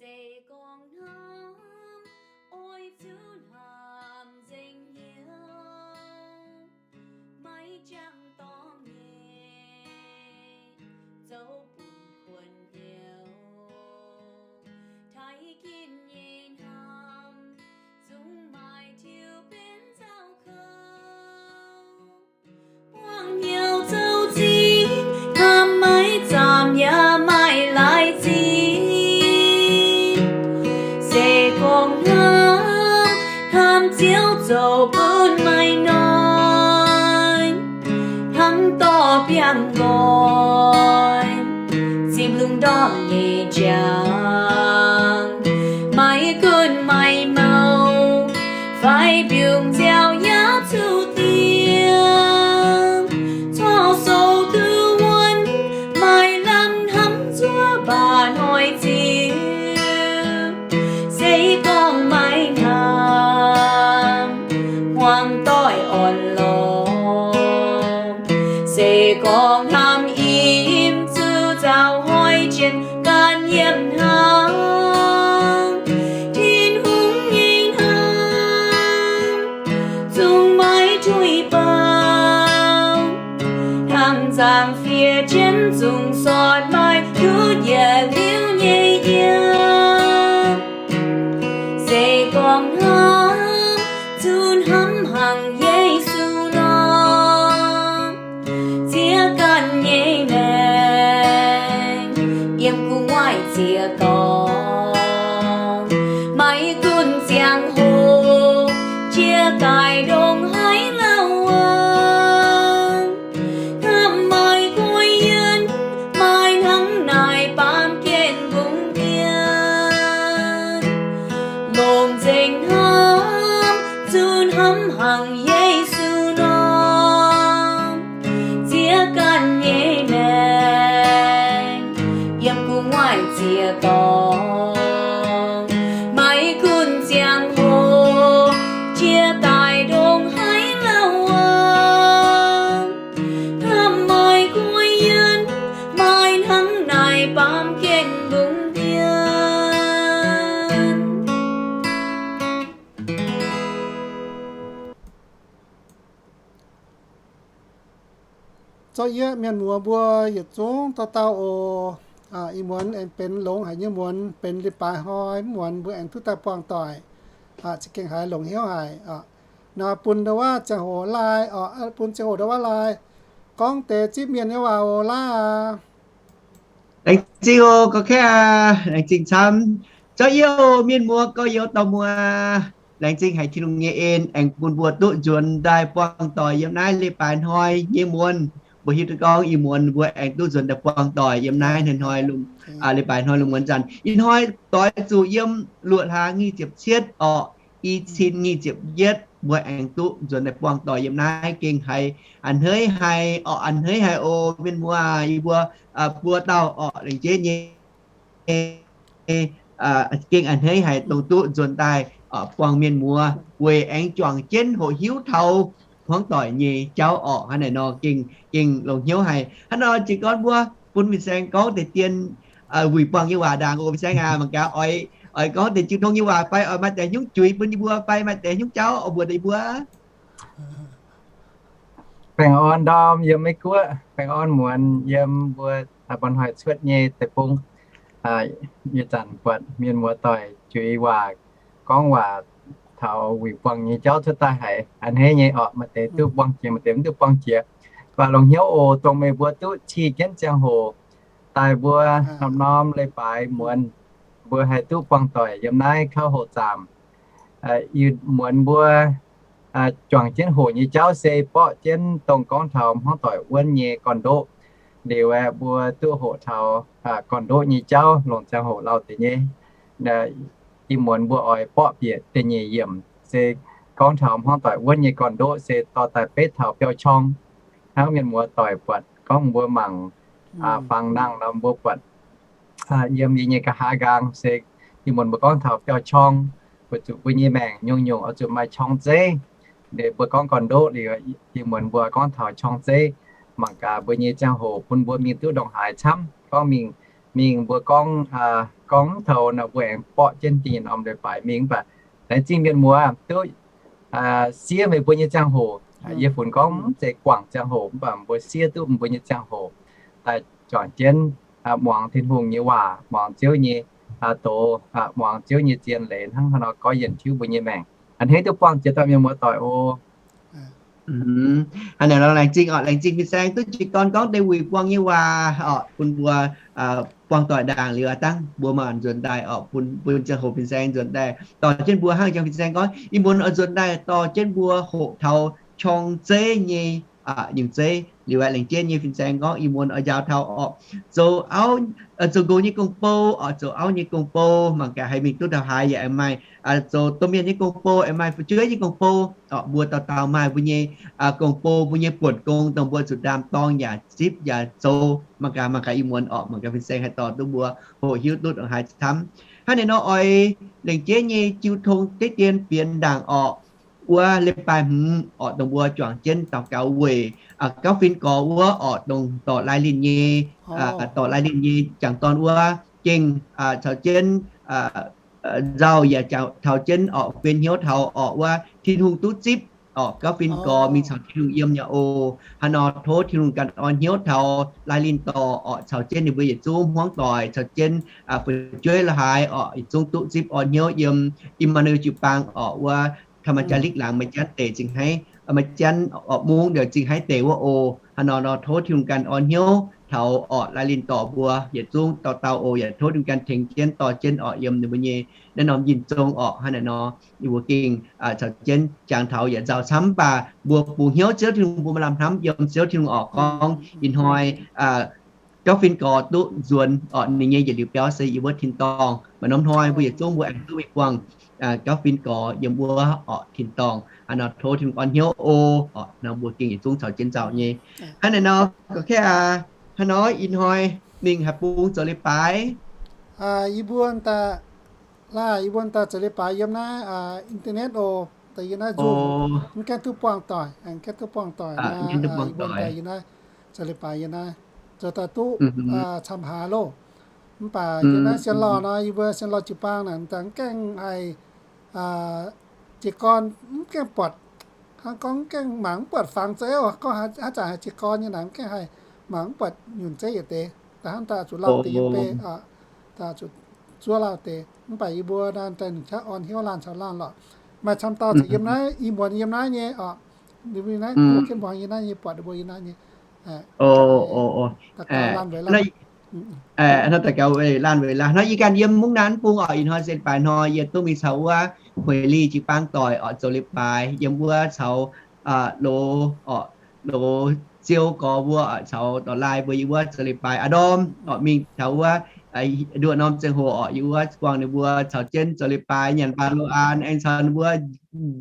Se gorngv hnamv, oix zuqc hnamv nzengc hnyouv, maiv jangx dorngx nyei, zoux bun kuonx hnyouv. Taaih ginv nyei hnamv, zungv maaih tiuv benx nzauh kouv. Buangh hnyouv zoux zingh, hnamv maiv zaamc yaac maaih laaix zingh. Se gorngv hnamv, hnamv Ziouv zoux bun maaih noic, hnangv dorh biangh nqoi zipv lungh ndorm nyei njang. Maiv gunv maaih mouh fai mbiungc nziaaux yaac zuqc dingc, corc sou duqv wuonv, maaih lamh hnamv nzuov baac noic ziouc, se gorngv maiv hnamv, hmuangx doic orn-lorqc. Se gorngv hnamv im zuqc nzauh hnoi jienv ganh yiem hnangv, Tin-Hungh nyei hnamv zungv maiv tuix baac, hnangv nzangc-fiev jienv zungv sortv maaih ndutv yietc liuz nyei yiem. Se gorngv hnamv, zuqc hnamv hnangv Yesu nor, ziex ganh nyei maengc yiem gu'nguaaic ziex dorngx. Maiv gunv ziangh hoc jiex daaih ndongc haaix lauh aqv, hnamv maaih guai yienh, maaih hnangv naaic baamh gen mbungv dien. Longc nzengc hnamv, zuqc hnamv hnangv Yesu nor, ziex ganh nyei maengc yiem gu'nguaaic ziex dorngx. Maiv gunv ziangh hoc jiex daaih ndongc haaix lauh aqv, hnamv maaih guai yienh, maaih hnangv naaic baamh gen mbungv dien. Zorqv yie mienh muoz mbuo yietc zungv dauh dauh oc. Ih muonz aengx benx longx haic nyei muonz, benx leiz-baaix hnoi muonz mbuo aengx duqv daaih buangh doic. Za'gengh haiz longc hnyouv haic. Naaiv bun ndau wuov ziangh hoc lai, bun ziangh hoc ndau wuov lai gorngv deix zipv mienh nyei waac oc, lai aac. Laengz zingh oc, gorx-kaeqv aac, laengz zingh camv. Zorqv yie oc, mienh muoz gorx-youz dauh muoz, laengz zingh haic Tin-Hungh nyei en aengx bun mbuo duqv nzuonx daaih buangh doic yiem naaiv leiz-baaix hnoi nyei muonz. Mbuo hiuv duqv gorngv ih muonz mbuo aengx duqv nzuonx daaih buangh doic yiem naaiv hnoi-hnoi, leiz-baaix hnoi lungh muonz zanc. Ih hnoi doix zuqc yiem luoqc hlaax nyic ziepc cietv orqc, i cin nyic ziepc yietv mbuo aengx duqv nzuonx daaih buangh doic yiem naaiv gengh haiz a'hneiv haic orqc, a'hneiv haic oc mienh muoz, yie mbuo buo dauh orqc, laengz jeiv nyei gengh a'hneiv haic dongh duqv nzuonx daaih buangh mienh muoz weic aengx juangc jienv hoqc hiuv taux hmuangv doic nyei jauv orqc. Hnangv naaic nor gengh, gengh longc hnyouv haic. Hnangv nor jiez gorn mbuo bun Fin-Saeng gorngv deix dien wuic buangh nyei waac ndaangc oc. Fin-Saeng aac, mangc gaax oix, oix gorngv deix jiu tong nyei waac fai oix maaih deix hnyouv juix bun yie mbuo fai maaih deix hnyouv jauv oix mbuox deix yie mbuo. Baengh orn ndorm yiem Meiv Guoqv, baengh orn muonz yiem mbuo daaih mba'hnoi cuotv nyei deic-bung. Ih zanc buatc mienh muoz doic juix waac, gorngv waac taux wuic buangh nyei jauv cuotv daaih haiz a'hneiv nyei orqc. Maaih deix duqv buangh jiex, maaih deix mv duqv buangh jiex. Mv baac longc hnyouv oc, dongh meih mbuo duqv cih jienv ziangh hoc daaih mbuo norm-norm leiz-baaix muonz mbuo haih duqv buangh doic yiem naaiv kauv hoc zaamc. Ih muonz mbuo juangc jienv hoqc nyei jauv se borqv jienv dongh gorngv taux hmuangv doic wuonv nyei gorn-ndoqv. Liuz aeqv, mbuo duqv hoqc taux gorn-ndoqv nyei jauv longc ziangh hoc lauh deix nyei. Ih muonz mbuo oix borqv bieqc da'nyeic yiemc se gorngv taux hmuangv doic wuonv nyei gorn-ndoqv se dorh daaih beiv taux biauv-qorng. Hnangv mienh muoz doic buatc gorngv mbuo mangc fangx nangh nor mbuo buatc yiem yie nyei nqa'haav nqaang se ih muonz mbuo gorngv taux biauv-qorng, weic zuqc mbuo nyei maengc nyungc-nyungc oix zuqc maaih qorng zeiv. Liuz mbuo gorngv gorn-ndoqv liuz, ih muonz mbuo gorngv taux qorng zeiv. Mangc gaax mbuo nyei ziangh hoc bun mbuo mingh duqv ndongc haaix camv, gorngv mingh mingh mbuo gorngv, gorngv mv taux nor mbuo aengx borqv jienv dingh norm leiz-baaix mingh. Mv baac laengz zingh mienh muoz duqv siev meih mbuo nyei ziangh hoc. Yie funx gorngv mv zeiz guangc ziangh hoc, mv baac mbuo siev duqv mbuo nyei ziangh hoc daaih juangc jienv muangx Tin-Hungh nyei waac, muangx Ziouv nyei doz, muangx Ziouv nyei zien leiz hnangv haaix nor goiv yienc tiuv mbuo nyei maengc. A'hneiv duqv buangh jiex dauh mienh muoz doic oc. Hnangv naaic nor laengz zingh oc, laengz zingh fin-saeng duqv jiez gorn gorngv deix wuic buangh nyei waac oc, bun mbuo buangh doic ndaangc liuz aqv dangv mbuo maaih nzuonx daaih oc, bun, bun ziangh hoc fin-saeng nzuonx daaih dorh jienv mbuo hnangv jangx fin-saeng gorngv ih muonz oix nzuonx daaih dorh jienv mbuo hoqc taux qorng zeiv nyei nyungc zeiv liuz aqv. Laengz jienv nyei fin-saeng gorngv ih muonz oix njaaux taux oc, zoux auv, zoux nqox nyei gong-bou oc, zoux auv nyei gong-bou mangc gaax haih mingh duqv taux haaix yaac aengx maaih, zoux domh mienh nyei gong-bou aengx maaih fu'jueiv nyei gong-bou oc. Mbuo dauh dauh maaih mbuo nyei gong-bou, mbuo nyei buonc gong dongh mbuo zuqc ndaam-dorng yaac zipv yaac zoux. Mangc gaax, mangc gaax ih muonz oc, mangc gaax fin-saeng haih dorh duqv mbuo hoqc hiuv duqv haaix camv. Hnangv naaic nor oix lengc jeiv nyei jiu tong deix dien fienx ndaangc oc. Wuov leiz-baaix hmz oc, dongh mbuo juangc jienv daux gaux weic gauv fin gorx wuov oc, dongh dorc Lai Linh nyei, dorc Lai Linh nyei jangc dorn wuov gengh caux jienv nzauh yaac taux jienv oc, guen hnyouv taux oc wuov Tin-Hungh duqv zipv oc, gauv fin gorx mingh caux Tin-Hungh yiem nyei oc. Hnangv nor tov Tin-Hungh ganh orn hnyouv taux Lai Linh dorc oc, caux jienv ninh mbuo yietc zungv hmuangv doic, caux jienv fu'jueiv la'haaix oc, yietc zungv duqv zipv orn hnyouv yiem Im^maa^nu jiu-baang oc, wuov ธรรมจารีก laangz maaih janv deic zingh haiv, maaih janv oc, mungv liouc zingh haiv deic wuov oc. Hnangv nor nor tov Tin-Hungh ganh orn hnyouv taux oc Lai Linh dorc mbuo yietc zungv dauh dauh oc, yaac tov Tin-Hungh ganh tengx jienv dorh jienv oc yiem ninh mbuo nyei naaiv norm njien-zong oc. Hnangv naaic nor ninh mbuo gengh caux jienv jangx taux yaac nzauh camv, mv baac mbuo bungx hnyouv Ziouv Tin-Hungh, mbuo maaih lamh hnamv yiem Ziouv Tin-Hungh oc. Gorngv ih hnoi gauv fin gorx duqv nzuonx oc, ninh nyei yietc liuz biauv se yiem wuov tin-dorngh. Maaih norm hnoi mbuo yietc zungv mbuo aengx duqv mingh buangh gauv fin gorx yiem wuov oc tin-dorngh. Hnangv nor tov Tin-Hungh orn hnyouv oc. Oc nor mbuo gengh yietc zungv caux jienv nzauh nyei. Hnangv naaic nor, gorqv-kaeqv aac, hnangv nor ih hnoi mingh haaix bung zoux leiz-baaix? Yie mbuo daaih, laaih yie mbuo daaih zoux leiz-baaix yiem naaiv internet oc, daaih yiem naaiv Zoom, mv gaengh duqv buangh doic, mv gaengh duqv buangh doic naaiv, yie mbuo daaih yiem naaiv zoux leiz-baaix yiem naaiv, zoux daaih duqv camv haaix loh. Mv baac yiem naaiv Sien Lauh nor, yie mbuo Sien Lauh jiu-baang naaic daaih mv gaengh haih jiez gorn, mv gaengh buatc, hnangv gorngv mv gaengh mangc mv buatc fangx zeiv oc. Gorngv haaix zanc haih jiez gorn nyei naaic mv gaengh haih mangc mv buatc nyunc zeiv yietc deix. Daaih hnamv daaih zuqc lauh deix yiem bei, daaih zuqc zuov lauh deix. Mv baac yie mbuo naaiv daaih ninh qaqv orn hnyouv laanh caux laanh lorqc. Maaih camv dauh ziouc yiem naaiv, ih muonz yiem naaiv nyei oc. Ninh mbuo naaiv duqv jienv muangx yiem naaiv nyei, buatc ninh mbuo yiem naaiv nyei. Naaiv daux gaux weic laanh weic laanh. Hnoi yie ganh yiem mungv naaiv bung oc, ih hnoi se baaix hnoi yie duqv mingh caux wuov Hueix Li jiu-baang doic oc zoux leiz-baaix yiem wuov caux loz oc, loz Ziou gorx mbuo oc caux dorc Lai mbuo yiem wuov zoux leiz-baaix. Aa ndorm oc mingh taux wuov nduoqc norm ziangh hoc oc, yiem wuov buangh ninh mbuo caux jienv zoux leiz-baaix, nyanc baac lo-aan aengx caux ninh mbuo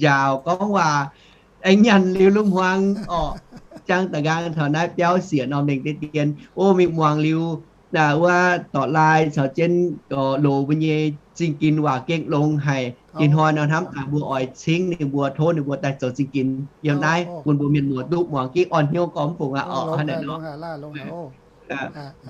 njaaux gorngv waac, aengx nyanc liuz lungh hmuangx oc. Jangx da'nqaang taux naaiv biauv siec norm lengh deix dien, o, mingh muangx liuz wuov dorc Lai caux jienv gorx loz mbuo nyei zingh ginx waac gengh longx haic. Ih hnoi nor hnamv daaih mbuo oix cingv ninh mbuo, tov ninh mbuo daaih zoux zingh ginx yiem naaiv bun mbuo mienh muoz duqv muangx, gengh orn hnyouv gormx fungc aqv oc. Hnangv naaic nor,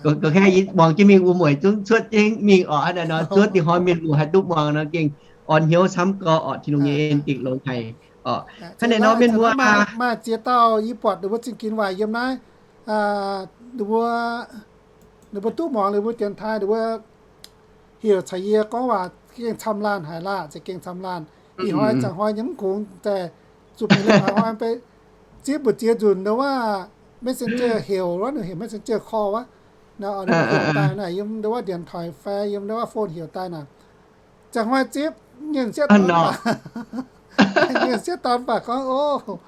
gorqv-kaeqv yie muangx jienv mingh wuov mueic zungv cuotv jienv mingh oc. Hnangv naaic nor zuov dingh hnoi mienh muoz haih duqv muangx nor gengh orn hnyouv camv gorx oc. Tin-Hungh nyei en gengh longx haic oc. Hnangv naaic nor mienh muoz, maaih ziex dauh yie buatc ninh mbuo zingh ginx waac yiem naaiv, ninh mbuo, ninh mbuo duqv muangx ninh mbuo dienx taaih, ninh mbuo heuc caux yie gorngv waac gengh camv laanh haic laah, za'gengh camv laanh. Ih hnoi, zaangc hnoi nyei mv kungx daaih zuqc mingh leiz-baaix hnoi beiv zipv mbu'ziex nzunc nduov wuov messenger heuc wuov, ninh heuc messenger call wuov, naaiv oc, ninh heuc daaih naaic yiem nduov wuov điện thoại fai yiem nduov wuov phone heuc daaih naaic. Zaangc hnoi zipv nyei sieqv dorn baac, nyei sieqv dorn baac gorngv, o,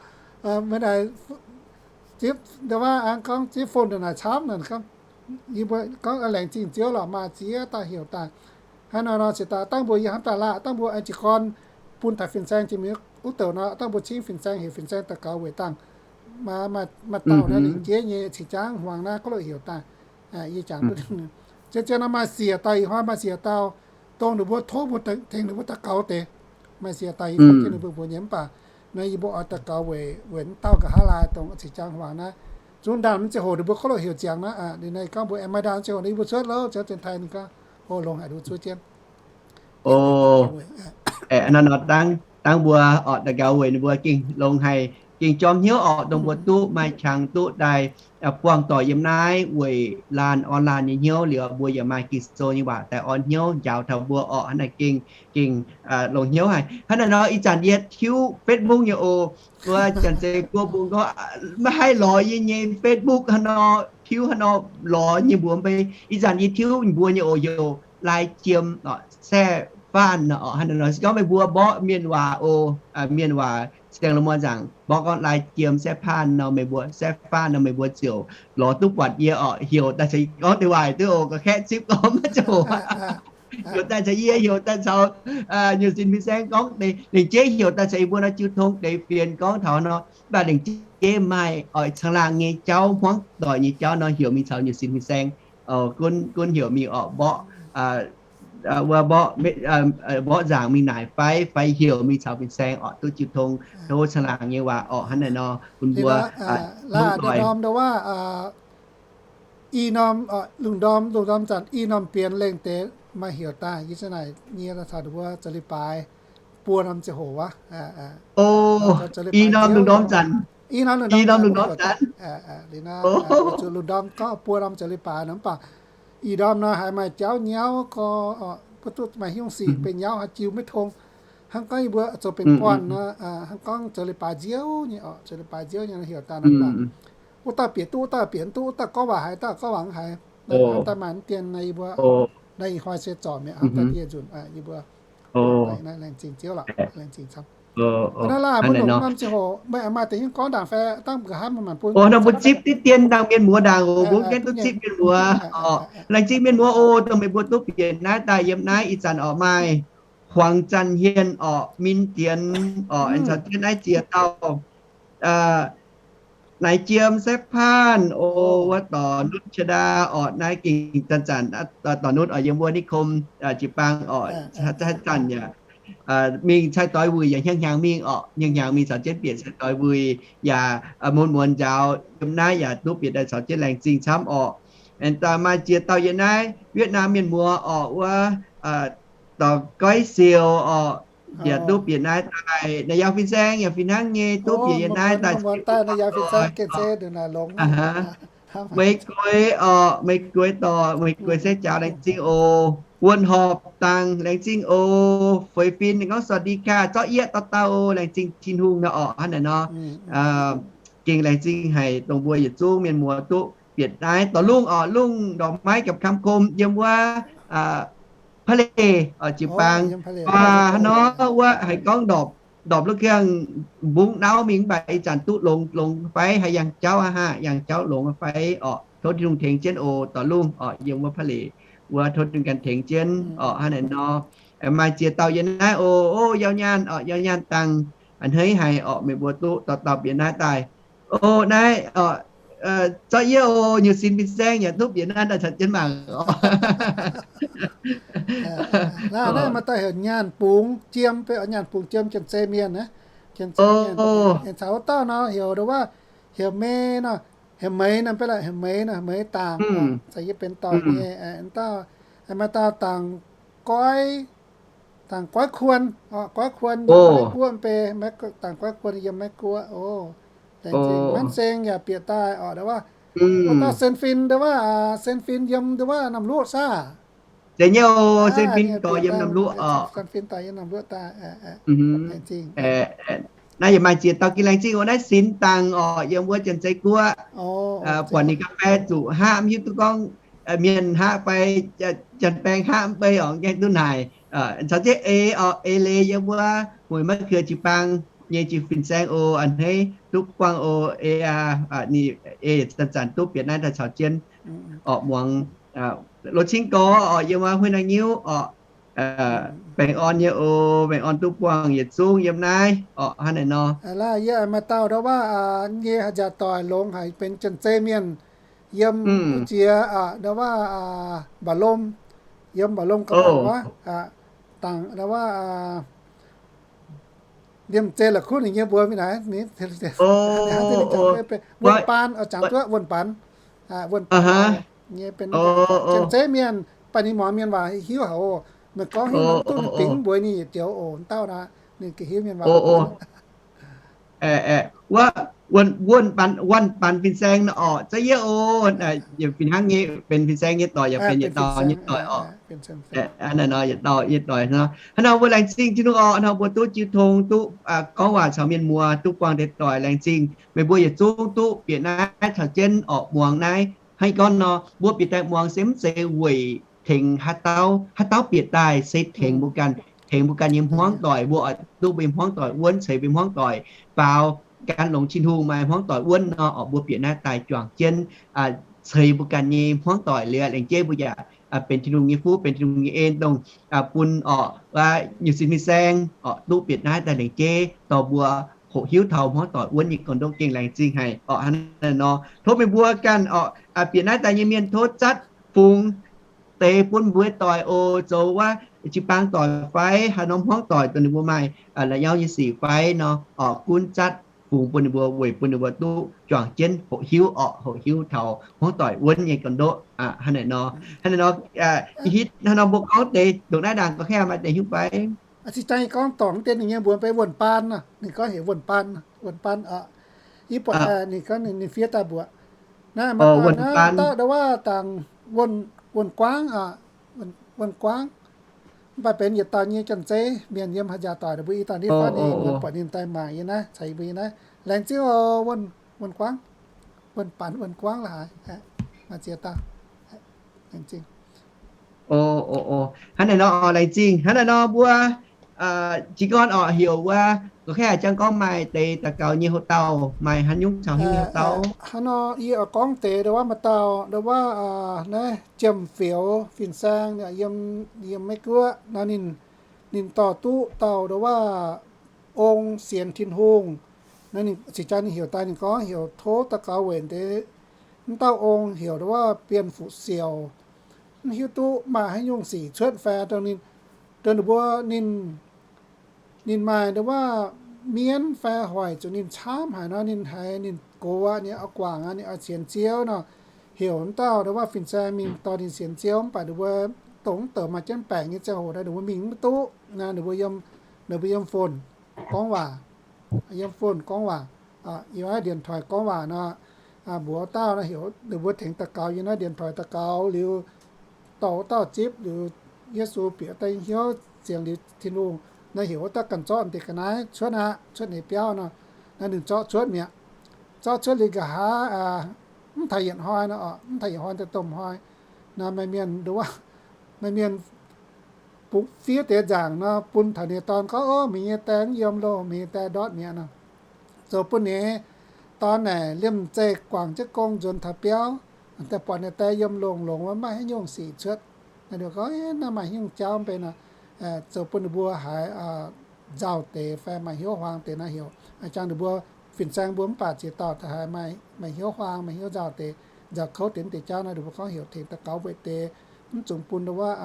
meih naaic zipv nduov wuov, gorngv zipv phone naaic camv naaic, yie mbuo gorngv laengz zingh Ziouv lorqc, maaih ziex dauh heuc daaih. Hnangv nor nor se daaih dangh mbuo yie hnamv daaih laah, dangh mbuo aengx jiez gorn bun daaih fin-saeng jiex mingh wuov douc nor, dangh mbuo cingv fin-saeng heuc fin-saeng daux gaux weic dangh maaih dauh naaiv lingc jeiv nyei cing-jangv hmuangx naaiv gouv loh heuc daaih. Yie jangx duqv zien zien nor maaih siec dauh, ih hnoi maaih siec dauh, dongh ninh mbuo tov mbuo tengx ninh mbuo daux gaux deix. Maaih siec dauh yie fangx jienv ninh mbuo mbuox nyei mv baac nor yie mbuo oix daux gaux weic, weic wuov dauh nqa'haav laai dongh cing-jangv hmuangx naaiv. zungv ndaangc mv ziangh hoc ninh mbuo gorngv loh heuc ziangx nor, ninh naaiv gorngv mbuo aengx maaih ndaangc ziangh hoc ninh mbuo cuotv loh, ziangx zinh taaih ninh gorngv, o, longx haic ninh mbuo cuotv jienv. O, nor nor dangv, dangv mbuo orqc, daux gaux weic ninh mbuo gengh longx haic, gengh jorm hnyouv orqc, dongh mbuo duqv maaih qangx duqv daaih buangh doic yiem naaiv weic laanh orn laanh nyei hnyouv liuz, mbuo yaac maaih Ging-Sou nyei waac daaih orn hnyouv njaaux taux mbuo orqc. Hnangv naaic gengh, gengh longx hnyouv haic. Hnangv naaic nor ih zanc yie tiuv Facebook nyei oc. Wuov Janx-Zei Guoqv mbuo gorngv maiv haih lorz yie nyei Facebook hnangv nor, tiuv hnangv nor lorz nyei mbuox mbei. Ih zanc yie tiuv mbuo nyei oc, heuc Lai Jiem, Saeqv Faanh nor orqc. Hnangv naaic nor se gorngv meih mbuo mborqv mienh waac oc, mienh waac siang la'muonh nzaangc mborqv gorngv Lai Jiem Saeqv Faanh nor, meih mbuo Saeqv Faanh nor meih mbuo ziouc lorz duqv buatc yie orqc. Heuc daaih caux yie gorngv deix waac duqv oc, ga'katv zipv gorngv maiv ziouc heuc daaih caux yie, heuc daaih caux Nyutc Sin Fin-Saeng gorngv deix, lengc jeiv heuc daaih caux yie mbuo nor jiu tong deix fienx gorngv taux nor, mv baac lengc jeiv maaih oix caangh laangh nyei jauv, hmuangv doic nyei jauv nor heuc mingh caux Nyutc Sin Fin-Saeng. Gunv, gunv heuc mingh orqc, mborqv, wuov mborqv, mborqv nzaangc mingh naaic fai, fai heuc mingh caux Fin-Saeng orqc, duqv jiu tong tov caangh laangh nyei waac orqc. Hnangv naaic nor bun mbuo laaix norm ndo waac i norm, lungh ndorm, lungh ndorm zanc i norm bienx lengh deix maaih heuc daaih, yie za'naaic nyie caux ninh mbuo zoux leiz-baaix buo norm ziangh hoc wuov. O, i norm lungh ndorm zanc, i norm lungh ndorm zanc. Liuz naaiv zuqc lungh ndorm gorngv buo norm zoux leiz-baaix nor, mv baac ih ndorm nor haiz maaih jauv nyauv gorx, mbuo duqv maaih hiuv sic benx nyauv haaix jiu maiv tong. Hnangv gorngv yie mbuo zoux benx buonc nor, hnangv gorngv zoux leiz-baaix nziouv nyei orqc, zoux leiz-baaix nziouv nyei nor heuc daaih nor, mv baac wuov dauh bieqc duqv, wuov dauh bieqc mv duqv, wuov dauh gorngv waac haaix, wuov dauh gorngv waac mv haiz. Daaih maaih mv dien naaiv yie mbuo, naaiv ih hnoi se zorc mi'aqv, daaih dieh nzunc yie mbuo laengz zingh Ziouv lorqc, laengz zingh camv. Naaiv laaih mbuo longc norm ziangh hoc meih maaih deix hiuv gorngv ndaangc fai dangh nqa'haav maiv maanc bun, nor mbuo zipv diqv dien ndaangc mienh muoz ndaangc oc, mbuo gaengh duqv zipv mienh muoz orqc. Laengz zingh mienh muoz oc, dongh meih mbuo duqv bieqc naaiv daaih yiem naaiv ih zanc orqc, maaih Huangx Zanh Hien orqc, Min Dienx orqc, aengx caux jienv naaiv ziex dauh, Naaiv Jiem Saeqv Paanh oc, wuov Dorc Nutv Qia Ndaa orqc, naaiv gengh zanc-zanc Dorc Nutv oc, yiem wuov นิคม jiu-baang orqc, zanc-zanc yaac mingh cai-doix wuic yaac hnyangx-hnyangx mingh orqc, hnyangx-hnyangx mingh caux jienv bieqc cai-doix wuic yaac muonz-muonz njaaux yiem naaiv yaac duqv bieqc daaih caux jienv laengz zingh camv orqc. Aengx maaih ziex dauh yiem naaiv Wietv Naam mienh muoz orqc, wuov Dorc Goiv Siou orqc, yaac duqv bieqc naaiv daaih. Naaiv Yaauh Fin-Saeng yaac fih hnangv nyei duqv bieqc yiem naaiv daaih. Meih Gueix orqc, Meih Gueix dorh, Meih Gueix se jaaux laengz zingh oc. Wuonh Horpc Dangh laengz zingh oc. Feix Fin ninh gorngv สวัสดีค่ะ zorqv yieqv dauh dauh oc, laengz zingh Tin-Hungh nor orqc. Hnangv naaic nor, gengh laengz zingh haic dongh mbuo yietc zungv mienh muoz duqv bieqc naaiv dorh lungh orqc, lungh ndorqc maiv gapv kamv gom yiem wuov พะเล orqc, jiu-baang. Hnangv nor wuov haiz gorngv ndorpc, ndorpc luv kiangh mbungv nauv mingh mv baac ih zanc duqv longx, longx fai haiz yangh jauv aqv, yangh jauv longx fai orqc. Tov Tin-Hungh tengx jienv oc, dorh lungh orqc, yiem wuov พะเล wuov tov Tin-Hungh ganh tengx jienv orqc. Hnangv naaic nor, maaih ziex dauh yiem naaiv oc. O, Yauh Nyaanh orqc, Yauh Nyaanh dangh a'hneiv haic orqc, meih mbuo duqv dauh dauh bieqc naaiv daaih. O, naaiv orqc, zorqv yieqv oc, Nyutc Sin Fin-Saeng yaac duqv bieqc naaiv daaih caux jienv mangc orqc. Naaiv maaih dauh heuc Nyaanh Bungx Jiem, Nyaanh Bungx Jiem, Janx-Zei mienh aqv. Janx-Zei mienh. Aengx caux wuov dauh nor heuc, wuov, heuc Mei nor, heuc Meix nor, beiv la'heuc Meix nor, Meix Dangc, caux yie benx doic nyei. Dauh, maaih dauh Dangc Goiv, Dangc Goiv Kuon, Goiv Kuon yiem Meiv Guoqv, Dangc Goiv Kuon yiem Meiv Guoqv. O, laengz zingh. Manv Seng yaac bieqc daaih orqc, wuov, wuov dauh Sen Fin, wuov, Sen Fin yiem wuov Namh Luoqv saah? Zeiz nyei oc, Sen Fin dorh yiem Namh Luoqv orqc. Sen Fin dorh yiem Namh Luoqv daaih. Laengz zingh. Naaiv yaac maaih ziex dauh gengh laengz zingh oc. Naaiv Sinx Dangc orqc, yiem wuov Janx-Zei Guoqv. Buatc ninh ga'fei zuqc haqv, mv hiuv duqv gorngv mienh haqv fai Janx-Baeng haqv mv bei orqc, mv gaengh duqv naaic. Caux jienv Ei orqc, Ei Leiz yiem wuov Mueiz Maiv Keu jiu-baang nyei jiu fin-saeng oc. A'hneiv duqv buangh oc, Ei aac. Ninh Ei zanc-zanc duqv bieqc naaiv daaih caux jienv orqc. Muangx Lo Cingx Gorx orqc, yiem wuov Huin Naaiv Nyiuv orqc. Baengh orn nyei oc. Baengh orn duqv buangh yietc zungv yiem naaiv orqc. Hnangv naaic nor, yie maaih dauh ndau wuov nyei nziaauc doic longx haic, benx Janx-Zei mienh, yiem wuov jiex ndau wuov Mba'lom, yiem Mba'lom ga'mbauh wuov, dangc ndau wuov Liemh zeih la'kuqv ninh nyei mbuox mingh naaic, wuonh baan, jangx duqv wuonh baan, wuonh baan nyei benx janx zeiv mienh, baac ninh muangx mienh waac hiuv haic oc. Meih gorngv hiuv nor duqv ninh bingx mbuox ninh yietc joux oc, dauh naaic ninh ga'hiuv mienh waac. Wuov, wuonh baan fin-saeng nor orqc, za'gengh oc, fih hnangv nyei benx fin-saeng nyei doic, yaac benx yietc dauh nyei doic orqc. Hnangv nor yietc dauh nyei doic nor, hnangv nor mbuo laengz zingh Tin-Hungh orqc, hnangv nor mbuo duqv jiu tong, duqv gorngv waac caux mienh muoz, duqv buangh deix doic, laengz zingh meih mbuo yietc zungv duqv bieqc naaiv caux jienv orqc muangx naaiv. Hnangv gorngv nor, mbuo bieqc daaih muangx se mv zeiz weic tengx haaix dauh, haaix dauh bieqc daaih se tengx mbuo ganh, tengx mbuo ganh nyei hmuangv doic, mbuo oix duqv mbuo nyei hmuangv doic wuonv, ceix mbuo nyei hmuangv doic faaux gan longx Tin-Hungh maaih hmuangv doic wuonv nor, orqc mbuo bieqc naaiv daaih juangc jienv ceix mbuo ganh nyei hmuangv doic liuz, laengz jeiv mbuo yaac benx Tin-Hungh nyei fuqv, benx Tin-Hungh nyei en dongh bun orqc nyungc sin fin-saeng orqc duqv bieqc naaiv daaih laengz jeiv dorh mbuo hoqc hiuv taux hmuangv doic wuonv nyei gong-ndoqv gengh laengz zingh haic orqc. Hnangv naaiv nor, tov meih mbuo ganh orqc bieqc naaiv daaih nyei mienh tov zatv fungx deix bun mbuo doic oc, zoux wuov jiu-baang doic fai haaix norm hmuangv doic dongh ninh mbuo maaih la'nyauv nyei sic fai nor, orqc gunv zatv fungx bun ninh mbuo weic bun ninh mbuo duqv juangc jienv hoqc hiuv orqc, hoqc hiuv taux hmuangv doic wuonv nyei gong-ndoqv. Hnangv naaiv nor, hnangv naaiv nor, hitv hnangv nor mbuo gorngv deix ndongc naaiv ndaangc ga'naaiv maaih deix hiuv fai? Ih zanc yie gorngv dorngc deix ninh nyei mbuox benx wuonh baan, ninh gorngv heuc wuonh baan, wuonh baan. Yie buatc ninh gorngv ninh fiev daaih mbuox naaiv maaih dauh wuov dangh wuonh guangv, wuonh guangv. Mv baac benx yietc dauh nyei janx-zeiv mienh yiem haaix njaaux doic mbuo i dauh ndiev fatv nyei, mbuo buatc ninh daaih mangc yie naaiv, caux yie mbuo yie naaiv. Laengz zingh oc, wuonh guangv, wuonh baan, wuonh guangv la'haaix, maaih ziex dauh. Laengz zingh. Hnangv naaiv nor, laengz zingh. Hnangv naaiv nor mbuo jiez gorn orqc heuc wuov, ga'naaiv haaix jangv gorngv maaih deix daux gaux nyei hoc-dauh, maaih haaix nyungc caux haaix nyungc nyei hoc-dauh. Hnangv nor yie oix gorngv deix ndongc wuov maaih dauh ndongc wuov naaiv Jiem Fioux fin-saeng, yiem Meiv Guoqv nor, ninh dorh duqv dauh ndongc wuov ong sienx Tin-Hungh. Naaiv ninh cingx jang ninh heuc daaih ninh gorngv heuc tov daux gaux weic deix, mv dauh ong heuc ndongc wuov Bienh Fuqv Siouc. Mv hiuv duqv maaih haaix nyungc sic cuotv fai dongh ninh, dongh ninh mbuo ninh, ninh maaih ndongc wuov mienv fai hoic zuqc ninh camv haic nor, ninh haiz ninh gox aqv, ninh oix guangc aqv, ninh oix sienx Ziouv nor, heuc wuov dauh ndongc wuov fin-saeng mingh dorh ninh sienx Ziouv. Mv baac ninh mbuo dongh mv douc maaih jienv baengc nyei ziangh hoc nor, ninh mbuo mingh mv duqv. Ninh mbuo yiem, ninh mbuo yiem phone gorngv waac, yiem phone gorngv waac, yiem ndienx toix gorngv waac nor, mbuox wuov dauh nor, heuc ninh mbuo tengx daux gaux yiem naaiv ndienx toix daux gaux liuz, dorh wuov dauh zipv liuz, Yesu bieqc daaih hnyouv ziangx liuz Tin-Hungh nor, heuc wuov dauh ganh zorqv deix ga'naaiv cuotv aqv, cuotv ninh biauv nor. Naaiv ninh zorqv cuotv mi'aqv. Zorqv cuotv liuz nqa'haav mv taux yietc hnoi nor, mv taux yietc hnoi daaih domh hnoi nor, maaih mienh, maaih mienh bungx fiev deix nzaangc nor bun taux ninh dorn gorngv, Ov, meih nyei die mv yiem loh, meih nyei die ndortv mi'aqv nor. Zoux bun ninh dorn naaic liemh zeih guangc jienv gong nzuonx taux biauv, daaih buatc ninh die yiem longx-longx wuov, maiv maaih haaix nyungc sic cuotv. Ninh gorngv, Naaiv maaih haaix nyungc jauv mv bei nor? Zoux bun ninh mbuo haiz nzauh deix fai maaih hnyouv huaang deix nor, heuc jangx ninh mbuo fin-saeng mbuo mv baac ziex dauh daaih haiz maaih hnyouv huaang, maaih hnyouv nzauh deix, nzauh kouv deix, deix jauv nor, ninh mbuo gorngv heuc tengx daux gaux weic deix, mv zungx bun wuov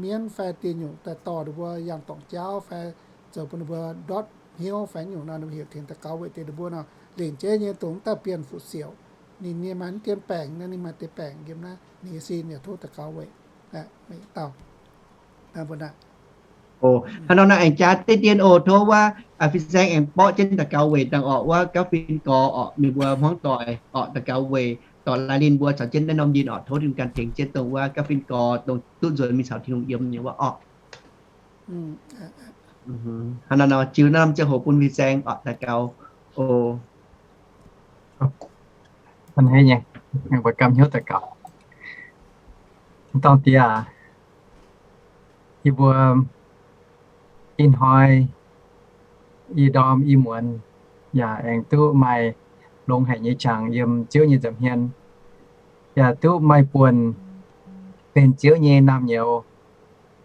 mienv fai dieh nyungc daaih dorh ninh mbuo yangh dorngc jauv fai zoux bun ninh mbuo ndortv hnyouv fai nyungc nor, ninh mbuo heuc tengx daux gaux weic deix ninh mbuo nor, lengc jeiv nyei dongh wuov dauh Bienh Fuqv Siouc. Ninh nyei maaih deix baengc nor, ninh maaih deix baengc yiem naaiv, ninh nyei sin yaac tov daux gaux weic dauh. Hnangv nor naaiv aengx jaax deix dien oc, tov wuov fin-saeng aengx borqv jienv daux gaux weic dangh orqc, wuov gapv fin gorx orqc, ninh mbuo hmuangv doic orqc, daux gaux weic dorc laaih linh mbuo caux jienv naaiv norm yinh orqc, tov ninh ganh tengx jienv dongh wuov gapv fin gorx dongh duqv nzuonx mingh caux Tin-Hungh yiem nyei wuov orqc. Hnangv nor nor, jiu naaiv norm ziangh hoc bun fin-saeng orqc daux gaux oc. Hnangv naaiv nyei, mbuo gamh hnyouv daux gaux. Tin-dorngh Diex aac, yie mbuo ih hnoi ih ndorm ih muonz yaac aengx duqv maaih longx haic nyei qangx yiem Ziouv nyei nza'hmien, yaac duqv maaih buonc benx Ziouv nyei naamh nyouz,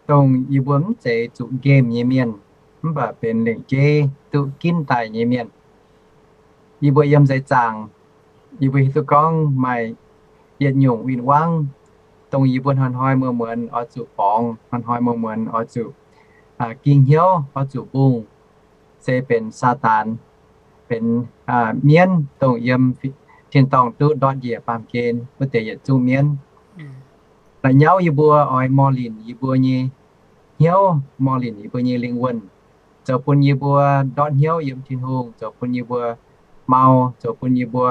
dongh yie mbuo mv zeiz zuqc nqemh nyei mienh, mv baac benx lengc jeiv duqv ginv daaih nyei mienh. Yie mbuo yiem seix zaangc, yie mbuo hiuv duqv gorngv maaih yietc nyungc win-wangv, dongh yie mbuo hnoi-hnoi muonz-muonz oix zuqc borngz, hnoi-hnoi muonz-muonz oix zuqc ging hnyouv, oix zuqc mbungh. se benx Saadaan, benx mienv, dongh yiem tin-dorngh duqv ndortv njiec baamh gen wuov deix yietc zungv mienv. La'nyauv yie mbuo oix morh linc yie mbuo nyei hnyouv, morh linc yie mbuo nyei lingh wuonh, zoux bun yie mbuo ndortv hnyouv yiem Tin-Hungh, zoux bun yie mbuo mau, zoux bun yie mbuo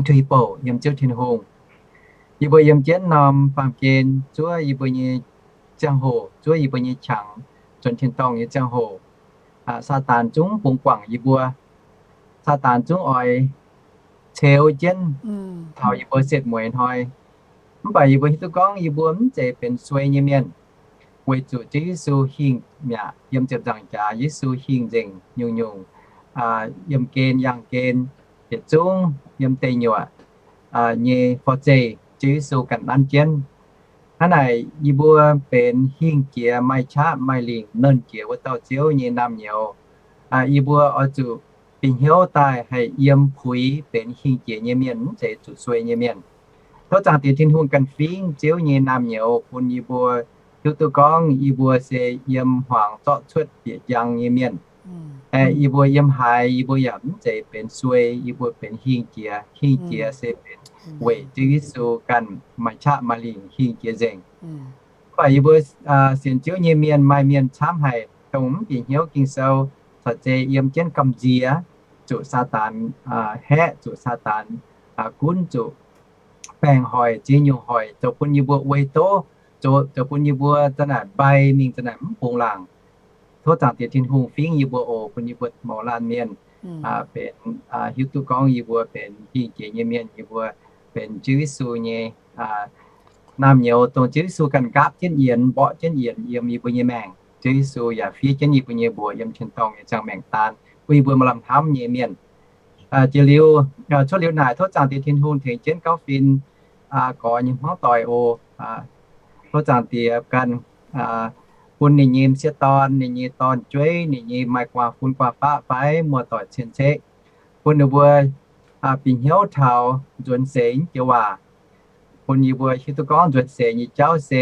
tuix bouc yiem Ziouv Tin-Hungh. Yie mbuo yiem jienv norm baamh gen zuov yie mbuo nyei ziangh hoc, zuov yie mbuo nyei qangx, nzuonx tin-dorngh nyei ziangh hoc, Saadaan zungv bungx guangc yie mbuo. Saadaan zungv oix ceux jienv taux yie mbuo setv mueiz hnoi. Mv baac yie mbuo hiuv duqv gorngv yie mbuo mv zeiz benx suei nyei mienh, weic zuqc Ziouv Yesu hingh mi'aqv. Yiem ziepc nzaangc jaax Yesu hingh nzengc nyungc-nyungc, yiem gen yangh gen, yietc zungv yiem deic nyuoqc nyei forv-zeih Ziouv Yesu ganh nanv jienv. Hnangv naaic yie mbuo benx hingh jiex maaih qaqv maaih lingc nernh jiex wuov dauh Ziouv nyei naamh nyouz. Yie mbuo oix zuqc bieqc hnyouv daaih haih yiem puix benx hingh jiex nyei mienh, mv zeiz zuqc suei nyei mienh. Tov Zaangc Diex Tin-Hungh ganh fingx Ziouv nyei naamh nyouz bun yie mbuo hiuv duqv gorngv yie mbuo se yiem hmuangx zorqv cuotv bieqc njang nyei mienh. Aeqv, yie mbuo yiem haaix yie mbuo yaac mv zeiz benx suei, yie mbuo benx hingh jiex. Hingh jiex se benx weic Ziouv Yesu ganh maaih qaqv maaih lingc hingh jiex nzengc. Mv baac yie mbuo sienx Ziouv nyei mienh maaih mienh camv haic dongh mv bieqc hnyouv Ging-Sou, caux zei yiem jienv gamh nziex, zuqc Saadaan haeqv, zuqc Saadaan gunv, zuqc baengc hoic, ziex nyungc hoic, zoux bun yie mbuo uei doz, zoux bun yie mbuo za'naaic mbai mingh za'naaic mv bungx laangc. Tov Zaangc Diex Tin-Hungh fingx yie mbuo oc, bun yie mbuo mouz laanh mienh benx, hiuv duqv gorngv yie mbuo benx hingh jiex nyei mienh, yie mbuo benx Ziouv Yesu nyei naamh nyouz, dongh Ziouv Yesu ganh nqaapv jienv yienx, mborqv jienv yienx yiem yie mbuo nyei maengc. Ziouv Yesu yaac fiev jienv yie mbuo nyei mbuox yiem tin-dorngh nyei ziangh maengc daan, bun yie mbuo maaih lamh hnamv nyei mienh. Jiex liuz, cuotv liuz naaic tov Zaangc Diex Tin-Hungh tengx jienv Gauv Fin gorx nyei hmuangv doic oc. Tov Zaangc Diex ganh bun ninh nyei m'sieqv dorn, ninh nyei dorn-jueiv, ninh nyei maaih guaav fun guaav faqv fai muoz-doic cien-ceqv, bun ninh mbuo bieqc hnyouv taux nzuonx seix joux waac, bun yie mbuo hiuv duqv gorngv nzuonx seix nyei jauv se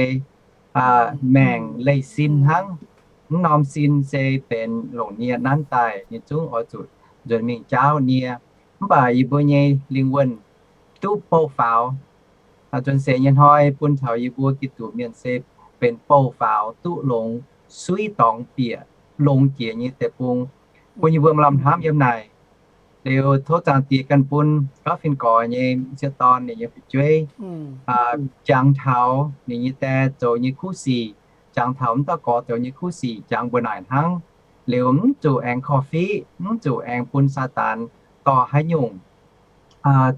maengc leih sin hnangv. Mv norm sin se benx longc nie nanv daaih, nyei zungv oix zuqc nzuonx mingh jaauv nie. Mv baac yie mbuo nyei lingh wuonh duqv bouh faaux. Nzuonx seix nyei hnoi bun taux yie mbuo Giduc mienh se benx bouh faaux duqv longx, suiv dorngx bieqc longx jiex nyei deic-bung, bun yie mbuo maaih lamh hnamv yiem naaic. Liuz tov Zaangc Diex ganh bun Gauv Fin gorx nyei m'sieqv dorn, ninh nyei fu'jueiv, jangx taux ninh nyei die zoux nyei kuv sic, jangx taux m'dauh gorx zoux nyei kuv sic jangx mbuo naaic hnangv. Liuz mv zuqc aengx korv-fiqv, mv zuqc aengx bun Saadaan dorh haaix nyungc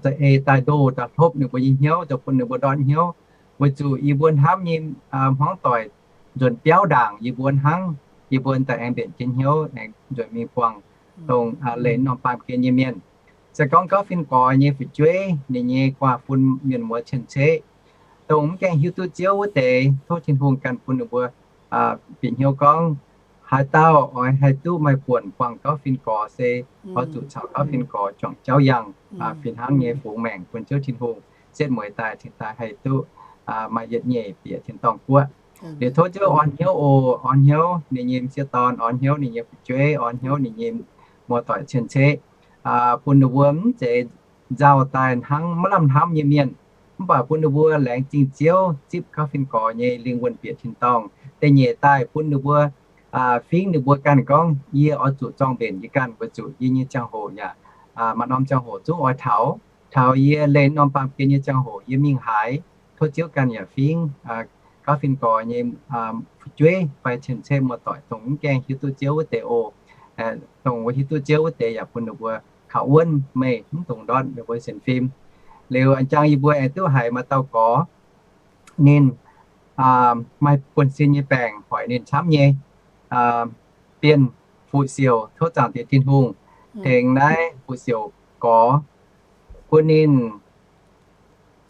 za'eix daaih ndoh daaih hlopv ninh mbuo nyei hnyouv, zoux bun ninh mbuo ndortv hnyouv. Weic zuqc yie mbuo hnamv nyei hmuangv doic nzuonx biauv ndaangc yie mbuo hnangv, yie mbuo daaih aengx mbenc jienv hnyouv aengx nzuonx mingh buangh dongh leih norm baamh gen nyei mienh. Se gorngv Gauv Fin gorx nyei fu'jueiv, ninh nyei guaav fun mienh muoz cien-ceqv, dongh mv gaengh hiuv duqv Ziouv wuov deix, tov Tin-Hungh ganh bun ninh mbuo bieqc hnyouv gorngv, haaix dauh oix haih duqv maaih buonc buangh Gauv Fin gorx se oix zuqc caux Gauv Fin gorx juangc jauv yangh fih hnangv nyei fungx maengc bun Ziouv Tin-Hungh setv mueiz daaih cingx daaih haih duqv maaih yietc nyeic bieqc tin-dorngh guoqv. Liuz tov Ziouv orn hnyouv oc, orn hnyouv ninh nyei m'sieqv dorn, orn hnyouv ninh nyei fu'jueiv, orn hnyouv ninh nyei muoz-doic cien-ceqv, bun ninh mbuo mv zeiz nzauh daaih hnangv maiv lamh hnamv nyei mienh, mv baac bun ninh mbuo laengz zingh Ziouv zipv Gauv Fin gorx nyei lingh wuonh bieqc tin-dorngh. Da'nyeic daaih bun ninh mbuo fingx ninh mbuo ganh gorngv, yie oix zuqc zorng-mbenc yie ganh weic zuqc yie nyei ziangh hoc yaac maaih norm ziangh hoc zungv oix taux. Taux yie leih norm baamh gen nyei ziangh hoc yie mingh haaix, tov Ziouv ganh yaac fingx Gauv Fin gorx nyei fu'jueiv fai cien-ceqv muoz-doic dongh mv gaengh hiuv duqv Ziouv wuov deix oc. Dongh wuov hiuv duqv Ziouv wuov deix yaac bun ninh mbuo kaux wuonv meih, mv dungx ndortv ninh mbuo sienx fim. Liuz a'jang yie mbuo aengx duqv haiz maaih dauh gorx, ninh maaih buonv-sin nyei baengc hoic ninh camv nyei, Bienh Fu-Siouc. Tov Zaangc Diex Tin-Hungh tengx naaiv Fu-Siouc gorx, bun ninh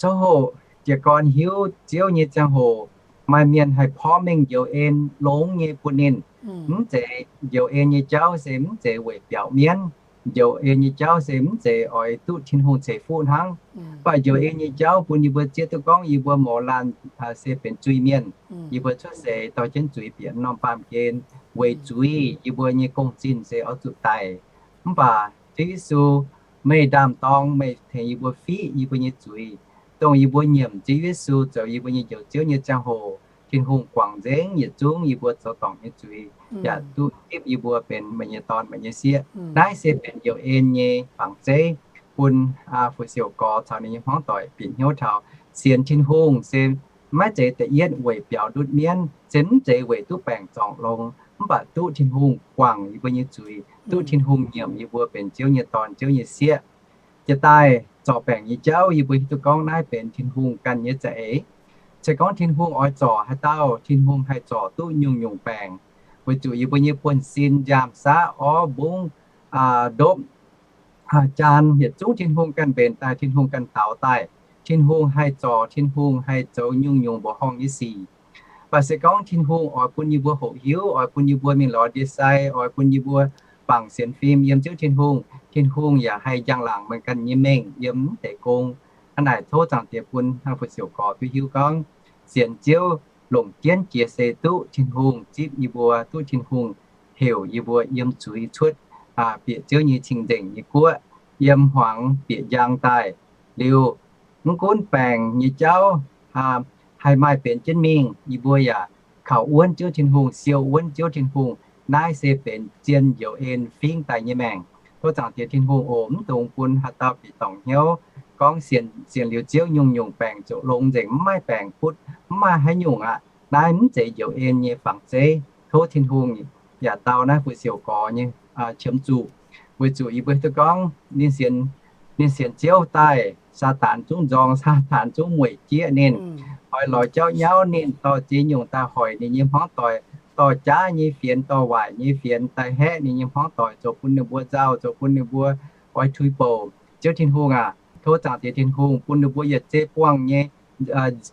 coqv hoqc jiez gorn hiuv Ziouv nyei ziangh hoc, maaih mienh haih porv mengh njoux en longx nyei bun ninh. Mv zeiz njoux en nyei jauv se mv zeiz weic biaux mienv. Njoux en nyei jauv se mv zeiz oix duqv Tin-Hungh ceix fuqv hnangv. Mv baac njoux en nyei jauv bun yie mbuo zieqv duqv gorngv yie mbuo mouz laanh se benx zuiz-mienh. Yie mbuo cuotv seix dorh jienv zuiz bieqc norm baamh gen, weic zuiz yie mbuo nyei gong-zinh se oix zuqc daic. Mv baac Ziouv Yesu, meih ndaam-dorng, meih tengx yie mbuo fiqv yie mbuo nyei zuiz, dongh yie mbuo nyiemc Ziouv Yesu zoux yie mbuo nyei Njoux Ziouv nyei ziangh hoc, Tin-Hungh guangc nzengc yietc zungv yie mbuo zoux dorngc nyei zuiz, yaac duqv zipv yie mbuo benx meih nyei dorn, meih nyei sieqv. Naaiv se benx njoux en nyei fangx zeiv bun fu-siouc gorx caux ninh nyei hmuangv doic bieqc hnyouv taux sienx Tin-Hungh se maiv zeiz da'yietv weic biaux ndutv mienv, se mv zeiz weic duqv baengc zorngc longx, mv baac duqv Tin-Hungh guangc yie mbuo nyei zuiz, duqv Tin-Hungh nyiemc yie mbuo benx Ziouv nyei dorn, Ziouv nyei sieqv. Jiex daaih zorc baengc nyei jauv yie mbuo hiuv duqv gorngv naaiv benx Tin-Hungh ganh nyei za'eix. Se gorngv Tin-Hungh oix zorc haaix dauh, Tin-Hungh haih zorc duqv nyungc-nyungc baengc, weic zuqc yie mbuo nyei buonv-sin, nziaamv-saqv, orv, mbungv, ndopv, jaan, yietc zungv Tin-Hungh ganh mbenc daaih, Tin-Hungh ganh daux daaih. Tin-Hungh haih zorc, Tin-Hungh haih zoux nyungc-nyungc mbuoqc horngh nyei sic. Mv baac se gorngv Tin-Hungh oix bun yie mbuo hoqc hiuv, oix bun yie mbuo mingh lorz ndie-sai, oix bun yie mbuo bangc sienx fim yiem Ziouv Tin-Hungh, Tin-Hungh yaac haih njang-laangc meih ganh nyei mengh yiem mv deix gong. Hnangv naaic tov Zaangc Diex bun hnangv fu-siouc gorx duqv hiuv gorngv sienx Ziouv longc jienv jiex se duqv Tin-Hungh zipv yie mbuo, duqv Tin-Hungh heuc yie mbuo yiem zuiz cuotv, bieqc Ziouv nyei cing-nzengc nyei guoqv, yiem hmuangx bieqc njang daaih. Liuz, mv gunv baengc nyei jauv haih maaih benx jienv mingh, yie mbuo yaac kaux wuonv Ziouv Tin-Hungh, siou wuonv Ziouv Tin-Hungh. Naaiv se benx zien njoux en fingv daaih nyei maengc. Tov Zaangc Diex Tin-Hungh oc, mv dungx bun haaix dauh bieqc dorngc hnyouv gorngv sienx, sienx liuz Ziouv nyungc-nyungc baengc ziouc longx nzengc, mv maaih baengc butv, mv maaih haaix nyungc aqv. Naaiv mv zeiz njoux en nyei fangx zeiv. Tov Tin-Hungh yaac dau naaiv fu-siouc gorx nyei qiemx zuqc, weic zuqc yie mbuo hiuv duqv gorngv ninh sienx, ninh sienx Ziouv daaih, Saadaan zungv nzorng, Saadaan zungv mueic jieqv ninh, oix lorz jauv nyauv ninh, dorh ziex nyungc daaih hoic ninh nyei hmuangv doic, dorh jaav nyei fienx, dorh waaic nyei fienx daaih haeqv ninh nyei hmuangv doic, zoux bun ninh mbuo nzauh, zoux bun ninh mbuo oix tuix bouc. Ziouv Tin-Hungh aac, tov Zaangc Diex Tin-Hungh bun ninh mbuo yietc zei buangh nyei,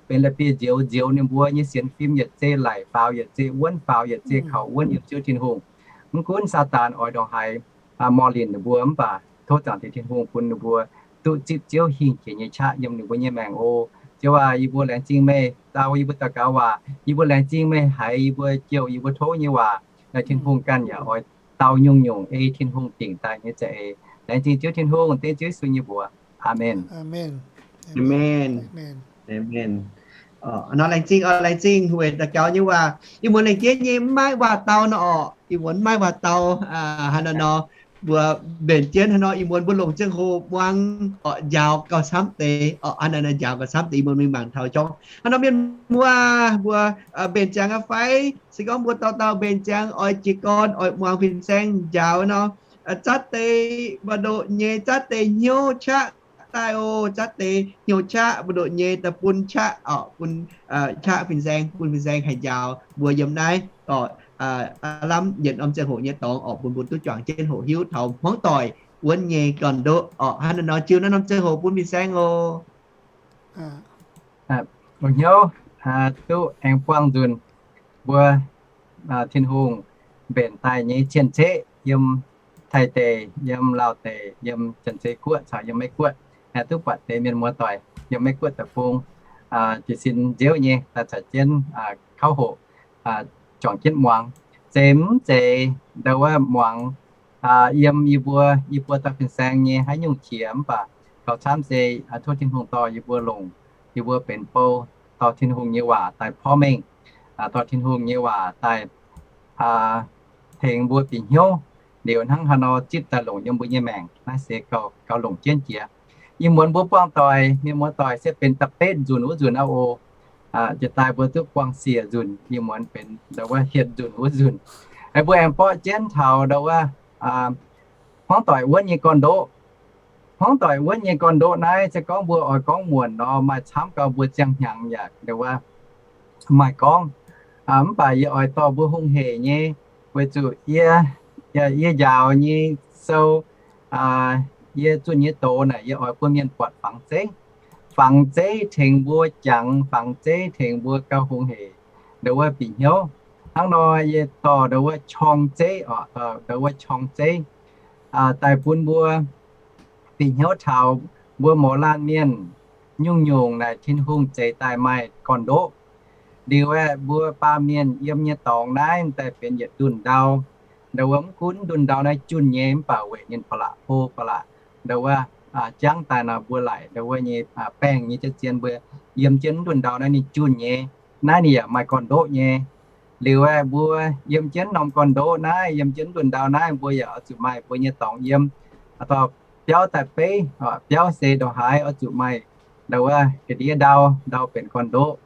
benx la'bieiv-nzioux nzioux ninh mbuo nyei sienx fim, yietc zei laic faaux, yietc zei wuonv faaux, yietc zei kaux wuonv yiem Ziouv Tin-Hungh. Mv gunv Saadaan oix ndongc haaix morh linc ninh mbuo, mv baac tov Zaangc Diex Tin-Hungh bun ninh mbuo duqv zipv Ziouv hingh jiex nyei qaqv yiem ninh mbuo nyei maengc oc. Ziouv aac, yie mbuo laengz zingh meih dau yie mbuo daux gaux waac. Yie mbuo laengz zingh meih haiz yie mbuo jouh yie mbuo tov nyei waac. Tin-Hungh ganh yaac oix dau nyungc-nyungc ei Tin-Hungh dingc daaih nyei za'eix. Laengz zingh Ziouv Tin-Hungh, dengv Ziouv Yesu nyei mbuox. Aamen. Aamen. Aamen. Nor laengz zingh, laengz zingh weic daux gaux nyei waac. Ih muonz laengz jienv nyei mv maaih waac-dau nor orqc. Ih muonz mv maaih waac-dau. Hnangv naaiv nor, mbuo mbenc jienv hnangv nor, ih muonz mbuo longc ziangh hoc muangx orqc, njaaux gauh camv deix orqc. Hnangv naaiv nor njaaux gauh camv deix, ih muonz mingh mangc taux jorngv hnangv nor mienh muoz mbuo mbenc ziangx aqv fai? Se gorngv mbuo dauh dauh mbenc ziangx oix jiez gorn oix muangx fin-saeng njaaux nor, zatv deix mbu'ndoqc nyei, zatv deix hnyouv qaqv daaih oc. Zatv deix hnyouv qaqv mbu'ndoqc nyei daaih bun qaqv orqc, bun qaqv fin-saeng, bun fin-saeng haih njaaux mbuo yiem naaiv orqc, aav lamh yietc norm ziangh hoc nyei dorngx orqc, bun mbuo duqv juangc jienv hoqc hiuv taux hmuangv doic wuonv nyei gorn-ndoqv orqc. Hnangv naaiv nor jiu naaiv norm ziangh hoc bun fin-saeng oc. Longc hnyouv duqv aengx buangh nzunc mbuo Tin-Hungh mbenc daaih nyei cien-ceqv yiem Taiv deic, yiem Laauv deic, yiem Janx-Zei Guoqv caux yiem Meiv Guoqv. Aengx duqv buatc deix mienh muoz-doic yiem Meiv Guoqv deic-bung jiez sin nziouv nyei daaih caux jienv kauv hoqc, juangc jienv muangx. Zeiz mv zeiz ndau wuov muangx yiem yie mbuo, yie mbuo dauh fin-saeng nyei haaix nyungc qiex, mv baac gauh camv se tov Tin-Hungh dorh yie mbuo longc yie mbuo benx bou, dorh Tin-Hungh nyei waac daaih porv mengh, dorh Tin-Hungh nyei waac daaih tengx mbuo bieqc hnyouv. Liuz hnangv haaix nor zipv daaih longc yiem mbuo nyei maengc, naaiv se gauh longc jienv jiex. Ih muonz mbuo buangh doic, mienh muoz-doic se benx da'betv nzunc wuov nzunc aqv oc. Jiex daaih mbuo duqv buangh siec nzunc, ih muonz benx ndau wuov hietc nzunc wuov nzunc. Mbuo aengx borqv jienv taux ndau wuov hmuangv doic wuonv nyei gorn-ndoqv. Hmuangv doic wuonv nyei gorn-ndoqv naaiv se gorngv mbuo oix gorngv muonc nor, maaih camv gau mbuo ziangh hnyangx yaac ndau wuov maaih gorngv. Mv baac yie oix dorh mbuo hungh heic nyei, weic zuqc yie, yie njaaux nyei sou, yie zunh nyei doz naaic yie oix bun mienh buatc fangx zeiv. Fangx zeiv tengx mbuo jangx, fangx zeiv tengx mbuo gauh hungh heic ndau wuov bieqc hnyouv. Hnangv nor yie dorh ndau wuov qorng zeiv oc, ndau wuov qorng zeiv daaih bun mbuo bieqc hnyouv taux mbuo mouz laanh mienh nyungc-nyungc naaic Tin-Hungh zeix daaih maaih gorn-ndoqv. Liuz aeqv, mbuo baamh mienh yiem nyei dorngx naaiv daaih benx yietc ndunh ndau. Ndau wuov mv gunv ndunh ndau naaiv junh nyei mv baac weic ninh ba'laqc hlo ba'laqc, ndau wuov, jangv daaih nor mbuo laaic ndau wuov nyei baengh nyei jienv zien mbuo yiem jienv ndunh ndau naaiv ninh junh nyei. Naaiv ninh yaac maaih gorn-ndoqv nyei. Liuz aeqv, mbuo yiem jienv norm gorn-ndoqv naaiv, yiem jienv ndunh ndau naaiv mbuo yaac oix zuqc maaih mbuo nyei dorngx yiem. Dorh biauv daaih beiv, biauv se ndongc haaix oix zuqc maaih ndau wuov ga'ndiev ndau, ndau benx gorn-ndoqv.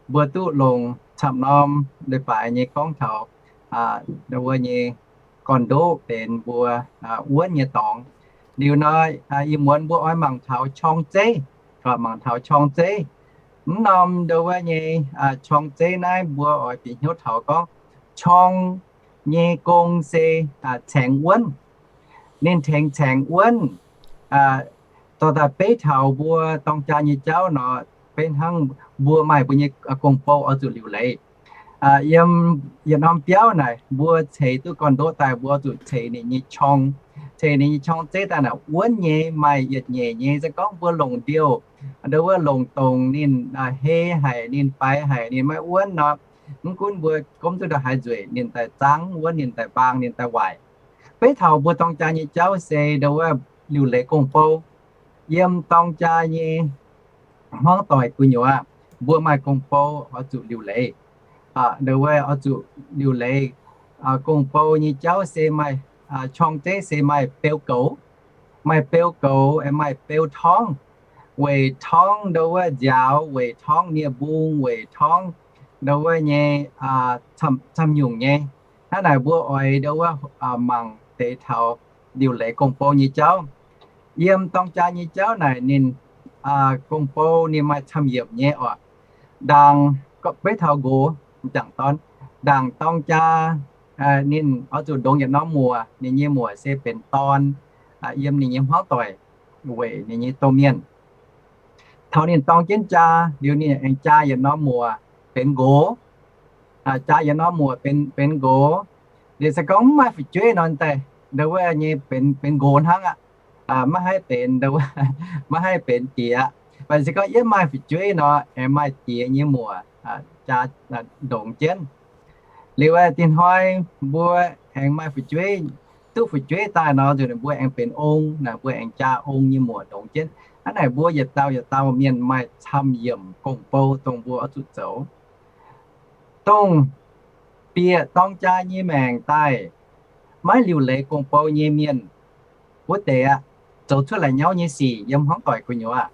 Mbuo duqv longc camv norm leiz-baaix nyei gorngv taux ndau wuov nyei gorn-ndoqv benx mbuo wuonv nyei dorngx. Liuz nor, ih muonz mbuo oix mangc taux qorng-zeiv, mangc taux qorng-zeiv. Mv norm ndau wuov nyei qorng-zeiv naaiv mbuo oix bieqc hnyouv taux gorngv qorng nyei gong se caengx wuonv. Ninh tengx caengx wuonv, dorh daaih beiv taux mbuo dorng jaa nyei jauv nor, beiv hnangv mbuo maaih mbuo nyei gong-bou oix zuqc liuc leiz. Yiem yietc norm biauv naaic mbuo ceix duqv gorn-ndoqv daaih mbuo zuqc ceix ninh nyei qorng, ceix ninh nyei qorng-zeiv daaih naaic wuonv nyei, maaih yietc nyeic nyei. Se gorngv mbuo longc ndiouh, ndau wuov longc dongc ninh hei haic, ninh faix haic, ninh maiv wuonv nor, mv gunv mbuo gomv duqv ndongc haaix nzueic, ninh daaih zaangv wuonv, ninh daaih mbaang, ninh daaih waaic. Beiv taux mbuo dorng jaa nyei jauv se ndau wuov liuc leiz gong-bou. Yiem dorng jaa nyei hmuangv doic gu'nyuoz, mbuo maaih gong-bou oix zuqc liuc leiz. Ndau wuov oix zuqc liuc leiz gong-bou nyei jauv se maaih qorng-zeiv se maaih beu goux, maaih beu goux, maaih beu torngv, weic torngv ndau wuov nziaaux, weic torngv nie-mbung, weic torngv ndau wuov nyei camv-nyungc nyei. Hnangv naaic mbuo oix ndau wuov mangc deix taux liuc leiz gong-bou nyei jauv. Yiem dorng jaa nyei jauv naaic ninh gong-bou ninh maaih camv-yiemc nyei oc. Ndaangc beiv taux nqox m'jangc dorn, ndaangc dorng jaa ninh oix zuqc ndongx yietc norm muoc, ninh nyei muoc se benx dorn, yiem ninh nyei hmuangv doic weic ninh nyei domh mienh. Taux ninh dorng jienv jaa liuz ninh aengx jaa yietc norm muoc benx nqox. Jaa yietc norm muoc benx, benx nqox. Liuz se gorngv mv maaih fu'jueiv nor daaih ndau wuov nyei benx, benx nqox hnangv aqv. Maiv haih benx, maiv haih benx diex. Mv baac se gorngv yiem maaih fu'jueiv nor, aengx maaih diex nyei muoc jaa ndongx jienv. Liuz aeqv, dinh hnoi mbuo aengx maaih fu'jueiv, duqv fu'jueiv daaih nor, nzunc mbuo aengx benx ong naaic, mbuo aengx jaa ong nyei muoc ndongx jienv. Hnangv naaic mbuo yietc dauh yietc dauh mienh maaih camv-yiemc gong-bou dongh mbuo oix zuqc zoux. Dongh bieqc dorng jaa nyei maengc daaih maiv liuc leiz gong-bou nyei mienh wuov deix aqv, zoux cuotv la'nyauv nyei sic yiem hmuangv doic gu'nyuoz.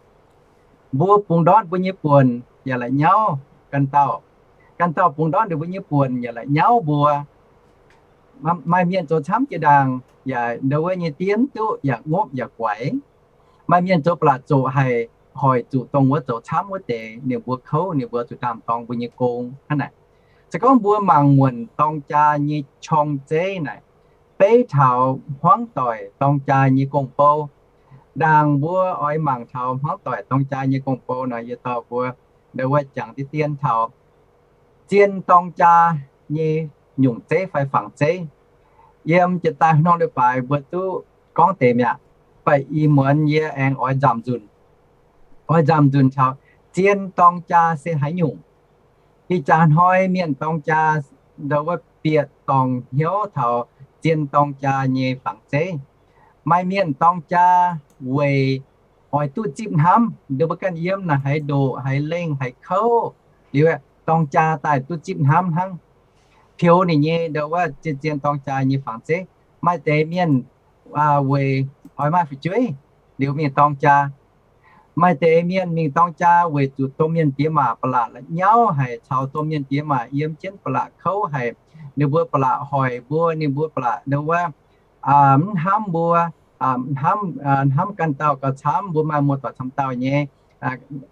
Mbuo bungx ndortv mbuo nyei buonc yaac la'nyauv ganh dauh, ganh dauh bungx ndortv ninh mbuo nyei buonc yaac la'nyauv mbuo. Maaih mienh zoux camv jiex ndaangc yaac ndau wuov nyei diev mv duqv yaac ngopv yaac guaix. Maaih mienh zoux ba'laqc zoqc haic, hoic zuqc dongh wuov zoux camv wuov deix, ninh mbuo kouv, ninh mbuo zuqc ndaam-dorng mbuo nyei gong hnangv naaic. Se gorngv mbuo mangc muonc dorng jaa nyei qorng-zeiv naaic, beiv taux hmuangv doic dorng jaa nyei gong-bou. Ndaangc mbuo oix mangc taux hmuangv doic dorng jaa nyei gong-bou nor, yie dorh mbuo ndau wuov jangx deix dien taux zien dorng jaa nyei nyungc zeiv fai fangx zeiv. Yiem jiex daaih hnangv leiz-baaix mbuo duqv gorngv deix mi'aqv. Mv baac ih muonz yie aengx oix nzamc nzunc, oix nzamc nzunc taux zien dorng jaa se haaix nyungc. Ih jaax hnoi mienh dorng jaa ndau wuov bieqc dorngc hnyouv taux zien dorng jaa nyei fangx zeiv. Maaih mienh dorng jaa weic oix duqv zipv hnamv, ndau mbuo ganh yiem naaic haaix ndoqc, haaix lengh, haaix kouv, liuz dorng jaa daaih duqv zipv hnamv hnangv. Peux ninh nyei ndau wuov zien, zien dorng jaa nyei fangx zeiv. Maaih deix mienh weic oix maaih fu'jueiv liuz mingh dorng jaa. Maaih deix mienh mingh dorng jaa weic zuqc domh mienh diex maac ba'laqc la'nyauv haic, caux domh mienh diex maac yiem jienv ba'laqc kouv haic. Ninh mbuo ba'laqc hoic mbuo, ninh mbuo ba'laqc ndau wuov mv hnamv mbuo, hnamv, hnamv ganh dauh gauh camv, mbuo maaih muoz-doic camv dauh nyei,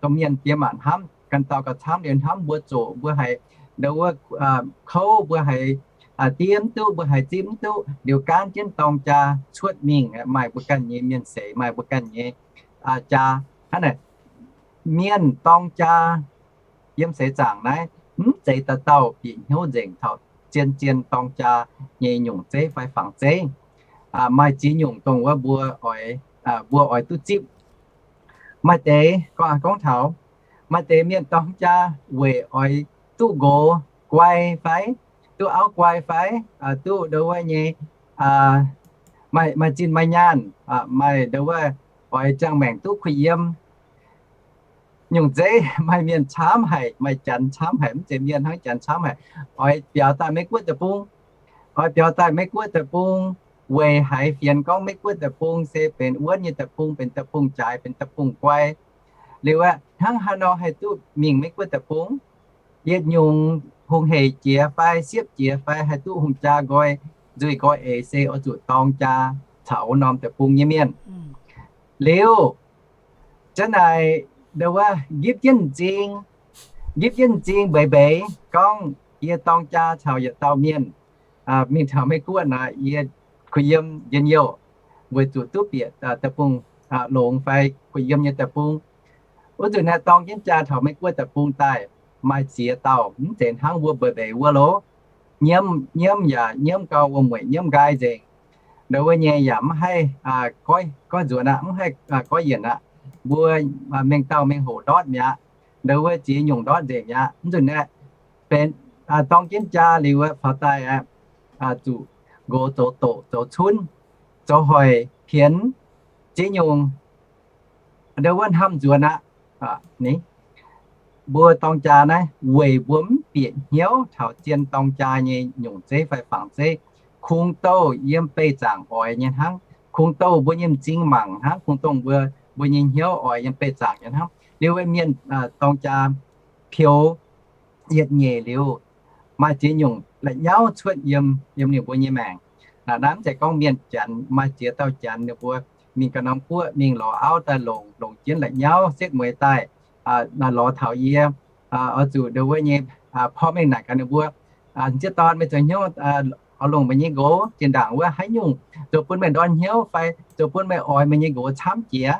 domh mienh diex maac hnamv ganh dauh gauh camv liuz hnamv mbuo zoqc mbuo haiz ndau wuov kouv, mbuo haiz diev mv duqv, mbuo haiz zipv mv duqv, liuz gaanv jienv dorng jaa cuotv mingh, maaih mbuo ganh nyei mienh seix, maaih mbuo ganh nyei jaa. Hnangv naaic, mienh dorng jaa yiem seix zaangc naaiv mv zeiz dauh dauh bieqc hnyouv nzengc taux zien, zien dorng jaa nyei nyungc zeiv fai fangx zeiv. Maaih ziex nyungc dongh wuov mbuo oix, mbuo oix duqv zipv. Maaih deix gorngv, gorngv taux maaih deix mienh dorng jaa weic oix duqv nqox guai fai, duqv auv guai fai, duqv ndo wuov nyei, maaih, maaih zinh maaih nyaanh, maaih ndo wuov oix ziangh maengc duqv kuh yiem. Nyungc zeiv maaih mienh camv haic, maaih janx camv haic, mv zeiz mienh hnangv, janx camv haic, oix biaux daaih Meiv Guoqv deic-bung, oix biaux daaih Meiv Guoqv deic-bung, weic haiz fienx gorngv Meiv Guoqv deic-bung se benx wuonv nyei deic-bung, benx deic-bung jaaix, benx deic-bung guai. Liuz aeqv, hnangv haaix nor haih duqv mingh Meiv Guoqv deic-bung? Yietc nyungc hungh hec jiex fai siepv jiex fai haih duqv hungh jaa nqoi, nzuih nqoi eix se oix zuqc dorng jaa caux wuov norm deic-bung nyei mienh. Liuz, zanc naaic ndo wuov nqipv jienv m'zing, nqipv jienv m'zing mbeix mbeix gorngv, yie dorng jaa caux yietc dauh mienh mingh taux Meiv Guoqv naaic, yie kuh yiem njien-youh, weic zuqc duqv bieqc deic-bung longx fai kuh yiem nyei deic-bung. Wuov nzunc naaiv dorng jienv jaa taux Meiv Guoqv deic-bung daaih, maaih ziex dauh, mv zeiz hnangv mbuo mbeix mbeix wuov loh. Nyiemv, nyiemv yaac nyiemv gau, wuom-mueic nyiemv nqaai nzengc. Ndo wuov nyei yaac mv haih goiv nzuonx aqv, mv haih goiv yienc aqv. Mbuo mengh dauh mengh hoc ndortv mi'aqv. Ndo wuov ziex nyungc ndortv nzengc mi'aqv. Mv nzunc aeqv, benx dorng jienv jaa liuz aeqv, faaux daaih aeqv, zuqc nqox zoux doqc, zoux cunv, zoux hoic pienx ziex nyungc. Ndo wuov hnamv nzuonx aqv. Mbuo dorng jaa naaiv weic mbuo mv bieqc hnyouv taux zien dorng jaa nyei nyungc zeiv fai fangx zeiv. Kungx douh yiem beih zaangc oix nyei hnangv. Kungx douh mbuo nyei m'zing mangc hnangv. Kungx dongh mbuo, mbuo nyei hnyouv oix yiem beih zaangc nyei hnangv. Liuz wuov mienh dorng jaa peux yietc nyeic liuz, maaih ziex nyungc la'nyauv cuotv yiem, yiem ninh mbuo nyei maengc. Naaiv mv zeiz gorngv mienh janx, maaih ziex dauh janx ninh mbuo mingh ganh norm guoqv mingh lorz auv daaih longc, longc jienv la'nyauv setv mueiz daaih, lorz taux yie, oix zuqc ndo wuov nyei porv mengh naaic gaax ninh mbuo, m'sieqv dorn, meih zoux hnyouv oix longc meih nyei nqox zinh ndaangc wuov haaix nyungc zoux bun meih ndortv hnyouv fai zoux bun meih oix meih nyei nqox camv jiex?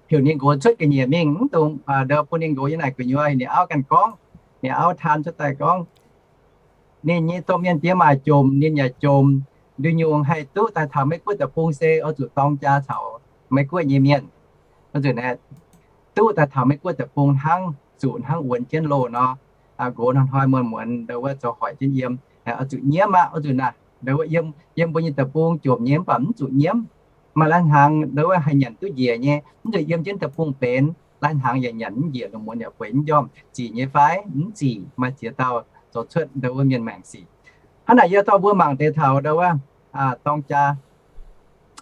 Heuc ninh nqox cuotv ga'nyiec mingh, mv dungx ndo bun ninh nqox yiem naaic gu'nyuoz. Ninh auv ganh gorngv, ninh auv taan cuotv daaih gorngv, ninh nyei domh mienh diex maac jomc, ninh yaac jomc, nduqc nyungc haih duqv daaih taux Meiv Guoqv deic-bung se oix zuqc dorng jaa caux Meiv Guoqv nyei mienh. Oix zuqc duqv daaih taux Meiv Guoqv deic-bung hnangv, zuqc hnangv wuonx jienv loh nor, nqox hnoi-hnoi muonz-muonz ndo wuov zoux hoic jienv yiem. Oix zuqc nyiemv aqv. Oix zuqc naaic ndo wuov yiem, yiem mbuo nyei deic-bung jomc nyei mv baac mv zuqc nyiemv. Maaih lai-hnaangx ndo wuov haih nyanc duqv njiec nyei, mv zuqc yiem jienv deic-bung benx. Lai-hnaangx yaac nyanc mv njiec, lungh muonz yaac bueix mv njormh. Zic nyei fai? Mv zic. Maaih ziex dauh zoux cuotv ndo wuov mienh maengc sic. Hnangv naaic yie dorh mbuo mangc deix taux ndo wuov dorng jaa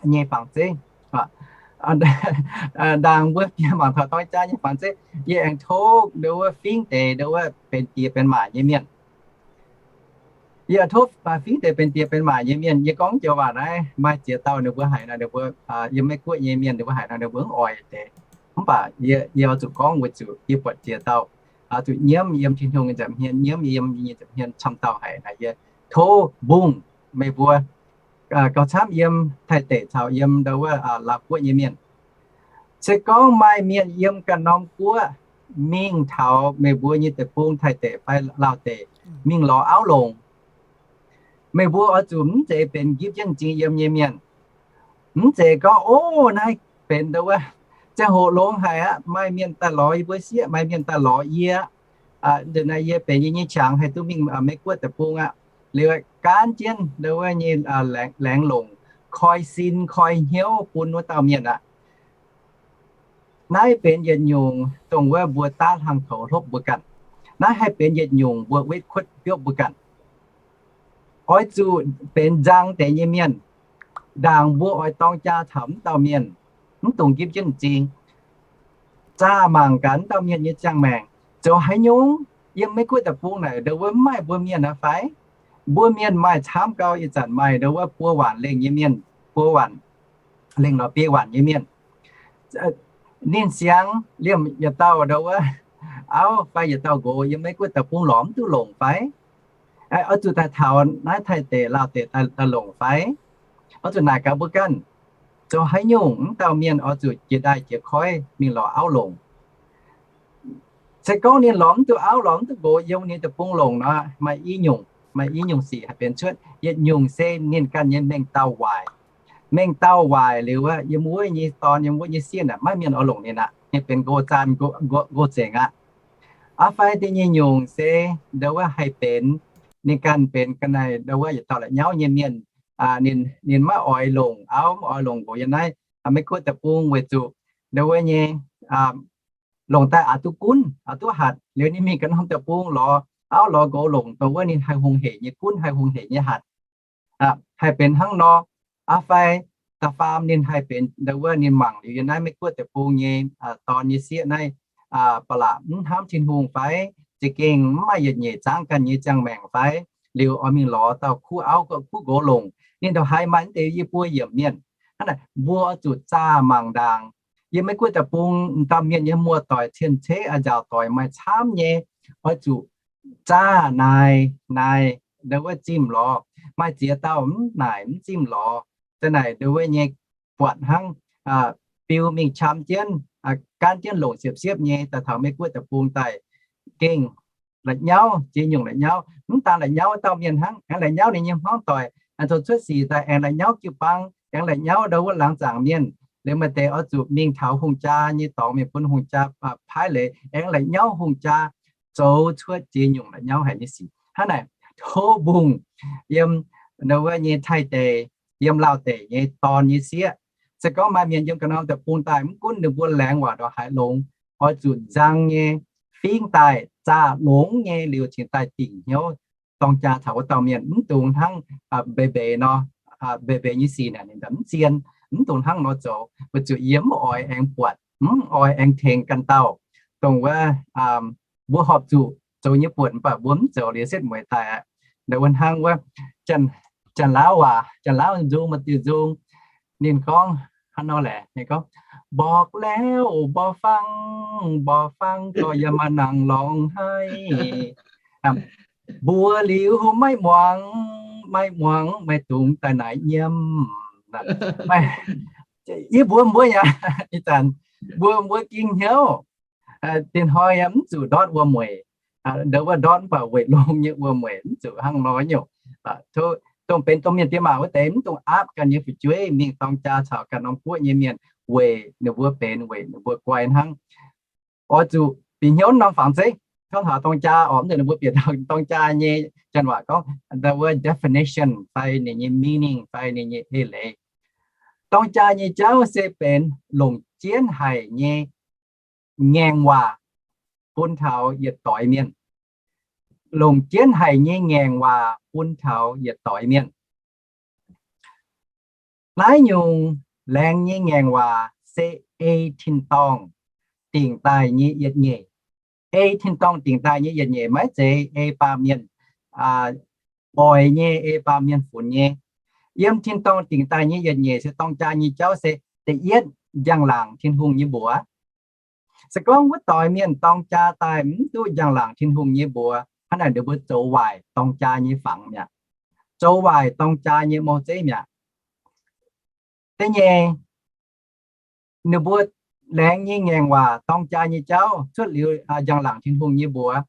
nyei fangx zeiv. Ndaangc mbuo bieqc mangc taux dorng jaa nyei fangx zeiv, yie aengx tov ndo wuov fingx deix ndo wuov benx diex benx maac nyei mienh. Yie tov fingx deix benx diex benx maac nyei mienh. Yie gorngv joux waac naaiv, maaih ziex dauh ninh mbuo haiz nor, ninh mbuo yiem Meiv Guoqv nyei mienh ninh mbuo haiz nor, ninh mbuo mv oix deix. Mv baac yie, yie oix zuqc gorngv weic zuqc yie buatc ziex dauh zuqc nyiemv yiem Tin-Hungh nyei nza'hmien, nyiemv yiem yie nyei nza'hmien camv dauh haic naaic, yie tov mbungh meih mbuo gauh camv yiem Taiv deic caux yiem ndo wuov Laauv guoqv nyei mienh. Se gorngv maaih mienh yiem ganh norm guoqv mingh taux meih mbuo nyei deic-bung, Taiv deic fai Laauv deic, mingh lorz auv longc, meih mbuo oix zuqc mv zeiz benx nqipv jienv m'zing yiem nyei mienh. Mv zeiz gorngv, o, naaiv benx ndo wuov ziangh hoc longx haic aqv, maaih mienh daaih lorz yie mbuo sieqv, maaih mienh daaih lorz yie aqv. Nzunc naaiv yie benx yie nyei qangx haih duqv mingh Meiv Guoqv deic-bung aqv. Liuz gaanv jienv ndo wuov nyei laengz longc, koi sin koi hnyouv bun wuov dauh mienh aqv. Naaiv benx yietc nyungc dongh wuov mbuo daav hlang koux hlopv mbuo ganh. Naaiv haih benx yietc nyungc mbuo wetv kuotv biopv mbuo ganh. Oix zuqc benx nzang deix nyei mienh. Ndaangc mbuo oix dorng jaa taux wuov dauh mienh, mv dungx nqipv jienv m'zing. Zaah mangc gaax wuov dauh mienh nyei ziangh maengc. Zoux haaix nyungc yiem Meiv Guoqv deic-bung naaic ndo wuov mv maaih mbuo mienh aqv fai? Mbuo mienh maaih camv gau, ih zanc maaih ndo wuov buo waanc lengh nyei mienh, buo waanc lengh lorz biei waanc nyei mienh. Ninh siangx liemh yietc dauh ndo wuov auv fai yietc dauh nqox yiem Meiv Guoqv deic-bung lorz mv duqv longc fai? Oix zuqc daaih taux naaiv Taiv deic, Laauv deic daaih longc fai? Oix zuqc naaic gaax mbuo ganh, zoux haaix nyungc wuov dauh mienh oix zuqc jiex ndaaih jiex koiv mingh lorz auv longc. Se gorngv ninh lorz mv duqv auv, lorz mv duqv nqox yiem ninh deic-bung longc nor, maaih i nyungc, maaih i nyungc sic haih benx cuotv. Yietc nyungc se ninh ganh nyei mengh dauh waaic. Mengh dauh waaic liuz, yiem wuov nyei dorn, yiem wuov nyei sieqv aeqv, maiv mienh oix longc ninh aqv. Ninh benx nqox zaanh, nqox zengc aqv. Aa fai da'nyeic nyungc se ndau wuov haih benx, ninh ganh benx ga'naaiv ndau wuov yietc dauh la'nyauv nyei mienh, ninh, ninh maiv oix longc auv, maiv oix longc nqox yiem naaiv Meiv Guoqv deic-bung weic zuqc ndau wuov nyei longc daaih aqc duqv gunv, aqc duqv hatc. Liuz ninh mingh ganh norm deic-bung lorz auv lorz nqox longc dongh wuov ninh haih hungh heic nyei gunv, haih hungh heic nyei hatc, haih benx hnangv nor. Aa fai da'faam ninh haih benx ndau wuov ninh mangc liuz yiem naaiv Meiv Guoqv deic-bung nyei dorn nyei sieqv naaiv ba'laqc mv hnamv Tin-Hungh fai, za'gengh mv maaih yietc nyeic zaangv ganh nyei ziangh maengc fai, liuz oix mingh lorz dauh kuv auv kuv nqox longc. Ninh ndongc haaix maaih naaiv deix yie buo yiemc mienh. Hnangv naaic mbuo oix zuqc zaah mangc ndaangc. Yiem Meiv Guoqv deic-bung m'dauh mienh nyei muoz-doic cien-ceqv a'nziaauc doic maaih camv nyei, oix zuqc zaah naaic, naaic ndau wuov zimh lorz. Maaih ziex dauh mv naaic mv zimh lorz. Da'naaic ndau wuov nyei buatc hnangv, biu mingh qam jienv, gaanv jienv longc siepv-siepv nyei daaih taux Meiv Guoqv deic-bung daaih gengh la'nyauv, ziex nyungc la'nyauv. Mv daan la'nyauv wuov dauh mienh hnangv, aengx la'nyauv ninh nyei hmuangv doic, aengx zoux cuotv sic daaih aengx la'nyauv jiu-baang, aengx la'nyauv ndau wuov laangz zaangc mienh. Liuz maaih deix oix zuqc mingh taux hungh jaa nyei dorngx mingh bun hungh jaa paaiv leiz, aengx la'nyauv hungh jaa, zoux cuotv ziex nyungc la'nyauv haic nyei sic. Hnangv naaic, tov mbungh yiem ndau wuov nyei Taiv deic, yiem Laauv deic nyei dorn nyei sieqv, se gorngv maaih mienh yiem ganh norm deic-bung daaih, mv gunv ninh mbuo laengz waac ndongc haaix longx, oix zuqc nzang nyei fingx daaih zaah longx nyei liuz cingx daaih dingc hnyouv dorng jaa caux wuov dauh mienh. Mv dungx hnangv mbeix mbeix nor, mbeix mbeix nyei sic naaic ninh mv zien. Mv dungx hnangv nor zoux, weic zuqc yie mv oix aengx buatc, mv oix aengx tengx ganh dauh dongh wuov mbuo horpc zuqc zoux nyei buonc, mv baac mbuo mv zoux liuz setv mueiz daaih aqv. Ndau wuov hnangv wuov Janx-Laauv waac, Janx-Laauv nzung maaih diuh nzung, ninh gorngv hnangv nor laeh, ninh gorngv, บอกแล้วบ่ฟัง บ่ฟังก็อย่ามานั่งร้องไห้ mbuox liuz maiv muangx, maiv muangx maiv dungx daaih naaic nyiemv. Yie mbuox mbuo yaac ih zanc mbuo, mbuo ging hnyouv, dinh hnoi yaac mv zuqc ndortv wuom-mueic. Ndau wuov ndortv mv baac weic longx nyei wuom-mueic, mv zuqc hnangv nor nyungc. Dongh benx domh mienh diex maac wuov deix mv dungx aapv ganh nyei fu'jueiv mingh dorng jaa caux ganh norm guoqv nyei mienh weic ninh mbuo benx, weic ninh mbuo guai hnangv. Oix zuqc bieqc hnyouv norm fangx zeiv. Gorngv taux dorng jaa oc, mv zeiz ninh mbuo bieqc dorng jaa nyei janx waac gorngv ndau wuov definition fai ninh nyei meaning fai ninh nyei eix leiz. Dorng jaa nyei jauv se benx longc jienv haic nyei ngaengc waac bun taux yietc doix mienh. Longc jienv haic nyei ngaengc waac bun taux yietc doix mienh. Naaiv nyungc laengz nyei ngaengc waac se ei tin-dorngh dingc daaih nyei yietc nyeic. Ei tin-dorngh dingc daaih nyei yietc nyeic maiv zeiz ei baamh mienh oix nyei, ei baamh mienh funx nyei. Yiem tin-dorngh dingc daaih nyei yietc nyeic se dorng jaa nyei jauv se da'yietv njang-laangc Tin-Hungh nyei mbuox. Se gorngv wuov doix mienh dorng jaa daaih mv duqv njang-laangc Tin-Hungh nyei mbuox, hnangv naaic ninh mbuo zoux waaic dorng jaa nyei fangx mi'aqv. Zoux waaic dorng jaa nyei mouc zeiv mi'aqv. Da'nyeic, ninh mbuo laengz nyei ngaengc waac dorng jaa nyei jauv cuotv liuz njang-laangc Tin-Hungh nyei mbuox,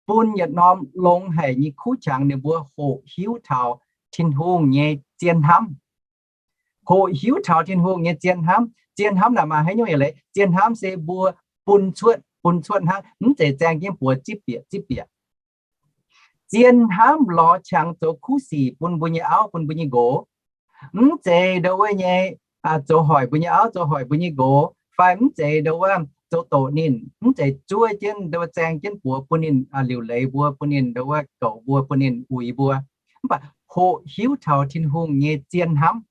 bun yietc norm longx haic nyei kuv qangx ninh mbuo hoqc hiuv taux Tin-Hungh nyei zien hnamv. Hoqc hiuv taux Tin-Hungh nyei zien hnamv. Zien hnamv naaic maaih haaix nyungc eix leiz? Zien hnamv se mbuo bun cuotv, bun cuotv hnangv, mv zeiz zaeng jienv buoz zipv bieqc zipv bieqc. Zien hnamv lorz qangx zoux kuv sic bun mbuo nyei auv bun mbuo nyei nqox. Mv zeiz ndau wuov nyei zoux hoic mbuo nyei auv, zoux hoic mbuo nyei nqox, fai mv zeiz ndau wuov zoux doqc ninh, mv zeiz zuov jienv ndau wuov zaeng jienv buoz bun ninh liuc leiz mbuo, bun ninh ndau wuov goux mbuo, bun ninh uix mbuo. Mv baac hoqc hiuv taux Tin-Hungh nyei zien hnamv.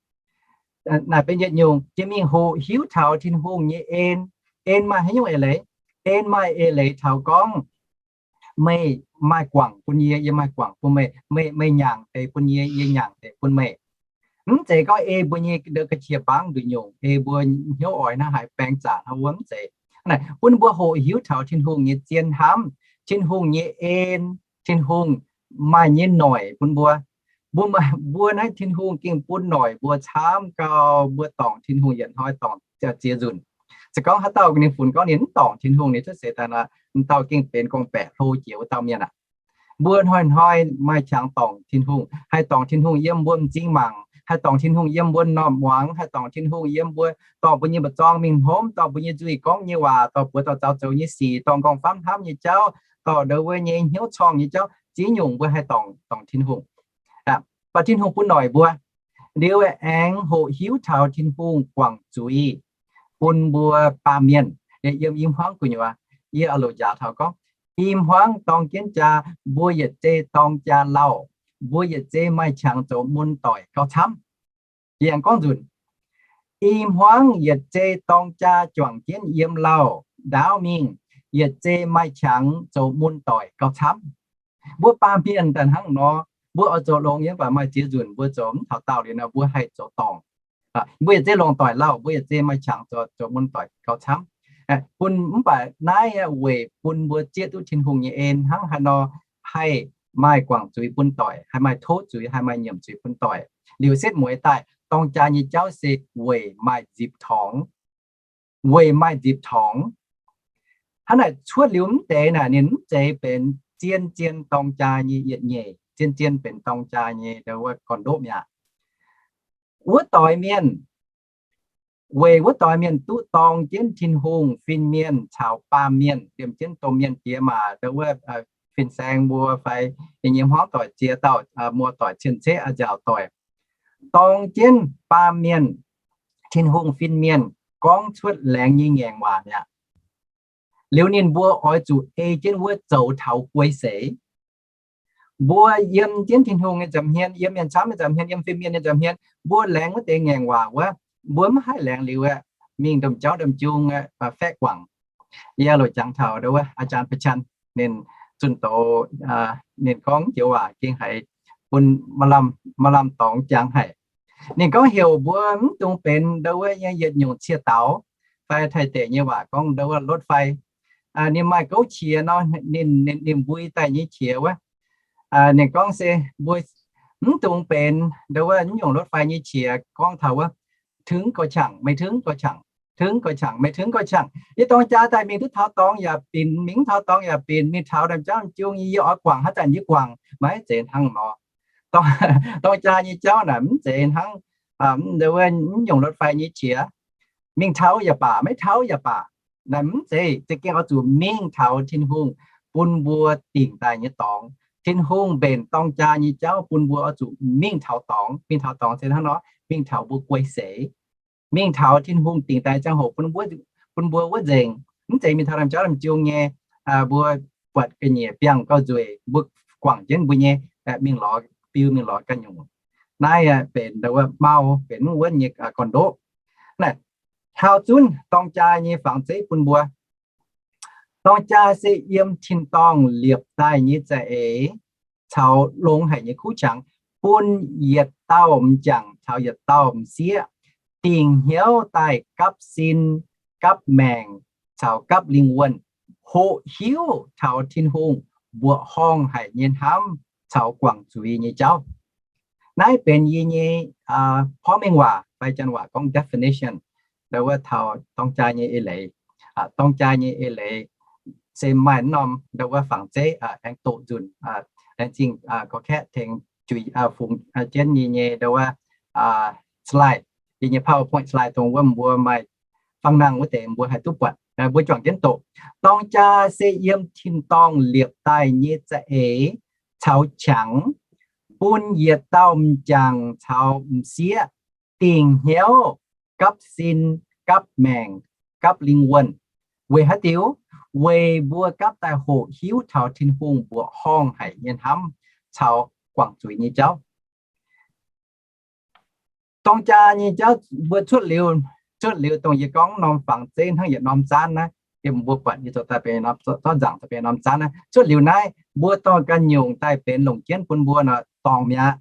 Naaic benx yietc nyungc jiex mingh hoqc hiuv taux Tin-Hungh nyei en. En maaih haaix nyungc eix leiz? En maaih eix leiz taux gorngv meih maaih guangc bun yie, yie maaih guangc bun meih, meih, meih nyaangc deix bun yie, yie nyaangc deix bun meih. Mv zeiz gorngv ei mbuo nyei ndau ga'qiex mbaangv nduqc nyungc, ei mbuo hnyouv oix hnangv haaix baeng zaqc hnangv wuov, mv zeiz. Naaic bun mbuo hoqc hiuv taux Tin-Hungh nyei zien hnamv, Tin-Hungh nyei en, Tin-Hungh maaih nyei noic bun mbuo. Mbuo, mbuo naaiv Tin-Hungh gengh bun noic mbuo camv gau, mbuo dorngc Tin-Hungh yietc hnoi dorngc ziex nzunc. Se gorngv haaix dauh ninh funx gorngv ninh mv dorngc Tin-Hungh, ninh cuotv seix daaih nor, m'dauh gengh benx gorngv-baeqc hlo jiex wuov dauh mienh aqv. Mbuo hnoi-hnoi maaih qangx dorngc Tin-Hungh, haih dorngc Tin-Hungh yiem mbuo m'zing mangc, haih dorngc Tin-Hungh yiem mbuo m'normh muangx, haih dorngc Tin-Hungh yiem mbuo, dorh mbuo nyei mba'zorng mingh hnomv, dorh mbuo nyei nzuih gorngv nyei waac, dorh buoz dauh zaux zoux nyei sic, dorh m'nqorngv famv hnamv nyei jauv, dorh ndau wuov nyei hnyouv corngh nyei jauv, ziex nyungc mbuo haih dorngc, dorngc Tin-Hungh. Mv baac Tin-Hungh bun noic mbuo, liuz aengx hoqc hiuv taux Tin-Hungh guangc zuiz bun mbuo baamh mienh. Yiem i hmuangv gu'nyuoz, yie oix loc njaaux taux gorngv, i hmuangv dorng jienv jaa, mbuo yietc zei dorng jaa lauh, mbuo yietc zei maaih qangx zoux mun doic gauh camv. Yie aengx gorngv nzunc, i hmuangv yietc zei dorng jaa juangc jienv yiem lauh ndaauv mingh, yietc zei maaih qangx zoux mun doic gauh camv. Mbuo baamh mienh daaih hnangv nor, mbuo oix zoux longx yie mv baac maaih ziex nzunc mbuo zoux mv taux daauh liuz nor mbuo haih zoux dorngc. Mbuo yietc zei longc doic lauh, mbuo yietc zei maaih qangx zoux, zoux mun doic gauh camv. Bun mv baac naaiv weic bun mbuo zieqv duqv Tin-Hungh nyei en hnangv haaix nor haih maaih guangc zuiz bun doic, haih maaih tov zuiz, haih maaih nyiemc zuiz bun doic. Liuz setv mueiz daaih dorng jaa nyei jauv se weic maaih nzipc torngx, weic maaih nzipc torngx. Hnangv naaic cuotv liuz mv deix naaic ninh mv zeiz benx zien zien dorng jaa nyei yietc nyeic, zien zien benx dorng jaa nyei ndau wuov gorn-ndoqv mi'aqv. Wuov doix mienh, weic wuov doix mienh duqv dorng jienv Tin-Hungh fin-mienh caux baamh mienh, liemh jienv domh mienh diex maac ndau wuov fin-saeng mbuo fai ninh nyei hmuangv doic ziex dauh, muoz-doic, cien-ceqv, a'nziaauc doic, dorng jienv baamh mienh, Tin-Hungh fin-mienh gorngv cuotv laengz nyei ngaengc waac mi'aqv. Liuz ninh mbuo oix zuqc ei jienv wuov zoux taux guei seix. Mbuo yiem jienv Tin-Hungh nyei nza'hmien, yiem mienh camv nyei nza'hmien, yiem fin-mienh nyei nza'hmien, mbuo laengz wuov deix ngaengc waac wuov, mbuo mv haih laengz liuz aeqv, mingh domh jauv domh jung aeqv, faeqv guangc. Yie loc jangx taux ndau wuov อาจารย์ Pa'qan, ninh zunh doz, ninh gorngv joux waac gengh haiz bun maaih lamh dorngx jangx haic. Ninh gorngv heuc mbuo mv dungx benx ndau wuov nyei yietc nyungc cie daux, fai Taiv-Deic nyei waac gorngv ndau wuov รถไฟ. Ninh maaih gouv qiex nor, ninh, ninh mbui daaih nyei qiex wuov, ninh gorngv se mbuo mv dungx benx ndau wuov nyungc รถไฟ nyei qiex gorngv taux wuov, ถึงก็ช่าง ไม่ถึงก็ช่าง, ถึงก็ช่าง ไม่ถึงก็ช่าง. Yie dorng jaa daaih mingh duqv taux dorngx yaac binc, mingh mv taux dorngx yaac binc, mingh taux ndaamv-jauv jung, yie oix guangc haaix zanc yie guangc, maiv zeiz hnangv nor. Dorng jaa nyei jauv naaic mv zeiz hnangv ndau wuov nyungc รถไฟ nyei qiex, mingh taux yaac baac, maiv taux yaac baac. Naaic mv zeiz, za'gengh oix zuqc mingh taux Tin-Hungh bun mbuo dingc daaih nyei dorngx. Tin-Hungh mbenc dorng jaa nyei jauv bun mbuo oix zuqc mingh taux dorngx. Mingh taux dorngx se hnangv nor, mingh taux mbuo guei seix, mingh taux Tin-Hungh dingc daaih ziangh hoc bun, bun mbuo wuov nzengc. Mv zeiz mingh taux ndaamv-jauv ndaamv-jung nyei, mbuo buatc ga'nyiec biangh gauh nzueic, mbuo guangc jienv mbuo nyei, mingh lorz biu, mingh lorz ganh nyungc. Naaiv benx ndau wuov mau, benx wuonv nyei gorn-ndoqv. Naaiv taux zunv dorng jaa nyei fangx zeiv bun mbuo. Dorng jaa se yiem tin-dorngh liepc daaih nyei za'eix caux longx haic nyei kuv qangx, bun yietc dauh m'jangc caux yietc dauh m'sieqv dingc hnyouv daaih gapv sin, gapv maengc caux gapv lingh wuonh, hoqc hiuv taux Tin-Hungh mbuoqc horngh haic nyei hnamv caux guangc zuiz nyei jauv. Naaiv benx yie nyei พ่อแม่ waac fai janx waac gorngv definition, ndau wuov taux dorng jaa nyei eix leiz. Dorng jaa nyei eix leiz se maaih norm ndau wuov fangx zeiv aengx doqc nzunc, laengz zingh gorx-kaeqv tengx juix fungx jienv yie nyei ndau wuov slide, yie nyei PowerPoint slide dongh wuov mbuo maaih fangx nangh wuov deix mbuo haih duqv buatc. Mbuo juangc jienv doqc. Dorng jaa se yiem tin-dorngh liepc daaih nyei za'eix caux qangx, bun yietc dauh m'jangc caux m'sieqv dingc hnyouv gapv sin, gapv maengc, gapv lingh wuonh. Weic haaix diuc? Weic mbuo gapv daaih hoqc hiuv taux Tin-Hungh mbuoqc horngh haic nyei hnamv caux guangc zuiz nyei jauv. Dorng jaa nyei jauv mbuo cuotv liuz, cuotv liuz dongh yie gorngv norm fangx zeiv hnangv yietc norm zaanv naaiv, yiem mbuo buatc yie zoux daaih benx norm, zorqv nzaangc daaih benx norm zaanv naaiv. Cuotv liuz naaiv mbuo dorh ganh nyungc daaih benx longc jienv bun mbuo nor dorngc mi'aqv.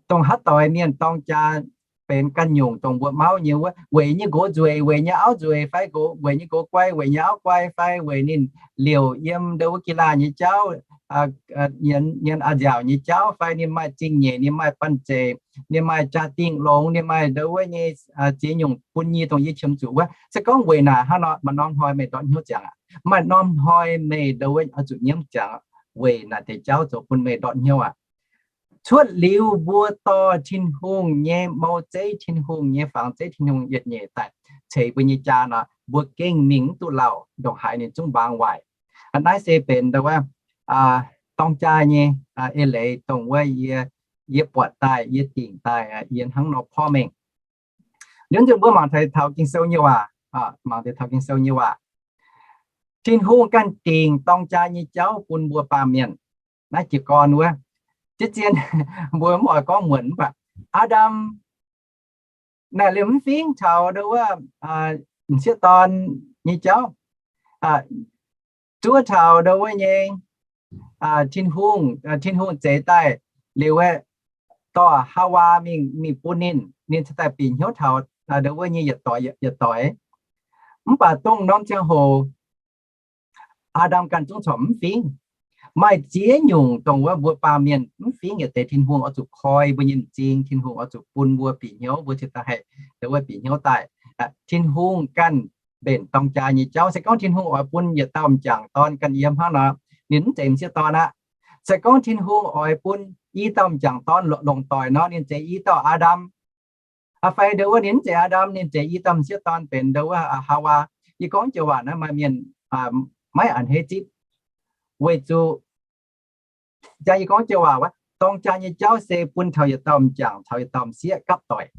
Dongh haaix doix mienh dorng jaa benx ganh nyungc dongh mbuo mauv nyei wuov, weic nyei nqox nzueic, weic nyei auv nzueic, fai nqox, weic nyei nqox guai, weic nyei auv guai, fai weic ninh liouc yiem ndau wuov กีฬา nyei jauv, nyienz, nyienz a'nziaauc nyei jauv, fai ninh maaih zingh nyeic, ninh maaih banh zeic, ninh maaih jaa-dingh longx, ninh maaih ndau wuov nyei ziex nyungc bun nyei dongh yie qiemx zuqc wuov. Se gorngv weic naaic hnangv nor, maaih norm hnoi meih ndortv hnyouv ziangx aqv. Maaih norm hnoi meih ndau wuov oix zuqc nyiemv ziangx, weic naaic deix jauv zoux bun meih ndortv hnyouv aqv. Cuotv liuz mbuo dorh Tin-Hungh nyei mou zeiv, Tin-Hungh nyei fangx zeiv, Tin-Hungh yietc nyeic daaih ceix mbuo nyei jaa nor, mbuo gengh mingh mv duqv lauh, ndongc haaix ninh zungv mbaang waaic. Naaiv se benx ndau wuov dorng jaa nyei eix leiz dongh wuov yie, yie buatc daaih, yie dingc daaih, yie hnangv nor porv mengh. Liuz nzunc mbuo mangc taux Ging-Sou nyei waac, mangc taux Ging-Sou nyei waac. Tin-Hungh ganh dingc dorng jaa nyei jauv bun mbuo baamh mienh. Naaiv jiez gorn wuov, zien-zien mbuo mv oix gorngv muonc mv baac Aa^ndam naaic liemh mv fingx taux ndau wuov m'sieqv dorn nyei jauv, zuov taux ndau wuov nyei Tin-Hungh, Tin-Hungh zeix daaih liuz aeqv, dorh Haawaa mingh, mingh bun ninh, ninh cingx daaih bieqc hnyouv taux ndau wuov nyei yietc doic, yietc doic. Mv baac dongh norm ziangh hoc Aa^ndam ganh zungv corc mv fingx. Maaih ziex nyungc dongh wuov mbuo baamh mienh mv fingx yietc deix Tin-Hungh oix zuqc koi mbuo nyei m'zing, Tin-Hungh oix zuqc bun mbuo bieqc hnyouv, mbuo cingx daaih haih ndau wuov bieqc hnyouv daaih. Tin-Hungh ganh mbenc dorng jaa nyei jauv. Se gorngv Tin-Hungh oix bun yietc dauh m'jangc dorn ganh yiem hnangv nor, ninh mv zeiz m'sieqv dorn aqv. Se gorngv Tin-Hungh oix bun i dauh m'jangc dorn longc doic nor, ninh zeiz i dauh Aa^ndam. Fai ndau wuov ninh mv zeiz Aa^ndam, ninh zeiz i dauh m'sieqv dorn benx ndau wuov Haawaa. Yie gorngv joux waac naaiv maaih mienh maiv a'hneiv zipv, weic zuqc jaa yie gorngv joux waac wuov, dorng jaa nyei jauv se bun taux yietc dauh m'jangc caux yietc dauh m'sieqv gapv doic.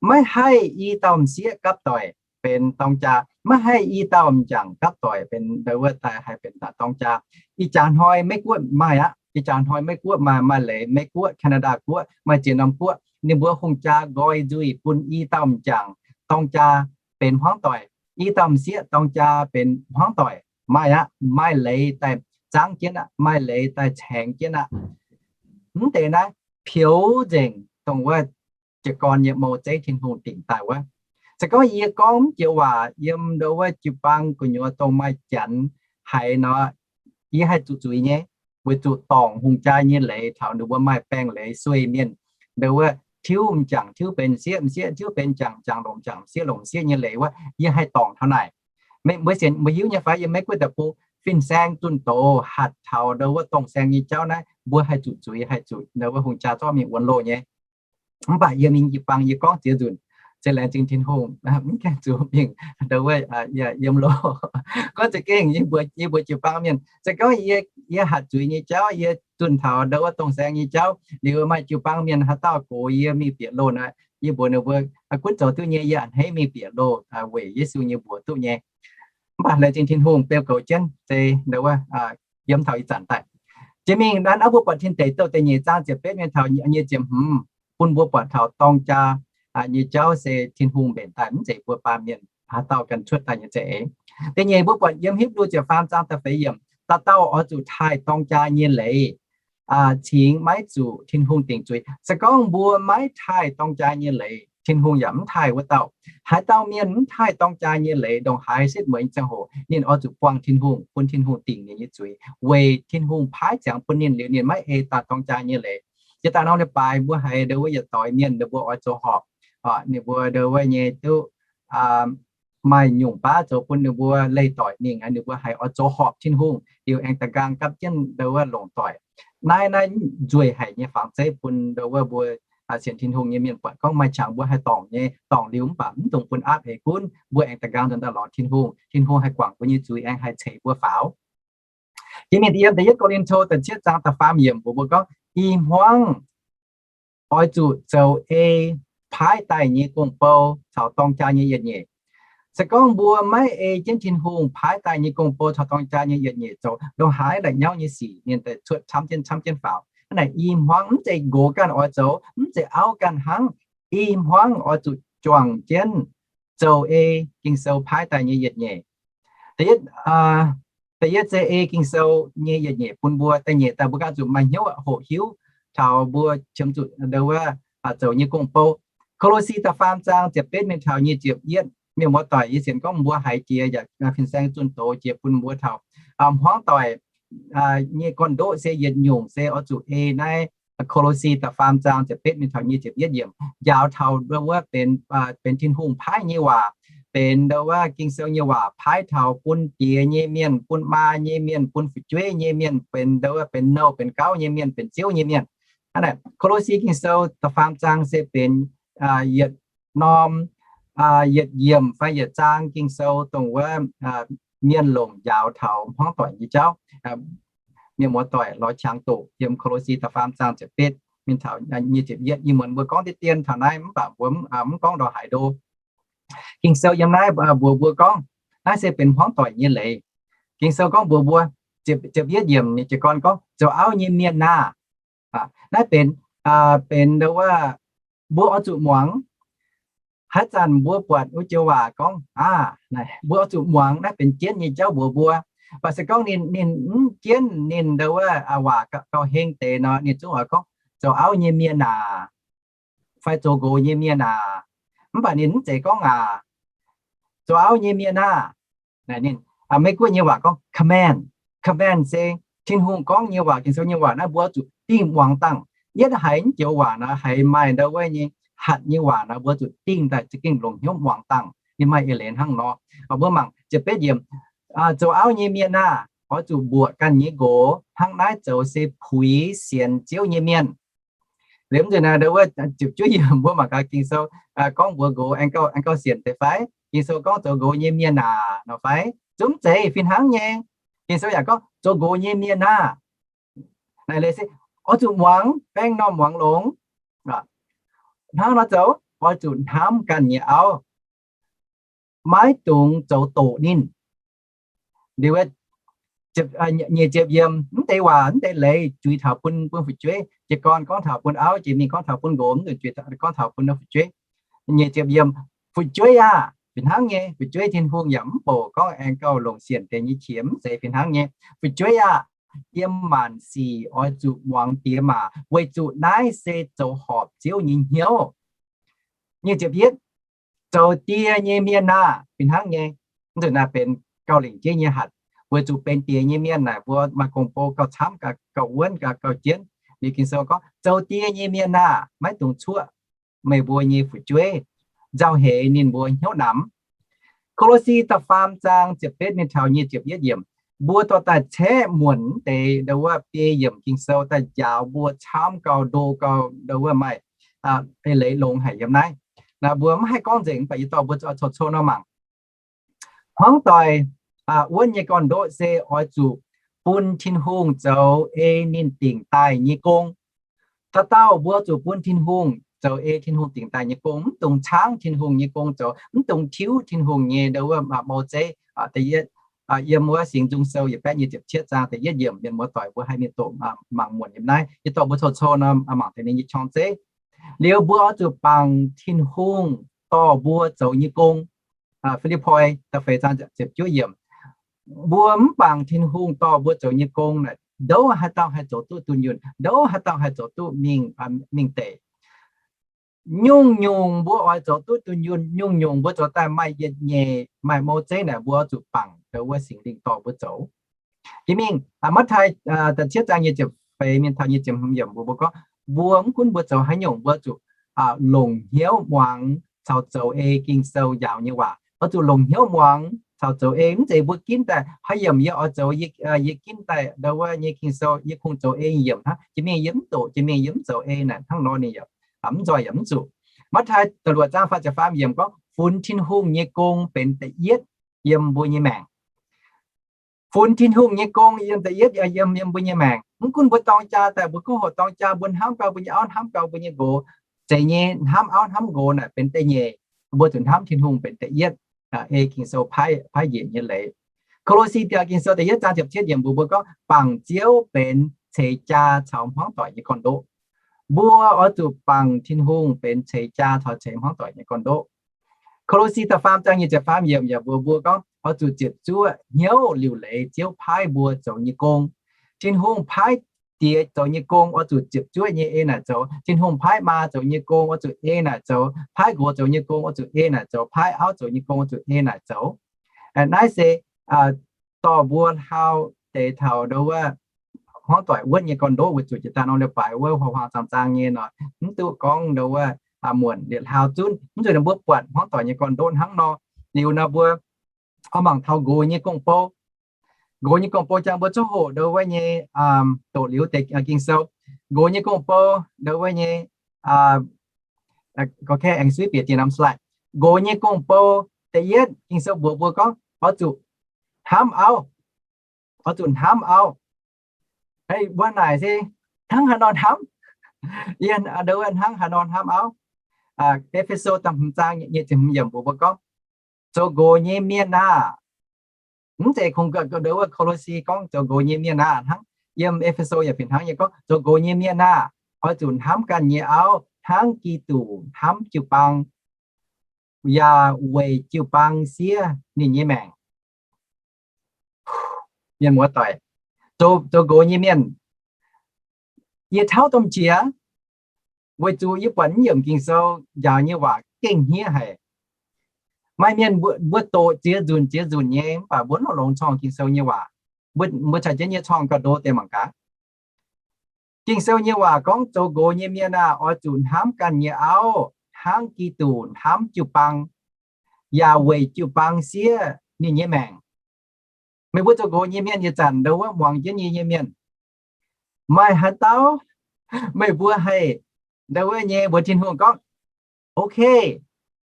Maiv haih i dauh m'sieqv gapv doic benx dorng jaa, maiv haih i dauh m'jangc gapv doic benx ndau wuov daaih haih benx dorng jaa. Ih jaax hnoi Meiv Guoqv maaih aqv. Ih jaax hnoi Meiv Guoqv maaih, maaih leiz Meiv Guoqv, Canada Guoqv, maaih ziex norm guoqv, ninh mbuo hungh jaa nqoi nzuih bun i dauh m'jangc dorng jaa benx hmuangv doic, i dauh m'sieqv dorng jaa benx hmuangv doic. Maaih aqv, maaih leiz daaih zaangv jienv aqv, maaih leiz daaih caengx jienv aqv. Mv deix naaiv peux nzengc dongh wuov jiez gorn nyei mou zeiv Tin-Hungh dingc daaih wuov. Se gorngv yie gorngv mv joux waac yiem ndau wuov jiu-baang gu'nyuoz dongh maaih Janx haiz nor, yie haih zuqc zuiz nyei, weic zuqc dorngc hungh jaa nyei leiz taux ninh mbuo maaih baengh leiz sueih mienh, ndau wuov tiuv m'jangc tiuv benx m'sieqv, m'sieqv tiuv benx m'jangc, m'jangc longc m'jangc, m'sieqv longc m'sieqv nyei leiz wuov, yie haih dorngc taux naaic. Mbuo sienx, mbuo hiuv nyei fai yiem Meiv Guoqv deic-bung fin-saeng zunh doz hatc taux ndau wuov dongh saeng nyei jauv naaiv, mbuo haih zuqc zuiz, haih zuqc ndau wuov hungh jaa zorqv mingh wuonx loh nyei. Mv baac yie mingh jiu-baang yie gorngv ziex nzunc, se laengz zingh Tin-Hungh mv gaengh zuqc mingh ndau wuov yiem loh. Gorngv za'gengh yie mbuo jiu-baang mienh, se gorngv yie, yie hatc zuiz nyei jauv, yie zunh taux ndau wuov dongh saeng nyei jauv liuz, maaih jiu-baang mienh haaix dauh gox yie mingh bieqc loh naaic, yie mbuox ninh mbuo, gunv zoux duqv nyei, yie a'hneiv mingh bieqc loh weic Yesu nyei mbuox duqv nyei. Mv baac laengz zingh Tin-Hungh beu goux jienv se ndau wuov yiem taux ih zanc daaih. Jiex mingh naaiv mbuo buatc Tin Deic Douh da'nyeic zaang ziepc betv mingh taux nyic ziepc hmz, bun mbuo buatc taux dorng jaa nyei jauv se Tin-Hungh mbenc daaih, mv zeiz mbuo baamh mienh haaix dauh ganh cuotv daaih nyei za'eix. Da'nyeic mbuo buatc yiem Hipv^lu ziepc faam zaang da'feix yiemc, dauh dauh oix zuqc taaih dorng jaa nyei leiz, cingx maiv zuqc Tin-Hungh dingc zuiz. Se gorngv mbuo maiv taaih dorng jaa nyei leiz, Tin-Hungh yaac mv taaih wuov dauh. Haaix dauh mienh mv taaih dorng jaa nyei leiz, ndongc haaix setv mueiz nyei ziangh hoc ninh oix zuqc buangh Tin-Hungh, bun Tin-Hungh dingc ninh nyei zuiz, weic Tin-Hungh paaiv ziangx bun ninh liuz ninh maiv ei daaih dorng jaa nyei leiz. Jiex daaih norm leiz-baaix mbuo haiz ndau wuov yietc doix mienh ninh mbuo oix zoux horpc, ninh mbuo ndau wuov nyei duqv maaih nyungc baav zoux bun ninh mbuo leih doic mingh, ninh mbuo haiz oix zoux horpc Tin-Hungh liuz aengx da'nqaang gapv jienv ndau wuov longc doic. Naaiv, naaiv nzueic haic nyei fangx zeiv bun ndau wuov mbuo sienx Tin-Hungh nyei mienh buatc gorngv maaih qangx mbuo haih dorngc nyei, dorngc liuz mv baac mv dungx bun aapv heix gunv, mbuo aengx da'nqaang nzuonx daaih lorz Tin-Hungh, Tin-Hungh haih guangc mbuo nyei zuiz aengx haih ceix mbuo faaux. Jiex mingh yiem da'yietv Ko^lin^to da'cietv zaang da'faam yiemc mbuox mbuo gorngv, ih hmuangv oix zuqc zoux ei paaiv daaih nyei gong-bou caux dorng jaa nyei yietc nyeic. Se gorngv mbuo maiv ei jienv Tin-Hungh paaiv daaih nyei gong-bou caux dorng jaa nyei yietc nyeic zoux, ndongc haaix la'nyauv nyei sic ninh daaih cuotv camv jienv camv jienv faaux. Hnangv naaic, ih hmuangv mv zeiz nqox ganh oix zoux, mv zeiz auv ganh hnangv. Ih hmuangv oix zuqc juangc jienv zoux ei Ging-Sou paaiv daaih nyei yietc nyeic. Da'yietv, da'yietv se ei Ging-Sou nyei yietc nyeic bun mbuo. Da'nyeic daaih mbuo ganh zuqc maaih hnyouv hoqc hiuv taux mbuo qiemx zuqc ndau wuov zoux nyei gong-bou. Ko^lo^si da'faam zaang ziepc betv mingh taux nyic ziepc yietv, mienh muoz-doic, yie sienx gorngv mbuo haiz jiex yaac fin-saeng zunh doz jiex bun mbuo taux hmuangv doic nyei gorn-ndoqv se yietc nyungc se oix zuqc ei naaiv Ko^lo^si da'faam zaang ziepc betv mingh taux nyic ziepc yietv yiemc, njaaux taux ndau wuov benx, benx Tin-Hungh paaiv nyei waac, benx ndau wuov Ging-Sou nyei waac paaiv taux bun diex nyei mienh, bun maa nyei mienh, bun fu'jueiv nyei mienh, benx ndau wuov benx nouh benx gauv nyei mienh, benx ziouv nyei mienh. Hnangv naaic, Ko^lo^si Ging-Sou da'faam zaang se benx yietc norm, yietc yiemc fai yietc zaang Ging-Sou dongh wuov mienh longc njaaux taux hmuangv doic nyei jauv. Mienh muoz-doic lorz qangx doqc yiem Ko^lo^si da'faam zaang ziepc betv mingh taux nyic ziepc yietv. Ih muonz mbuo gorngv deix dien taux naaiv mv baac mbuo mv gorngv ndau haaix ndo. Ging-Sou yiem naaiv mbuox mbuo gorngv, naaiv se benx hmuangv doic nyei leiz. Ging-Sou gorngv mbuox mbuo, ziepc yietv yiemc ninh jiez gorn gorngv, zoux auv nyei mienh aah! Naaiv benx, benx ndau wuov, mbuo oix zuqc muangx. Haaix zanc mbuo buatc wuov joux waac gorngv aah, mbuo oix zuqc muangx. Naaiv benx jienv nyei jauv mbuox mbuo. Mv baac se gorngv ninh, ninh mv jienv ninh ndau wuov waac gauh heng deix nor, ninh zungv oix gorngv, zoux auv nyei mienh aah! Fai zoux nqox nyei mienh aah! Mv baac ninh mv zeiz gorngv aah, zoux auv nyei mienh aah! Meiv Guoqv nyei waac gorngv command. Command se Tin-Hungh gorngv nyei waac, Ging-Sou nyei waac naaiv mbuo zuqc dingh muangx dangh. Yietv haiz mv joux waac nor, haiz maaih ndau wuov nyei hatc nyei waac nor, mbuo zuqc dingh daaih za'gengh longc hnyouv muangx dangh. Ninh maaih eix leiz hnangv nor. Mbuo mangc ziepc betv yiemc, zoux auv nyei mienh aah! Oix zuqc mbuoqc ganh nyei nqox. Hnangv naaiv zoux se puix sienx Ziouv nyei mienh. Liuz mv nzunc naaiv ndau wuov ziepc juov yiemc mbuo mangc gaax Ging-Sou gorngv mbuox nqox aengx gauh, aengx gauh sienx deix fai? Ging-Sou gorngv zoux nqox nyei mienh aah! Nor fai? Zungv mv zeiz. Fih hnangv nyei, Ging-Sou yaac gorngv zoux nqox nyei mienh aah! Naaic leiz se oix zuqc muangx, baeng normh muangx longx. Hnangv nor zoux, oix zuqc hnamv ganh nyei auv, maiv dungx zoux doqc ninh. Liuz nyic ziepc yiemc, mv deix waac, mv deix leiz juix taux bun, bun fu'jueiv. Jiez gorn gorngv taux bun auv, jiex mingh gorngv taux bun nqox, mv nzunc juix gorngv taux bun fu'jueiv. Nyic ziepc yiemc, fu'jueiv aah! Fih hnangv nyei, fu'jueiv Tin-Hungh yaac mv bouc gorngv aengx gauh longc sienx deix nyei qiex, mv zeiz. Fih hnangv nyei, fu'jueiv aah! Yiem maanc sic oix zuqc muangx diex maac, weic zuqc naaiv se zoux horpc Ziouv nyei hnyouv. Nyic ziepc yietv, zoux die nyei mienh aah! Fih hnangv nyei, mv nzunc naaiv benx gauh lingc jeiv nyei hatc, weic zuqc benx diex nyei mienh naaic mbuo maaih gong-bou gauh camv, gauh wuonv, gauh jienv. Liuz Ging-Sou gorngv, zoux die nyei mienh aah! Maiv dungx cuoqv meih mbuo nyei fu'jueiv, nzauh heix ninh mbuo hnyouv namx. Ko^lo^si da'faam zaang ziepc betv mingh taux nyic ziepc yietv yiemc, mbuo dorh daaih caeqv muonc mv deix ndau wuov biei yiemc Ging-Sou daaih njaaux mbuo camv gauh ndo gauh ndau wuov maaih eix leiz longx haic yiem naaiv. Naaiv mbuo mv haih gorngv nzengc, mv baac yie dorh mbuo cou-cou nor mangc. Hmuangv doic wuonv nyei gorn-ndoqv se oix zuqc bun Tin-Hungh zoux ei ninh dingc daaih nyei gong. Dauh dauh mbuo zuqc bun Tin-Hungh zoux ei Tin-Hungh dingc daaih nyei gong, mv dungx caangv Tin-Hungh nyei gong zoux, mv dungx tiuv Tin-Hungh nyei ndau wuov mou zeiv. Da'yietv, yiem wuov Singx Nzung Sou yietc baeqv nyic ziepc cietv zaang da'yietv yiemc, mienh muoz-doic mbuo haih mingh doqc mangc muonc yiem naaiv. Yie dorh mbuo cou-cou nor mangc deix ninh nyei qorng-zeiv. Liuz mbuo oix zuqc bangc Tin-Hungh dorh mbuo zoux nyei gong. Fi^lipv^poi da'feix zaang ziepc juov yiemc, mbuo mv bangc Tin-Hungh dorh mbuo zoux nyei gong naaic, ndouv haaix dauh haih zoux duqv dunh yunh, ndouv haaix dauh haih zoux duqv mingh, mingh deic. Nyungc-nyungc mbuo oix zoux duqv dunh yunh, nyungc-nyungc mbuo zoux daaih maaih yietc nyeic, maaih mou zeiv naaic, mbuo zuqc bangc ndau wuov Singx Lingh dorh mbuo zoux. Jiex mingh Matv^tai da'cietv zaang nyic ziepc feix mingh taux nyic ziepc hmz yiemc mbuo, mbuo gorngv, mbuo mv gunv mbuo zoux haaix nyungc, mbuo zuqc longc hnyouv muangx caux zoux ei Ging-Sou njaaux nyei waac. Oix zuqc longc hnyouv muangx caux zoux ei. Mv zeiz mbuo ginv daaih haaix yiemc yie oix zoux, yie ginv daaih ndau wuov nyei Ging-Sou yie kungx zoux ei yiemc hnangv. Jiex mingh yie mv doqc, jiex mingh yie mv zoux ei naaic, hnangv nor ninh yaac mv nzoih yaac mv zuqc. Matv^tai da'luoqc zaang faah ziepc faam yiemc gorngv, funx Tin-Hungh nyei gong benx da'yietv yiem mbuo nyei maengc. Funx Tin-Hungh nyei gong yiem da'yietv yiem, yiem mbuo nyei maengc. Mv gunv mbuo dorng jaa daaih, mbuo gorngv hoc dorng jaa, mbuo hnamv gau mbuo nyei auv, hnamv gau mbuo nyei nqox. Zeiz nyei, hnamv auv hnamv nqox naaic benx da'nyeic. Mbuo zuqc hnamv Tin-Hungh benx da'yietv. Ei Ging-Sou paaiv, paaiv njiec nyei leiz. Ko^lo^si Ging-Sou da'yietv zaang ziepc cietv yiemc mbuox mbuo gorngv, bangc Ziouv benx ceix jaa caux hmuangv doic nyei gorn-ndoqv. Mbuo oix zuqc bangc Tin-Hungh benx ceix jaa caux ceix hmuangv doic nyei gorn-ndoqv. Ko^lo^si da'faam zaang nyic ziepc faam yiemc yaac mbuox mbuo gorngv, oix zuqc ziepc zuoqv hnyouv liuc leiz Ziouv paaiv mbuo zoux nyei gong. Tin-Hungh paaiv diex zoux nyei gong oix zuqc ziepc zuoqv nyei ei naaic zoux. Tin-Hungh paaiv maa zoux nyei gong oix zuqc ei naaic zoux. Paaiv nqox zoux nyei gong oix zuqc ei naaic zoux. Paaiv auv zoux nyei gong oix zuqc ei naaic zoux. Naaiv se dorh mbuo hlaau deix taux ndau wuov hmuangv doic wuonv nyei gorn-ndoqv weic zuqc jiex daaih norm leiz-baaix wuov huaang-huaang zaang-zaang nyei nor, mv duqv gorngv ndau wuov muonc liepc hlaau zunv. Mv zuqc mbuo buatc hmuangv doic nyei gorn-ndoqv hnangv nor. Liuz nor mbuo oix mangc taux nqox nyei gong-bou. Nqox nyei gong-bou jangx mbuo zungv hoqc ndau wuov nyei doqc liuz deix Ging-Sou. Nqox nyei gong-bou, ndo wuov nyei, go kae aengx suiv bieqc dien norm slide. Nqox nyei gong-bou da'yietv Ging-Sou mbuox mbuo gorngv oix zuqc hnamv auv. Oix zuqc hnamv auv. Mbuo naaic se hnangv haaix nor hnamv? Yie ndo wuov hnangv haaix nor hnamv auv? E^fe^so da'hmz zaang nyic ziepc hmz yiemc mbuox mbuo gorngv, zoux nqox nyei mienh aah! Mv zeiz kungx ndo wuov Ko^lo^si gorngv zoux nqox nyei mienh aah hnangv. Yiem E^fe^so yaac fih hnangv nyei gorngv zoux nqox nyei mienh aah! Oix zuqc hnamv ganh nyei auv hnangv Giduc hnamv jiu-baang, yaac weic jiu-baang siev ninh nyei maengc. Mienh muoz-doic, zoux nqox nyei mienh, yie tauv domh qiex, weic zuqc yie buatc naaiv yiemc Ging-Sou njaaux nyei waac gengh hniev haic. Maaih mienh mbuo doqc ziex nzunc ziex nzunc nyei, mv baac mbuo mv longx corng Ging-Sou nyei waac. Mbuo caux jienv yie corng gauh ndo deix mangc gaax. Ging-Sou nyei waac gorngv, zoux nqox nyei mienh aah! Oix zuqc hnamv ganh nyei auv hnangv Giduc hnamv jiu-baang, yaac weic jiu-baang siev ninh nyei maengc. Meih mbuo zoux nqox nyei mienh, ih zanc ndo wuov muangx jienv yie nyei mienh, maaih haaix dauh meih mbuo haih ndo wuov nyei mbuox Tin-Hungh gorngv, ok,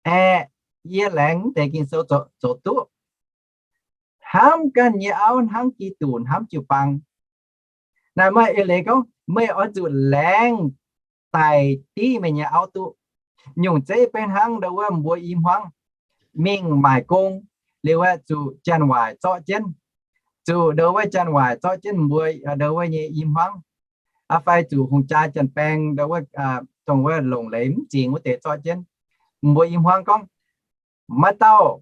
aeqv, yie laengz mv deix Ging-Sou zoux duqv, hnamv ganh nyei auv hnangv Giduc hnamv jiu-baang? Naaic maaih eix leiz gorngv meih oix zuqc laengz daic div meih nyei auv duqv. Nyungc zeiv beiv hnangv ndo wuov mbuo i hmuangv mingh maaic gong, liuz aeqv, zuqc janx-waaic zorqv jienv, zuqc ndo wuov janx-waaic zorqv jienv mbuo ndo wuov nyei i hmuangv, fai zuqc hungh jaa janx-baeng ndo wuov, dongh wuov longc leiz mv zingx wuov deix zorqv jienv mbuo i hmuangv gorngv, maaih dauh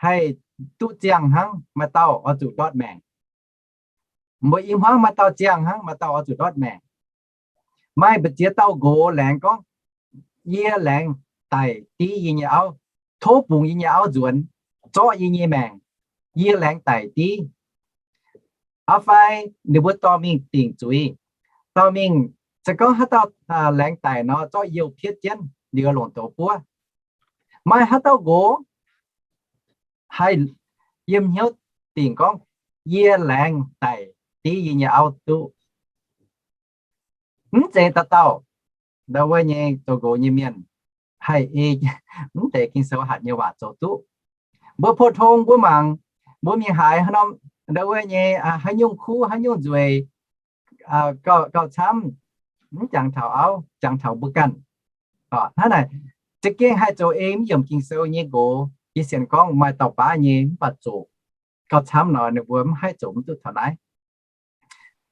haih duqv ziangh hnangv, maaih dauh oix zuqc ndortv maengc. Mbuo i hmuangv maaih dauh ziangh hnangv, maaih dauh oix zuqc ndortv maengc. Maaih mbu'ziex dauh nqox laengz gorngv, yie laengz daic div yie nyei auv, tov bungx yie nyei auv nzuonx, zorqv yie nyei maengc, yie laengz daic div. Aa fai ninh mbuo dorh mingh dingc zuiz, dorh mingh, se gorngv haaix dauh laengz daic nor, zorqv youh pietv jienv liuz longc douz buov. Maaih haaix dauh nqox haih yiem hnyouv dingc gorngv, yie laengz daic div yie nyei auv duqv? Mv zeiz dauh dauh ndo wuov nyei zoux nqox nyei mienh haih ei mv deix Ging-Sou hatc nyei waac zoux duqv. Mbuo pou-tong mbuo mangc, mbuo mingh haaix haaix norm ndo wuov nyei haaix nyungc kuv haaix nyungc nzueic, gauh camv, mv jangx taux auv, jangx taux mbuo ganh. Hnangv naaic, za'gengh haih zoux ei mv yiemc Ging-Sou nyei nqox, yie sienx gorngv maaih dauh baav nyei mv baac zoqc gauh camv nor, ninh mbuo mv haih zoux mv duqv taux naaiv.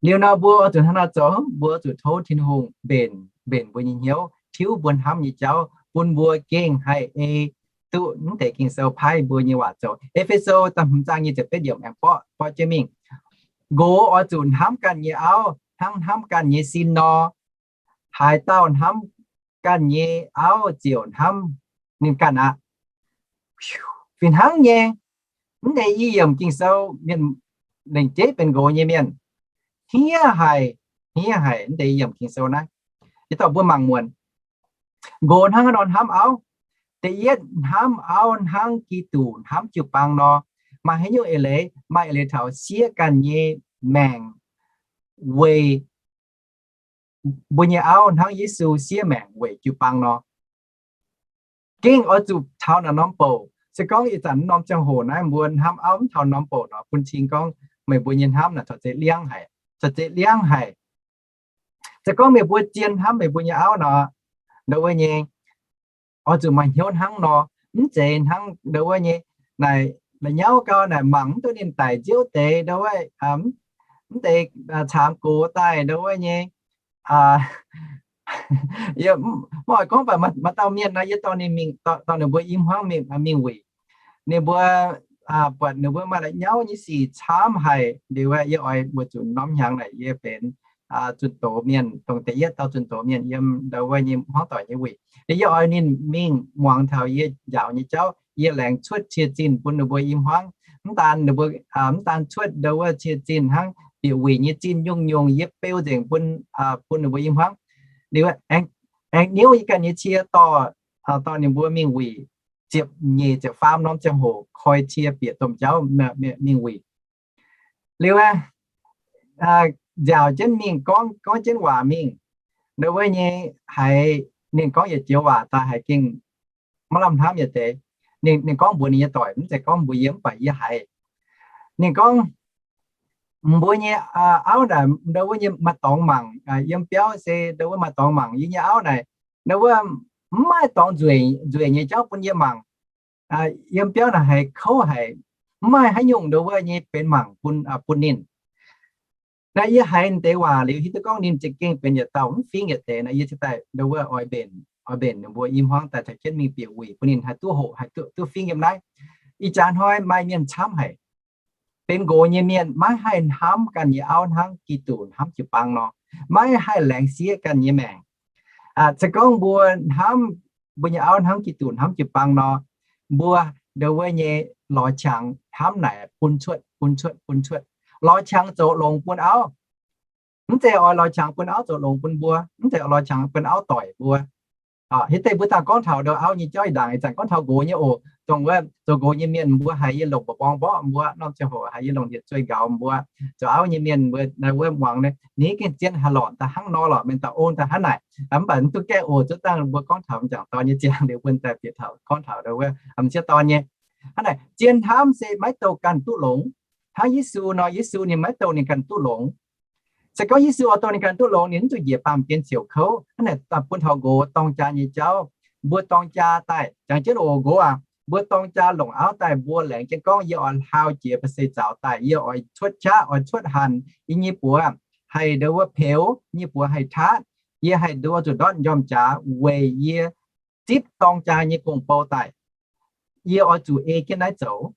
Liuz nor mbuo oix zuqc hnangv naaiv zoux, mbuo zuqc tov Tin-Hungh mbenc, mbenc mbuo nyei hnyouv, tiuv mbuo hnamv nyei jauv, bun mbuo gengh haih ei duqv mv deix Ging-Sou paaiv mbuo nyei waac zoux. E^fe^so da'hmz zaang nyic ziepc betv yiemc aengx borqv, borqv jienv mingh. Nqox oix zuqc hnamv ganh nyei auv hnangv hnamv ganh nyei sin nor, haaix dauh hnamv ganh nyei auv ziouc hnamv ninh ganh aqv. Fih hnangv nyei, mv deix i yiemc Ging-Sou mienh lengc jeiv benx nqox nyei mienh, hniev haic, hniev haic mv deix i yiemc Ging-Sou naaiv. Yie dorh mbuo mangc muonc. Nqox hnangv haaix nor hnamv auv? Da'yietv, hnamv auv hnangv Giduc hnamv jiu-baang nor. Maaih haaix nyungc eix leiz? Maaih eix leiz taux siev ganh nyei maengc weic mbuo nyei auv hnangv Yesu siev maengc weic jiu-baang nor. Gengh oix zuqc taux naaiv norm bouc. Se gorngv ih zanc norm ziangh hoc naaiv mbuo hnamv auv mv taux norm bouc nor, bun cing gorngv meih mbuo nyei hnamv naaic corc zeiz liangv haic, corc zeiz liangv haic. Se gorngv meih mbuo zien hnamv meih mbuo nyei auv nor, ndo wuov nyei, oix zuqc maaih hnyouv hnangv nor, mv zeiz hnangv ndo wuov nyei, naaic la'nyauv gau naaic mangc mv duqv ninh daic nziouv deix ndo wuov, mv deix caamx gox daaih ndo wuov nyei. Mv oix gorngv baac maaih dauh mienh nor, yie dorh ninh mingh, dorh ninh mbuo i hmuangv mingh wuic. Ninh mbuo buatc ninh mbuo maaih la'nyauv nyei sic camv haic liuz, yie oix mbuo zuqc norm hnyangx naaic yie benx zunh doz mienh, dongh da'yietv dauh zunh doz mienh yiem ndo wuov nyei hmuangv doic nyei wuic. Liuz yie oix ninh mingh muangx taux yie njaaux nyei jauv. Yie laengz cuotv cie-zinh bun ninh mbuo i hmuangv. Mv daan ninh mbuo, mv daan cuotv ndo wuov cie-zinh hnangv, bieqc wuic nyei zinh nyungc-nyungc yie beu nzengc bun, bun ninh mbuo i hmuangv. Liuz aengx niouv yie ganh nyei cie dorh, dorh ninh mbuo mingh wuic ziepc nyeic ziepc faam norm ziangh hoc koi cie bieqc domh jauv mingh wuic. Liuz aeqv, nziaauc jienv mingh gorngv, gorngv jienv waac mingh. Ndau wuov nyei haiz ninh gorngv yietc joux waac daaih haiz gengh maiv lamh hnamv yietc deix. Ninh, ninh gorngv mbuox ninh nyei doic, mv zeiz gorngv mbuox yie mv baac yie haiz. Ninh gorngv, mbuo nyei auv naaic ndau wuov nyei maaih dorngx mangc, yiem biauv se ndau wuov maaih dorngx mangc. Yie nyei auv naaic ndau wuov mv maaih dorngx nzueic, nzueic nyei jauv bun yie mangc. Yiem biauv naaic haiz kouv haic, mv maaih haaix nyungc ndau wuov nyei benx mangc bun, bun ninh. Naaiv yie haiz deix waac liuz hiuv duqv gorngv ninh za'gengh benx yietc dauh mv fingx yietc deix. Naaiv yie ziouc daaih ndau wuov oix mbenc, oix mbenc ninh mbuo i hmuangv daaih taux jienv mingh bieqc wuic bun ninh haih duqv hoqc, haih duqv, duqv fingx yiem naaiv. Ih jaax hnoi maaih mienh camv haic. Benx nqox nyei mienh maiv haih hnamv ganh nyei auv hnangv Giduc hnamv jiu-baang nor, maiv haih laengz sieqv ganh nyei maengc. Se gorngv mbuo hnamv mbuo nyei auv hnangv Giduc hnamv jiu-baang nor, mbuo ndau wuov nyei lorz qangx hnamv naaic bun cuotv, bun cuotv, bun cuotv. Lorz qangx zoux longx bun auv. Mv zeiz oix lorz qangx bun auv zoux longx bun mbuo, mv zeiz oix lorz qangx bun auv doic mbuo. Hiuv deix mbuo dangh gorngv taux ndau auv nyei jauv ih ndaangc, ih zanc gorngv taux nqox nyei oc. Dongh wuov zoux nqox nyei mienh mbuo haiz yie longc mba'mbong mborqv mbuo, norm ziangh hoc haiz yie longc yietc zueih nqaaux mbuo. Zoux auv nyei mienh mbuo naaiv wuov muangx ninh gengh zien haaix lorqc, daaih hnangv nor lorqc, mienh daaih ong daaih hnangv naaic. Mv baac mv duqv gaengh oc, zuov dangh mbuo gorngv taux m'jangc dorn nyei ziangh liuz bun daaih bieqc taux gorngv taux ndau wuov m'sieqv dorn nyei. Hnangv naaic, zien hnamv se maiv douh ganh duqv longx. Hnangv Yesu nor, Yesu ninh maiv douh ninh ganh duqv longx. Se gorngv Yesu oix douh ninh ganh duqv longx, ninh mv zuqc njiec baamh gen ziouc kouv. Hnangv naaic bun taux nqox dorng jaa nyei jauv, mbuo dorng jaa daaih, jangx jienv oc nqox aac, mbuo dorng jaa longc auv daaih, mbuo laengz jienv gorngv, yie oix hlaau jiex ba'seix zaux daaih, yie oix cuotv qaqv, oix cuotv hanc, yie nyei buoz haih ndau wuov peux, yie nyei buoz haih taqv, yie haih ndau wuov zuqc ndortv njormh jaax weic yie zipv dorng jaa nyei gong-bou daaih. Yie oix zuqc ei jienv naaiv zoux.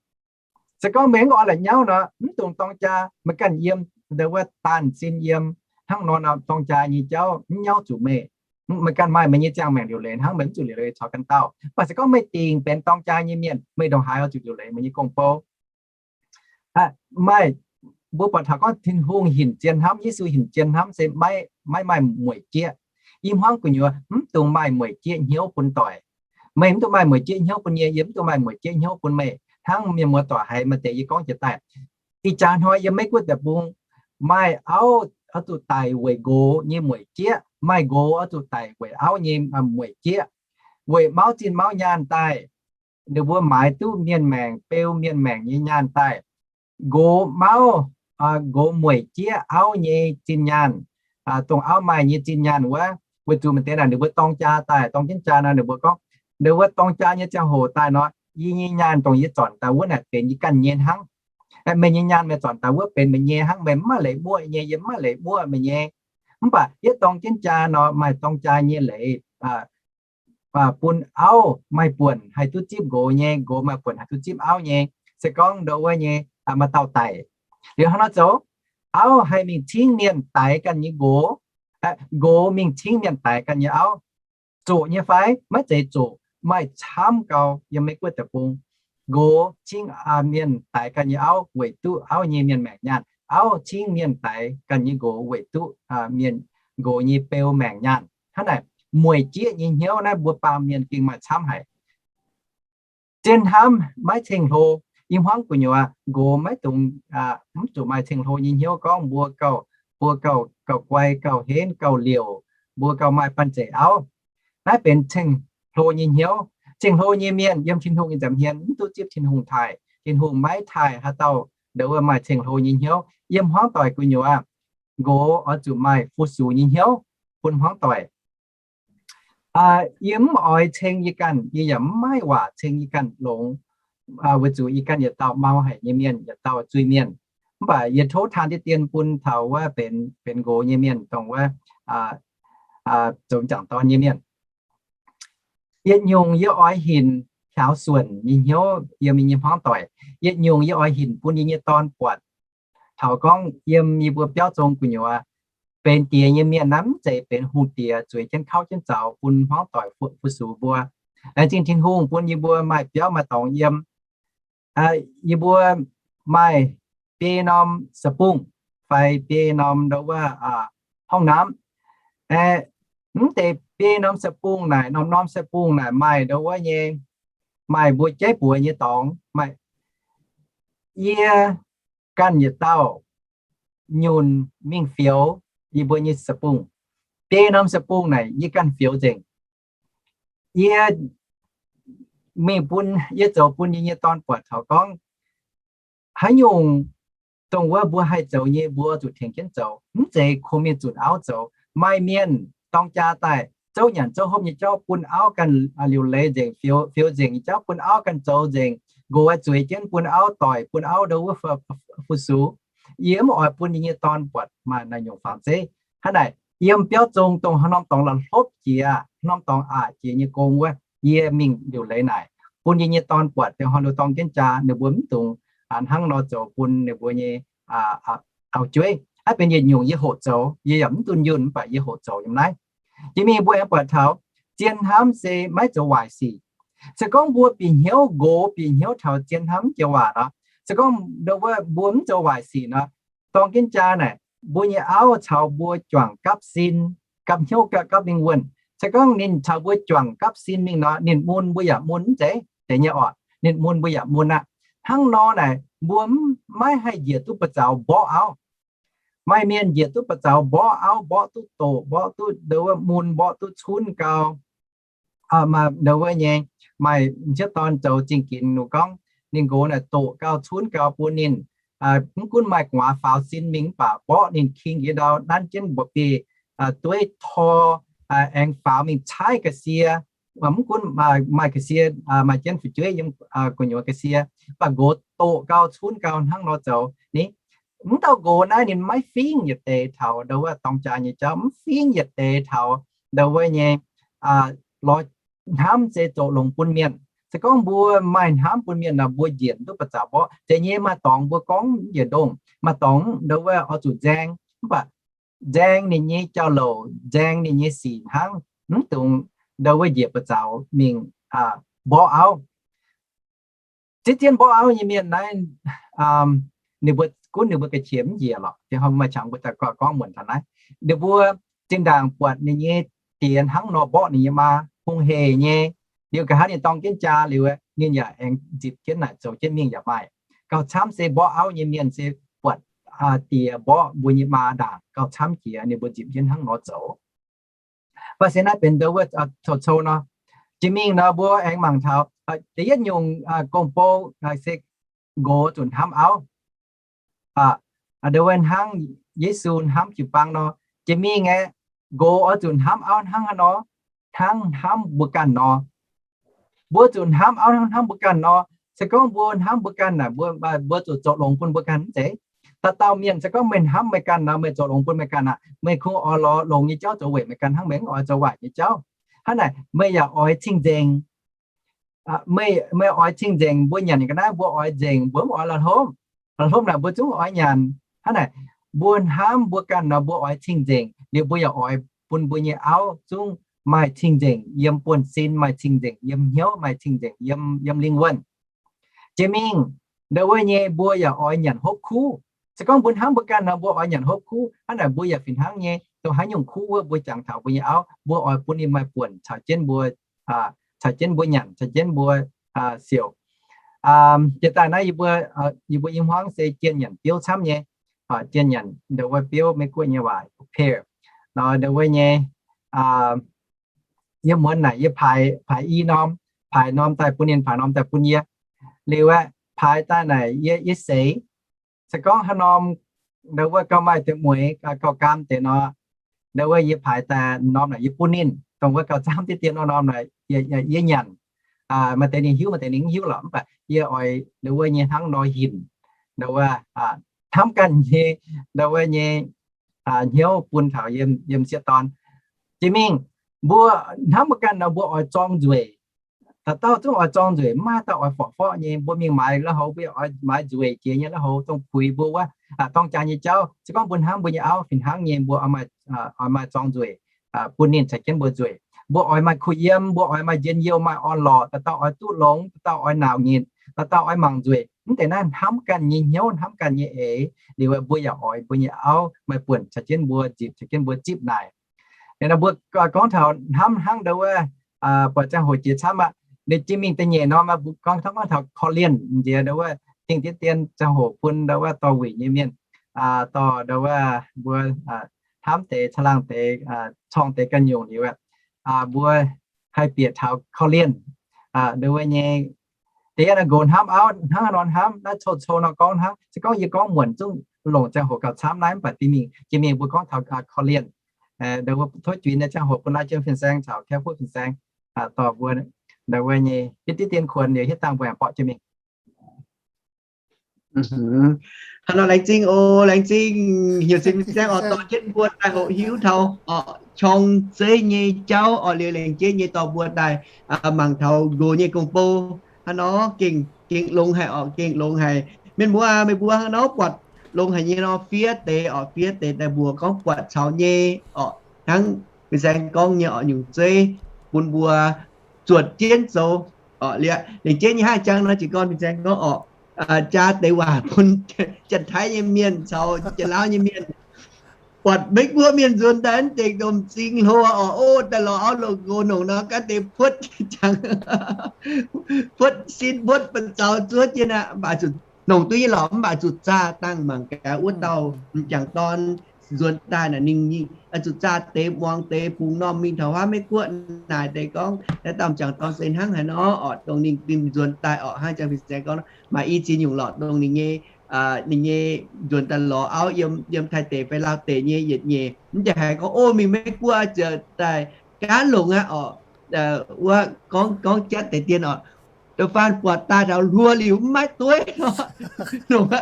Se gorngv meih mv oix la'nyauv nor, mv dungx dorng jaa, meih ganh yiem ndau wuov daanh sin yiem hnangv nor, dorng jaa nyei jauv mv nyauv zuqc meih. Meih ganh maaih meih nyei ziangh maengc liuc leiz hnangv, meih mv zuqc liuc leiz caux ganh dauh. Mv baac se gorngv meih dingc benx dorng jaa nyei mienh, meih ndongc haaix oix zuqc liuc leiz meih nyei gong-bou? Maaih, mbuo buatc taux gorngv Tin-Hungh hinc zien hnamv, Yesu hinc zien hnamv se maiv, maiv maaih mueic jieqv. I hmuangv gu'nyuoz mv dungx maaih mueic jieqv hnyouv bun doic. Meih mv dungx maaih mueic jieqv hnyouv bun yie, yie mv dungx maaih mueic jieqv hnyouv bun meih. Hnangv mienh muoz-doic haiz maaih deix yie gorngv jiex daaih, ih jaax hnoi yiem Meiv Guoqv deic-bung maaih auv oix zuqc daic weic nqox nyei mueic jieqv, maaih nqox oix zuqc daic weic auv nyei mueic jieqv, weic mauv zinh mauv nyaanh daaih. Ninh mbuo maaiz duqv mienh maengc, beu mienh maengc nyei nyaanh daaih. Nqox mauv, nqox mueic jieqv auv nyei zinh nyaanh, dongh auv maaih nyei zinh nyaanh wuov, weic zuqc maaih deix naaic ninh mbuo dorng jaa daaih, dorng jienv jaa nor ninh mbuo gorngv, ninh mbuo dorng jaa nyei ziangh hoc daaih nor, yie nyei nyaanh dongh yie zornc daaih wuov naaic benx yie ganh nyei hnangv. Meih nyei nyaanh meih zornc daaih wuov benx meih nyei hnangv, meih mv maaih leiz muoqv nyei, yie mv maaih leiz muoqv meih nyei. Mv baac yie dorng jienv jaa nor maaih dorng jaa nyei leiz bun auv maaih buonc haih duqv zipv nqox nyei, nqox maaih buonc haih duqv zipv auv nyei. Se gorngv ndau wuov nyei maaih dauh daic, liuz hnangv nor zoux, auv haih mingh cingv mienh daix ganh nyei nqox, nqox mingh cingv mienh daix ganh nyei auv, zoqc nyei fai? Maiv zeiz zoqc, maaih camv gau yiem Meiv Guoqv deic-bung. Nqox cingv mienh daix ganh nyei auv weic duqv auv nyei mienh maengc nyaanh, auv cingv mienh daix ganh nyei nqox weic duqv mienh, nqox nyei beu maengc nyaanh. Hnangv naaic, mueic jieqv nyei hnyouv naaiv mbuo baamh mienh gengh maaih camv haic. Zien hnamv maiv ceng-hlo. I hmuangv gu'nyuoz nqox maiv dungx, mv zuqc maaih ceng-hlo nyei hnyouv gorngv mbuo gauh, mbuo gauh, gauh guai, gauh henv, gauh liouc, mbuo gauh maaih banh zeic auv. Naaiv benx ceng-hlo nyei hnyouv. Ceng-hlo nyei mienh yiem Tin-Hungh nyei nza'hmien mv duqv zipv Tin-Hungh taaih. Tin-Hungh maiv taaih haaix dauh ndau wuov maaih ceng-hlo nyei hnyouv. Yiem hmuangv doic gu'nyuoz, nqox oix zuqc maaih fu-sux nyei hnyouv bun hmuangv doic. Yie mv oix ceng yie ganh, yie yaac mv maaih waac ceng yie ganh longx, weic zuqc yie ganh yietc dauh mau haic nyei mienh, yietc dauh zuiz-mienh. Mv baac yie tov taan diqv dien bun taux wuov benx, benx nqox nyei mienh, dongh wuov zoux m'jangc dorn nyei mienh. Yietc nyungc yie oix hinc hiaaux suonc nyei hnyouv yiem yie nyei hmuangv doic. Yietc nyungc yie oix hinc bun yie nyei dorn buatc taux gorngv yiem yie mbuo biauv zong gu'nyuoz, benx diex nyei mienh naaiv mv zeiz benx hungh diex zueiz jienv kauv jienv zaux bun hmuangv doic fu-sux mbuo. Laengz zingh Tin-Hungh bun yie mbuo maaih biauv maaih dorngx yiem. Yie mbuo maaih biei norm สระผม fai biei norm ndau wuov ห้องน้ำ. Mv deix biei norm สระผม naaic, norm-norm สระผม naaic maaih ndau wuov nyei, maaih mbuo jaiv buoz nyei dorngx. Maaih, yie ganh yietc dauh nyunc mingh fioux yie mbuo nyei sa'bung. Biei norm sa'bung naaic yie ganh fioux nzengc. Yie mingh bun, yie zoux bun yie nyei dorn buatc taux gorngv, haaix nyungc dongh wuov mbuo haih zoux nyei, mbuo zuqc tengx jienv zoux. Mv zeiz kungx mingh zunc auv zoux. Maaih mienh dorng jaa daaih, zouv nyanc zouv hopv nyei jauv bun auv ganh liuc leiz nzengc, fioux nzengc nyei jauv bun auv ganh zoux nzengc, nqox zueiz jienv bun auv doic, bun auv ndo wuov fu-sux. Yie mv oix bun yie nyei dorn buatc maaih naaiv nyungc fangx zeiv. Hnangv naaic, yiem biauv zong dongh haaix norm dorngx la'hlopv jiex, haaix norm dorngx aqc jiex nyei gong wuov, yie mingh liuc leiz naaic, bun yie nyei dorn buatc dongh haaix nor dorng jienv jaa, ninh mbuo mv dungx hnangv nor zoux bun ninh mbuo nyei auv-jueiv. Naaiv benx yietc nyungc yie hoqc zoux, yie yaac mv dunh yunh mv baac yie hoqc zoux yiem naaiv. Jiex mingh mbuo aengx buatc taux zien hnamv se maiv zoux waaic sic. Se gorngv mbuo bieqc hnyouv nqox, bieqc hnyouv taux zien hnamv joux waac nor, se gorngv ndo wuov mbuo mv zoux waaic sic nor, dorng jienv jaa naaic, mbuo nyei auv caux mbuo juangc gapv sin, gapv hnyouv gapv, gapv lingh wuonh. Se gorngv ninh caux mbuo juangc gapv sin mingh nor, ninh mun mbuo yaac mun mv zeiz deix nyei orqc. Ninh mun mbuo yaac mun aqv. Hnangv nor naaic, mbuo mv, maiv haih njiec duqv ba'zaux mborqv auv. Maaih mienh njiec duqv ba'zaux mborqv auv, mborqv duqv doqc, mborqv duqv ndo wuov mun, mborqv duqv cunv gau. Ndo wuov nyei, maaih m'sieqv dorn zoux zingh ginx nor gorngv, ninh nqox naaic doqc gau, cunv gau bun ninh. Mv gunv maaih gu'nguaaz faaux sin mingh mv baac mborqv ninh king jiex ndau, nanv jienv mbuoqc biei dueiv tor, aengx faaux mingh caaiv ga'sie. Mv gunv maaih ga'sie, maaih jienv fu'jueiv yiem gu'nyuoz ga'sie, mv baac nqox doqc gau, cunv gau hnangv nor zoux ni. Mv dauh nqox naaiv ninh maiv fingx yietc deix taux ndo wuov dorng jaa nyei jauv, mv fingx yietc deix taux ndo wuov nyei lorz hnamv se zoux longx bun mienh. Se gorngv mbuo maaih hnamv bun mienh nor, mbuo njiec duqv ba'zaux mborqv. Zeiz nyei, maaih dorngx mbuo gorngv njiec ndongh, maaih dorngx ndo wuov oix zuqc nzaeng, mv baac nzaeng ninh nyei jauv-louc, nzaeng ninh nyei sic hnangv, mv dungx ndo wuov njiec ba'zaux mingh mborqv auv. Ziex zien mborqv auv nyei mienh naaiv, ninh mbuo gunv ninh mbuo ga'qiex mv njiec lorqc. Diex hnoi maaih qangx mbuo daaih gorngv muonc taux naaiv. Ninh mbuo zinh ndaangc buatc ninh nyei diex hnangv nor mborqv ninh nyei maa, hungh hec nyei. Liuz nqa'haav ninh dorng jienv jaa liuz, ninh yaac aengx nzipc jienv naaic zoux jienv mingh yaac maaih. Gauh camv se mborqv auv nyei mienh se buatc diex mborqv mbuo nyei maa ndaangc gauh camv jiex, ninh mbuo nzipc jienv hnangv nor zoux. Mv baac se naaiv benx ndo wuov cou-cou nor. Jiex mingh nor mbuo aengx mangc taux da'yietv nyungc gong-bou se nqox zuqc hnamv auv. Ndo wuov hnangv Yesu hnamv jiu-baang nor, jiex mingh aeqv, nqox oix zuqc hnamv auv hnangv haaix nor, hnangv hnamv mbuo ganh nor. Mbuo zuqc hnamv auv hnangv hnamv mbuo ganh nor. Se gorngv mbuo hnamv mbuo ganh naaic, mbuo, mbuo zuqc zoux longx bun mbuo ganh mv zeiz? Dauh dauh mienh se gorngv meih hnamv meih ganh nor, meih zoux longx bun meih ganh aqv. Meih kungx oix lorz longx nyei jauv zoux weic meih ganh hnangv, meih mv oix zoux waaic nyei jauv. Hnangv naaic meih yaac oix cing-nzengc. Meih, meih oix cing-nzengc, mbuo nyanc ga'naaiv mbuo oix nzengc, mbuo mv oix la'hlopv. La'hlopv naaic mbuo zungv oix nyanc. Hnangv naaic, mbuo hnamv mbuo ganh nor mbuo oix cing-nzengc, liuz mbuo yaac oix bun mbuo nyei auv zungv maaih cing-nzengc yiem buonv-sin, maaih cing-nzengc yiem hnyouv, maaih cing-nzengc yiem, yiem lingh wuonh. Jiex mingh, ndo wuov nyei mbuo yaac oix nyanc hopv kuv. Se gorngv mbuo hnamv mbuo ganh nor mbuo oix nyanc hopv kuv, hnangv naaic mbuo yaac fih hnangv nyei, dongh haaix nyungc kuv wuov mbuo jangx taux mbuo nyei auv, mbuo oix bun ninh maaih buonc caux jienv mbuo, caux jienv mbuo nyanc, caux jienv mbuo siouc. Jiex daaih naaiv yie mbuo, yie mbuo i hmuangv se jienh nyanc biouv camv nyei. Jienh nyanc ndo wuov biouv, Meiv Guoqv nyei waac au pair. Nor ndo wuov nyei, yie muonz naaic yie paaix, paaix i norm, paaix norm daaih bun ninh, paaix norm daaih bun yie. Liuz aeqv, paaix daaih naaic yie, yie seix. Se gorngv haaix norm ndo wuov gauh maaih deix mueix, gauh gaam deix nor, ndo wuov yie paaix daaih norm naaic yie bun ninh. Dongh wuov gauh camv diqv dien norm naaic yie nyanc. Maaih deix ninh hiuv, maaih deix ninh mv hiuv lorqc, mv baac yie oix ndo wuov nyei hnangv nor hinc, ndo wuov hnamv ganh nyei, ndo wuov nyei hnyouv bun taux yiem sieqv dorn. Jiex mingh, mbuo hnamv mbuo ganh nor mbuo oix zorng nzueic. Dauh dauh zungv oix zorng nzueic, mv maaih dauh oix forqv forqv nyei. Mbuo mingh maaiz lauh houx, mbuo oix maaiz nzueic jiex nyei lauh houx dongh puix mbuo wuov dorng jaa nyei jauv. Se gorngv mbuo hnamv mbuo nyei auv fih hnangv nyei, mbuo oix maaih zorng nzueic bun ninh caux jienv mbuo nzueic. Mbuo oix maaih kuh yiem, mbuo oix maaih njien-youh, maaih orn-lorqc, dauh dauh oix duqv longx, dauh dauh oix nauc nyitc, dauh dauh oix mangc nzueic. Mv deix naaiv hnamv ganh nyei hnyouv, hnamv ganh nyei eix. Liuz mbuo yaac oix mbuo nyei auv maaih buonc caux jienv mbuo nzipc, caux jienv mbuo zipv naaic. Ninh mbuo gorngv taux hnamv hnangv ndo wuov, buatc ziangh hoc jiex camv aqv. Ninh jiex mingh da'nyeic norm mbuo gorngv taux, gorngv taux korv-lienh nziex ndo wuov, dingh diev dien ziangh hoc bun ndo wuov dorh wuic nyei mienh. dorh ndau wuov mbuo hnamv deix caangh laangh deix, corng deix ganh nyungc liuz, mbuo haih bieqc taux korv-lienh ndau wuov nyei. Deix yaac nqox hnamv auv hnangv nor hnamv naaiv, cou-cou nor gorngv hnangv. Se gorngv yie gorngv muonc zungv longc ziangh hoc gauh camv naaiv, mv baac dingh mingh jiex mingh mbuo gorngv taux korv-lienh, ndau wuov tov juix nyei ziangh hoc bun naaiv jienv fin-saeng caux Kaeqv Fuqv fin-saeng dorh mbuo ndau wuov nyei yietc diqv dien kuonx liuz hietv dangh mbuo aengx borqv jiex mingh. Hnangv nor laengz zingh oc, laengz zingh heuc zingh fin-saeng oc, dorh jienv mbuo daaih hoqc hiuv taux oc, corng zeiv nyei jauv oc, liuz laengz jienv nyei dorh mbuo daaih mangc taux nqox nyei gong-bou. Hnangv nor gengh, gengh longx haic oc, gengh longx haic. Mienh muoz aac, meih mbuo hnangv nor buatc longx haic nyei nor, fiev deix oc, fiev deix daaih mbuox gorngv buatc caux nyei oc, hnangv fin-saeng gorngv nyei oc, nyungc zeiv bun mbuo zuotc jienv zoux oc. Liuz, laengz jienv nyei hnangv jangx nor, jiez gorn fin-saeng gorngv oc, jaa deix waac bun Janx-Taiv nyei mienh caux Janx-Lauv nyei mienh buatc Meiv Guoqv mienh nzuonx daaih mv deix domh m'zing hlo oc, o, daaih lorz auv lorz nqox nongc nor, gaav deix puotv jangx, puotv sin puotv ba'zaux zuov jienv aqv. Mv baac zuqc nongc duqv nyei lorqc, mv baac zuqc zaah dangh mangc gaax wuov dauh m'jangc dorn nzuonx daaih naaic, ninh zuqc zaah deix muangx deix bungx normh mingh taux huaav Meiv Guoqv naaic deix gorngv naaiv dauh m'jangc dorn se hnangv haaix nor oc, dongh ninh, ninh nzuonx daaih oc, hnangv jangx fin-saeng gorngv, maaih i ziex nyungc lorqc, dongh ninh nyei, ninh nyei nzuonx daaih lorz auv yiem, yiem Taiv deic fai Laauv deic nyei yietc nyeic, mv jaax haiz gorngv, o, mingh Meiv Guoqv ziouc daaih gaav longc aqv oc. Wuov gorngv, gorngv jatv deix dien oc, da'faanh buatc daaih taux hluo liuz mv maaih dueiv nor, longc aqv,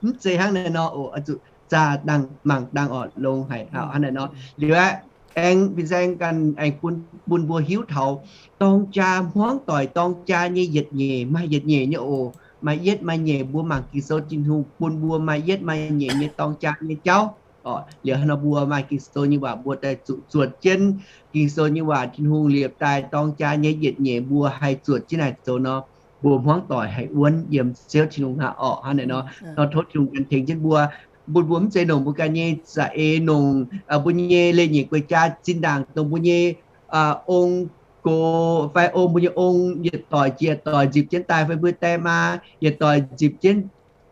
mv zeiz hnangv naaiv nor oc, zuqc zaah dangh mangc dangh oc, longx haic hnangv naaiv nor. Liuz aqv, aengx fin-saeng ganh aengx bun, bun mbuo hiuv taux dorng jaa hmuangv doic, dorng jaa nyei yietc nyeic, maaih yietc nyeic nyei oc, maaih yietv maaih nyeic. Mbuo mangc Ging-Sou, Tin-Hungh bun mbuo maaih yietv maaih nyeic nyei dorng jaa nyei jauv oc. Liuz hnangv nor mbuo maaih Ging-Sou nyei waac, mbuo daaih zuqc zuotc jienv Ging-Sou nyei waac, Tin-Hungh liepc daaih dorng jaa nyei yietc nyeic, mbuo haih zuotc jienv naaic zoux nor, mbuo hmuangv doic haih wuonv yiem Ziouv Tin-Hungh aqv oc. Hnangv naaic nor, nor tov Tin-Hungh ganh tengx jienv mbuo, bun mbuo mv zeiz nongc mbuo ganh nyei za'eix, nongc mbuo nyei leiz-nyeic guei jaa zinh ndaangc dongh mbuo nyei ong gox fai ong, mbuo nyei ong yietc doic jiex yietc doic nzipc jienv daaih, fai mbuo die maa yietc doic nzipc jienv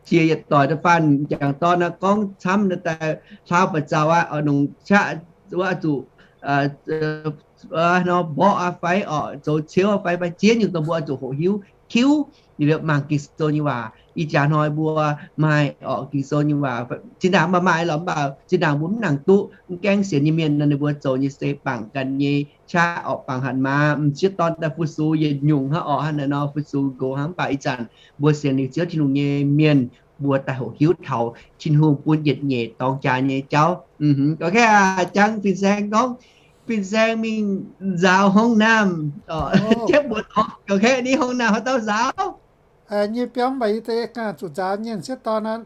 jiex yietc doic. Da'faanh m'jangc dorn nor gorngv camv daaih hlaau ba'zaux aqv, nongc qaqv wuov zuqc nor mborqv aqv fai oc, zoux ciouv aqv fai, fai ziex nyungc dongh mbuo zuqc hoqc hiuv tiuv. Ninh mbuo mangc Ging-Sou nyei waac, ih jaax hnoi mbuo maaih oc Ging-Sou nyei waac, zinh ndaangc mv baac maaih lorqc, mv baac zinh ndaangc mbuo mv nangc duqv, mv gaengh sienx nyei mienh nor ninh mbuo zoux nyei se bangc ganh nyei qaqv oc, bangc hatc maaz, m'sieqv dorn daaih fu-sux yietc nyungc hnangv oc, hnangv naaic nor fu-sux nqox hnangv. Mv baac ih zanc mbuo sienx liuz Ziouv Tin-Hungh nyei mienh, mbuo daaih hoqc hiuv taux Tin-Hungh bun yietc nyeic dorng jaa nyei jauv. Ok, jangx fin-saeng gorngv, fin-saeng mingh nzaaux hong naamh, jienv mbuox dorngx, ok, ni hong naamh haaix dauh nzaaux? Nyei biauv mv baac yie deix ganh zuqc nzaaux nyei m'sieqv dorn,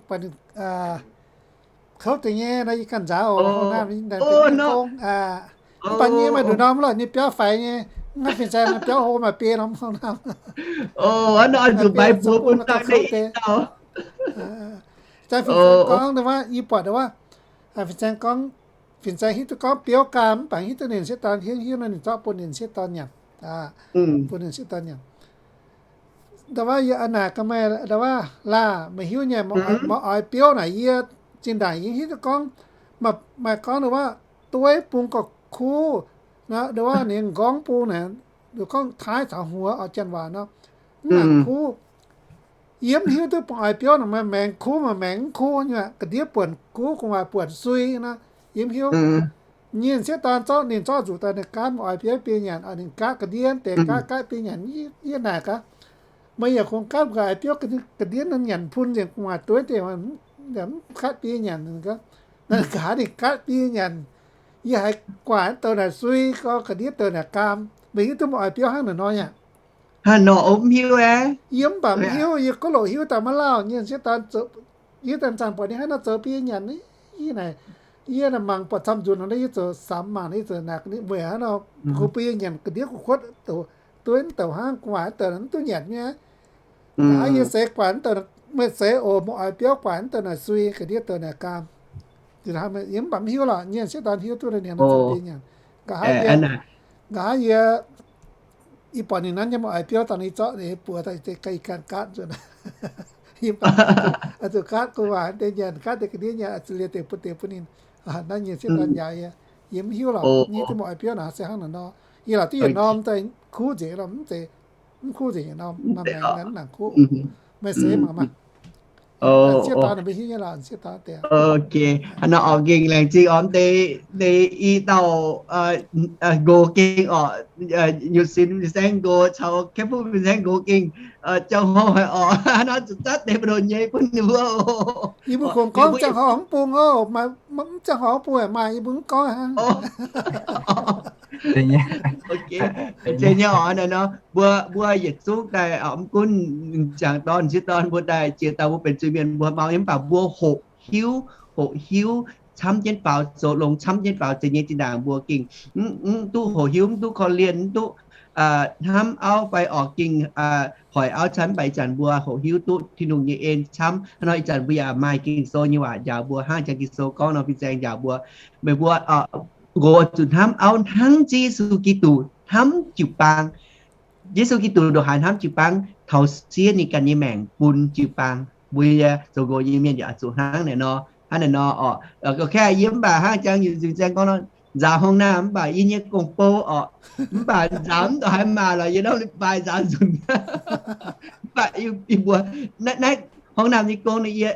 kouv deix nyei nor yie ganh nzaaux oc. Hong naamh, gong, mv baac nyei maaih nduqc norm lorqc, nyei biauv faix nyei, mv fin-saeng biauv hlo maaih biei norm hong naamh. Zuqc mbaix buoz bun kouv deix. Jangx fin-saeng gorngv wuov, yie buatc wuov, fin-saeng gorngv, fin-saeng hiuv duqv gorngv biouv gaam, mv baac hiuv duqv ninh m'sieqv dorn hiuv, hiuv nor ninh zorqv bun ninh m'sieqv dorn nyanc, bun ninh m'sieqv dorn nyanc. Ndau wuov yie a'naaic gaax meih, ndau wuov laah, meih hiuv nyei, meih oix biouv naaic yie zinh ndaangc yie hiuv duqv gorngv, maaih gorngv ndau wuov dueiv bung gauh kuv, ndau wuov ninh m'nqorngv bung naaic, gorngv taaix caux huox oix janx waac nor, mv nangc kuv. Yie mv hiuv duqv bung oix biouv naaic maaih maengx kuv maaih maengx mv kuv nyei, ga'ndiev buonc kuv gu'nguaaic buonc sui nor, yie mv hiuv. Nyei m'sieqv dorn zorqv ninh zorqv nzuqc daaih ninh gaatv, oix biouv biei nyanc, ninh gaatv ga'ndiev deix, gaatv gaatv biei nyanc. Yie naaic gaax, meih yaac kungx gaatv oix biouv ga'ndiev nyanc bun nzengc gu'nguaaic dueiv deix, mv gaatv biei nyanc. Naaic gaax ninh gaatv biei nyanc. Yie haiz guaax naaiv douc naaic sui, ga'ndiev douc naaic gaam. Meih hiuv duqv meih oix biouv hnangv naaic nor yaac? Hnangv nor mv hiuv aqv. Yie mv baac mv hiuv, yie gouv loc hiuv daaih maiv lauh. Nyei m'sieqv dorn, yie daaih zanc buatc ninh hnangv nor zoux biei nyanc, yie naaic, yie naaic mangc buatc camv nzunc nor, yie ziouc samx mangc, yie ziouc naaic, mueic hnangv nor, kuv biei nyanc ga'ndiev gu'kuotv, dueiv douc hnangv gu'nguaaic douc mv duqv nyanc nyei. Nqa'haav yie seix guaax douc, meih seix oc, meih oix biouv guaax douc naaic sui, ga'ndiev douc naaic gaam. Yie mv baac mv hiuv lorqc, nyei m'sieqv dorn hiuv duqv ninh zoux biei nyanc. Nqa'haav yie, nqa'haav yie, yie buatc ninh nanv nyei, meih oix biouv dangh ninh zorqv ninh buoz daaih ganh gaatv nzunc. Zuqc gaatv gu'nguaaic deix nyanc, gaatv deix ga'ndiev nyanc, zuqc liouh deix bun deix bun ninh. Naaiv nyei sieqv dorn njaaux yie, yie mv hiuv lorqc. Nyei duqv mbuo oix biouv naaic se hnangv naaic nor. Yie lorqc duqv yietc norm daaih kuv nzengc lorqc, mv zeiz, mv kuv nzengc yietc norm, maaih maengx naaic mv nangc kuv. Meih seix mangc maah. Sieqv dorn mbuo hiuv nyei lorqc, sieqv dorn deix. Hnangv nor oc, gengh laengz zingh oc, deix, deix i dauh nqox gengh oc, nyutc sin fin-saeng nqox caux kaeqv fuqv fin-saeng nqox gengh jauv hlo haic oc. Hnangv nor zuqc zatv deix mbu'ndongx nyei bun ninh mbuo oc. Yie mbuo kungx gorngv ziangh hoc mv bung oc, mv ziangh hoc mv bung maaih yie mbuo mv gorngv hnangv. Zeiz nyei oc, naaiv nor mbuo, mbuo yietc zungv daaih mv gunv m'jangc dorn, m'sieqv dorn mbuo daaih ziex dauh mbuo benx zuiz-mienh mbuo mau nyei mv baac mbuo hoqc hiuv, hoqc hiuv camv jienv faaux, zoux longx camv jienv faaux, zeiz nyei zinh ndaangc mbuo gengh mv duqv hoqc hiuv, mv duqv korv-lienh, mv duqv hnamv auv fai oc, gengh hoic auv camv, mv baac ih zanc mbuo hoqc hiuv duqv Tin-Hungh nyei en camv. Hnangv nor ih zanc mbuo yaac maaih Ging-Sou nyei waac njaaux mbuo, hnangv jangx Ging-Sou gorngv nor, fin-saeng njaaux mbuo, meih mbuo nqox zuqc hnamv auv hnangv Yesu Giduc hnamv jiu-baang. Yesu Giduc ndongc haaix hnamv jiu-baang? Taux siev ninh ganh nyei maengc bun jiu-baang. Mbuo yie zoux nqox nyei mienh yaac zuqc hnangv naaiv nor, hnangv naaiv nor oc. Ga'kei yie mv baac hnangv jangx fin-saeng gorngv nor, nzaaux hong naamh mv baac yie nyei gong-bou oc, mv baac nzaaux mv ndongc haaix maac lorqc, yie nor li baaix nzaaux nzunc. Mv baac yie mbuo naaiv hong naamh nyei gong, yie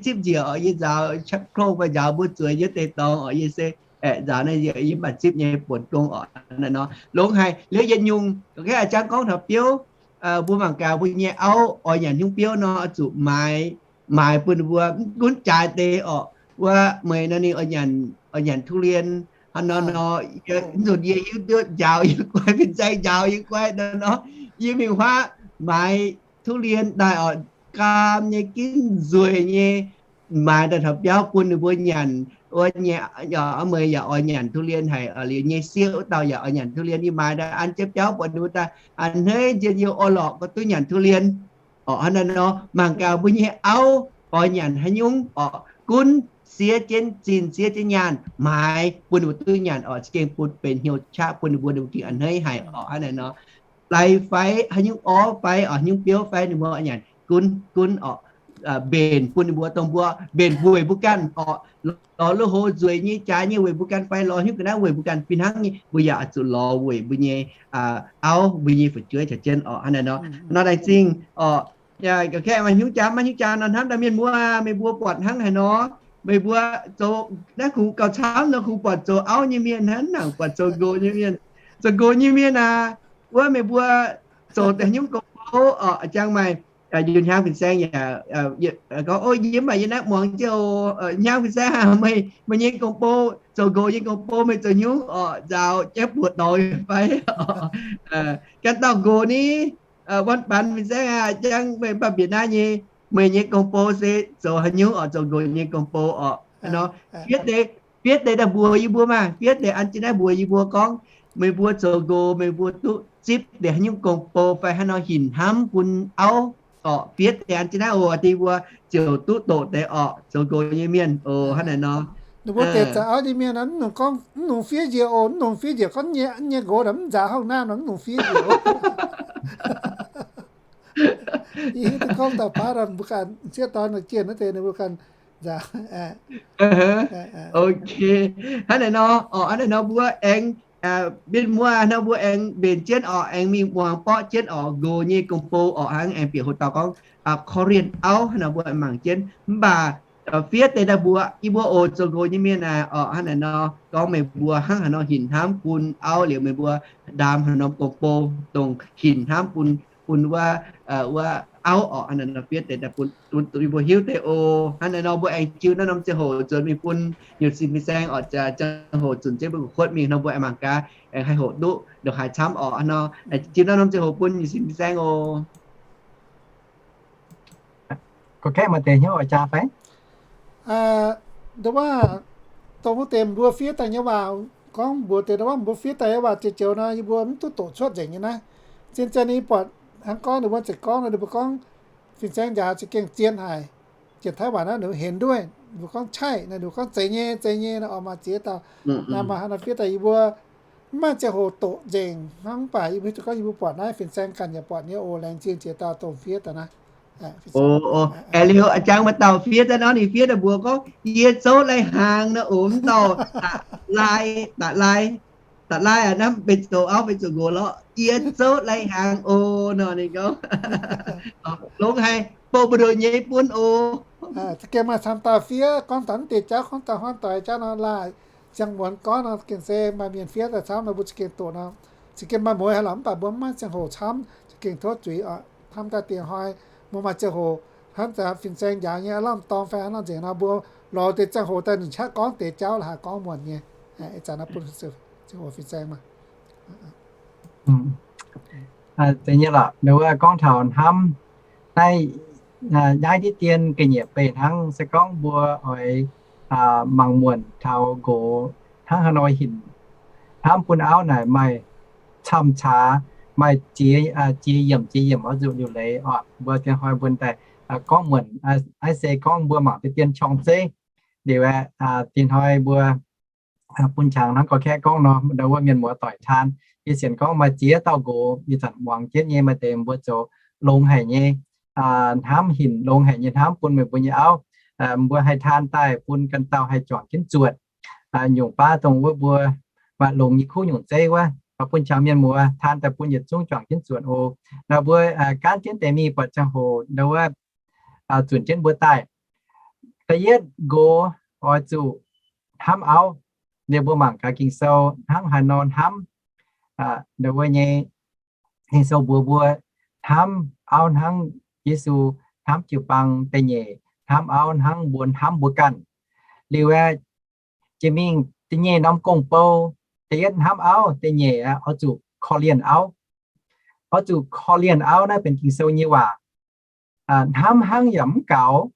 zipv njiec oc, yie nzaaux qaqv kouv fai nzaaux mbuov zueiz nyei deix dorngx oc, yie se aeqv, nzaaux naaiv yie mv baac zipv nyei buonc gong oc. Naaiv nor longx haic liuz yietc nyungc, ga'kei jangx gorngv taux biouv, mbuo mangc gaax mbuo nyei auv oix nyanc haaix nyungc biouv nor, zuqc maaiz, maaiz bun ninh mbuo, mv gunv jaaix deix oc, wuov meih nor ninh oix nyanc ทุเรียน hnangv nor nor, nzunc yie hiuv duqv njaaux yie guai, fin-saeng njaaux yie guai nor nor, yie mingh huaav maaiz ทุเรียน daaih oc, gaam nyei, ginv nzueic nyei, maaiz daaih taux biauv bun ninh mbuo nyanc. Wuov nyei, meih yaac oix nyanc ทุเรียน haic, liuz nyei sieqv wuov dauh yaac oix nyanc ทุเรียน, yie maaiz daaih an jienv biauv buatc ninh mbuo daaih a'hneiv njien-youh orn-lorqc gorngv duqv nyanc ทุเรียน oc. Hnangv naaiv nor mangc gaax mbuo nyei auv oix nyanc haaix nyungc oc, gunv siev jienv zinh siev jienv nyaanh maaiz bun ninh mbuo duqv nyanc oc, za'gengh bun benx hnyouv qaqv bun ninh mbuo, ninh mbuo gengh a'hneiv haic oc. Hnangv naaiv nor lai fai haaix nyungc orv fai oc, haaix nyungc biouv fai ninh mbuo nyanc gunv, gunv oc, mbenc bun ninh mbuo, dongh mbuo mbenc weic mbuo ganh oc, lorz lui-houx nzueic nyei jaaix nyei weic mbuo ganh fai lorz hnyouv ga'naaiv weic mbuo ganh fih hnangv nyei, mbuo yaac zuqc lorz weic mbuo nyei auv, mbuo nyei fu'jueiv caux jienv oc. Hnangv naaiv nor, nor laengz zingh oc. Ga'kei maaih hnyouv jaa, maaih hnyouv jaa nor hnamv daaih mienh muoz, meih mbuo buatc hnangv haaix nor, meih mbuo zoux naaiv kungx gauh camv nor kungx buatc zoux auv nyei mienh hnangv, mv nangc buatc zoux nqox nyei mienh. Zoux nqox nyei mienh aac, wuov meih mbuo zoux deix haaix nyungc gong-bou oc, jangx maaih yie hnyangx fin-saeng yaac gorngv, o, yie mv baac yie naaiv muangx jienv oc, hnyangx fin-saeng aac, meih, meih nyei gong-bou, zoux nqox nyei gong-bou meih zoux haaix nyungc oc, nzaaux jienv buoz-doix fai oc, ganh dauh nqox ni, วันปัน fin-saeng aac, jangx meih mv baac mbietc naaiv nyei, meih nyei gong-bou se zoux haaix nyungc oc, zoux nqox nyei gong-bou oc. Nor, fiev deix, fiev deix daaih mbuox yie mbuo maah, fiev deix an jienv naaiv mbuox yie mbuo gorngv, meih mbuo zoux nqox meih mbuo duqv zipv deix haaix nyungc gong-bou fai haaix nor hinc hnamv bun auv oc, fiev deix an jienv naaiv oc, dingh mbuo ziouc duqv doqc deix oc, zoux nqox nyei mienh oc, hnangv naaiv nor. Ninh mbuo deix za'auv nyei mienh mv nungx gorngv, mv nungx fiev njiec oc, mv nungx fiev njiec gorngv nyei nqox naaic mv nzaaux hauv naamh nor mv nungx fiev njiec oc. Yie hiuv duqv gorngv dauh baav mbuo ganh sieqv dorn jienh naaiv deix ninh mbuo ganh nzaaux. Ok, hnangv naaiv nor oc, hnangv naaiv nor mbuo aengx mienh muoz nor mbuo aengx mbenc jienv oc, aengx mingh muangx borqv jienv oc, nqox nyei gong-bou oc, hnangv aengx bieqc hoc dauh gorngv Korean auv, hnangv nor mbuo mangc jienv. Mv baac fiev deix daaih mbuox yie mbuo oc, zoux nqox nyei mienh aac oc, hnangv naaiv nor gorngv meih mbuo hnangv haaix nor hinc hnamv bun auv liuz meih mbuo ndaam haaix norm gong-bou dongh hinc hnamv bun, bun wuov, wuov auv oc, hnangv naaiv nor fiev deix daaih bun, bun yie mbuo hiuv deix oc. Hnangv naaiv nor mbuo aengx jiu naaiv norm ziangh hoc nzuonx mingh bun nyutc sin fin-saeng oc, ziangh hoc zunc jienv mbuo gu'kuotv mingh nor mbuo aengx mangc gaax aengx haih hoqc duqv ndongc haaix camv oc. Hnangv nor jiu naaiv norm ziangh hoc bun nyutc sin fin-saeng oc. Nduov waac, dongh wuov deix mbuo fiev daaih nyei waac, gorngv mbuox deix nduov waac mbuo fiev daaih nyei waac joux joux nor, yie mbuo mv duqv doqc cuotv nzengc nyei naaiv. Zien-zien ninh buatc hnangv gorngv ninh mbuo ziouc gorngv nor, ninh mbuo gorngv fin-saeng njaaux za'gengh zien haic. Janx-Taiv waac naaiv ninh mbuo เห็นด้วย, ninh mbuo gorngv ใช่ nor, ninh mbuo gorngv เจ๋ง nyei, เจ๋ง nyei nor, oix maaih ziex dauh. Naaiv maaih haaix nor fiev daaih yie mbuo mv maaih ziangh hoc doqc nzengc hnangv, mv baac yie mbuo hiuv duqv gorngv yie mbuo buatc naaiv fin-saeng ganh yaac buatc nyei oc. Laengz zingh ziex dauh dongh fiev daaih naaiv. Oc, aengx liuz a'jang maaih dauh fiev daaih nor, ninh fiev daaih mbuox gorngv, yie zouv lai-hnaangx nor, oc, mv dauh da'lai, da'lai, da'lai aac, hnamv benx zoux auv benx zoux nqox lorqc, yie zouv lai-hnaangx oc nor, ninh gorngv, longx haic, bouh mbu'ndongx nyei bun oc. Za'gengh maaih camv dauh fiev gorngv taux mv deix jauv, gorngv taux hnangv doic jauv nor, laaic ziangh muonz gorngv nor, gengh se maaih mienh fiev daaih camv nor, mbuo za'gengh doqc nor, za'gengh maaih mueiz haic lorqc, mv baac mbuo mv maaih ziangh hoc camv, za'gengh tov zuiz oc. Hnamv daaih dingc hnoi mbuo maaih ziangh hoc hnamv daaih fin-saeng njaaux nyei aav lamh dorng fai aav lamh nzengc nor, mbuo lorz deix ziangh hoc daaih nunc qaqv gorngv deix jauv la'haaix gorngv muonc nyei. Ih zanc naaiv bun ziangh hoc fin-saeng maah. Deix nyei lorqc, nduov gorngv taux hnamv naaiv, naaiv deix dien ga'nyiec beih hnangv. Se gorngv mbuo oix mangc muonc taux nqox hnangv haaix nor hinc hnamv bun auv naaic maaih camv caax, maaih jiex, jiex yiemc jiex yiemc oix zuqc liuc leiz oc. Mbuo dien hnoi mbuo daaih gorngv muonc, aav se gorngv mbuo mangc deix dien qorng zeiv liuz aeqv, dien hnoi mbuo bun qangx hnangv gorx-kaeqv gorngv nor, ndau wuov mienh muoz doic taan, yie sienx gorngv maaih ziex dauh nqox ih zanc muangx jienv nyei, maaih deix mbuo zoux longx haic nyei hnamv, hinc longx haic nyei hnamv bun meih mbuo nyei auv. Mbuo haih taan daaih bun ganh dauh haih juangc jienv zuotc. Nyungc baav dongh wuov mbuo maaih longx nyei kuv nyungc zeiv wuov, bun qangx mienh muoz taan daaih bun yietc zungv juangc jienv zuotc oc. Nor mbuo gaanv jienv deix mingh buatc ziangh hoc ndau wuov zunc jienv mbuo daaih. Da'yietv, nqox oix zuqc hnamv auv. Liuz mbuo mangc gaax Ging-Sou hnangv haaix nor hnamv. Ndau wuov nyei Ging-Sou mbuox mbuo hnamv auv hnangv Yesu hnamv jiu-baang. Da'nyeic, hnamv auv hnangv mbuo hnamv mbuo ganh. Liuz aeqv, jiex mingh da'nyeic norm gong-bou, da'yietv hnamv auv, da'nyeic aeqv, oix zuqc korv-lienh auv. Oix zuqc korv-lienh auv, naaiv benx Ging-Sou nyei waac. Hnamv hnangv yaac mv gaux,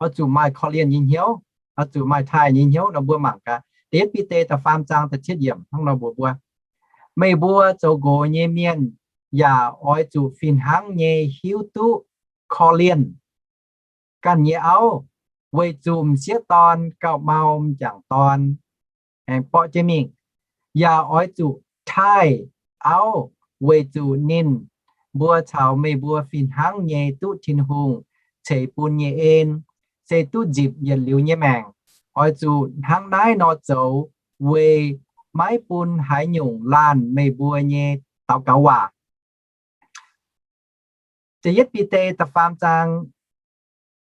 oix zuqc maaih korv-lienh nyei hnyouv, oix zuqc maaih taaih nyei hnyouv nor. Mbuo mangc gaax da'yietv Bide da'faam zaang da'cietv yiemc hnangv nor mbuox mbuo, meih mbuo zoux nqox nyei mienh yaac oix zuqc fih hnangv nyei hiuv duqv korv-lienh ganh nyei auv, weic zuqc m'sieqv dorn gauh mau m'jangc dorn. Aengx borqv jienv mingh, yaac oix zuqc taaih auv, weic zuqc ninh mbuo caux meih mbuo fih hnangv nyei duqv Tin-Hungh ceix bun nyei en, se duqv nzipc yietc liuz nyei maengc. Oix zuqc hnangv naaiv nor zoux weic maiv bun haaix nyungc laanh meih mbuo nyei daux gaux waac. Da'yietv Bide da'faam zaang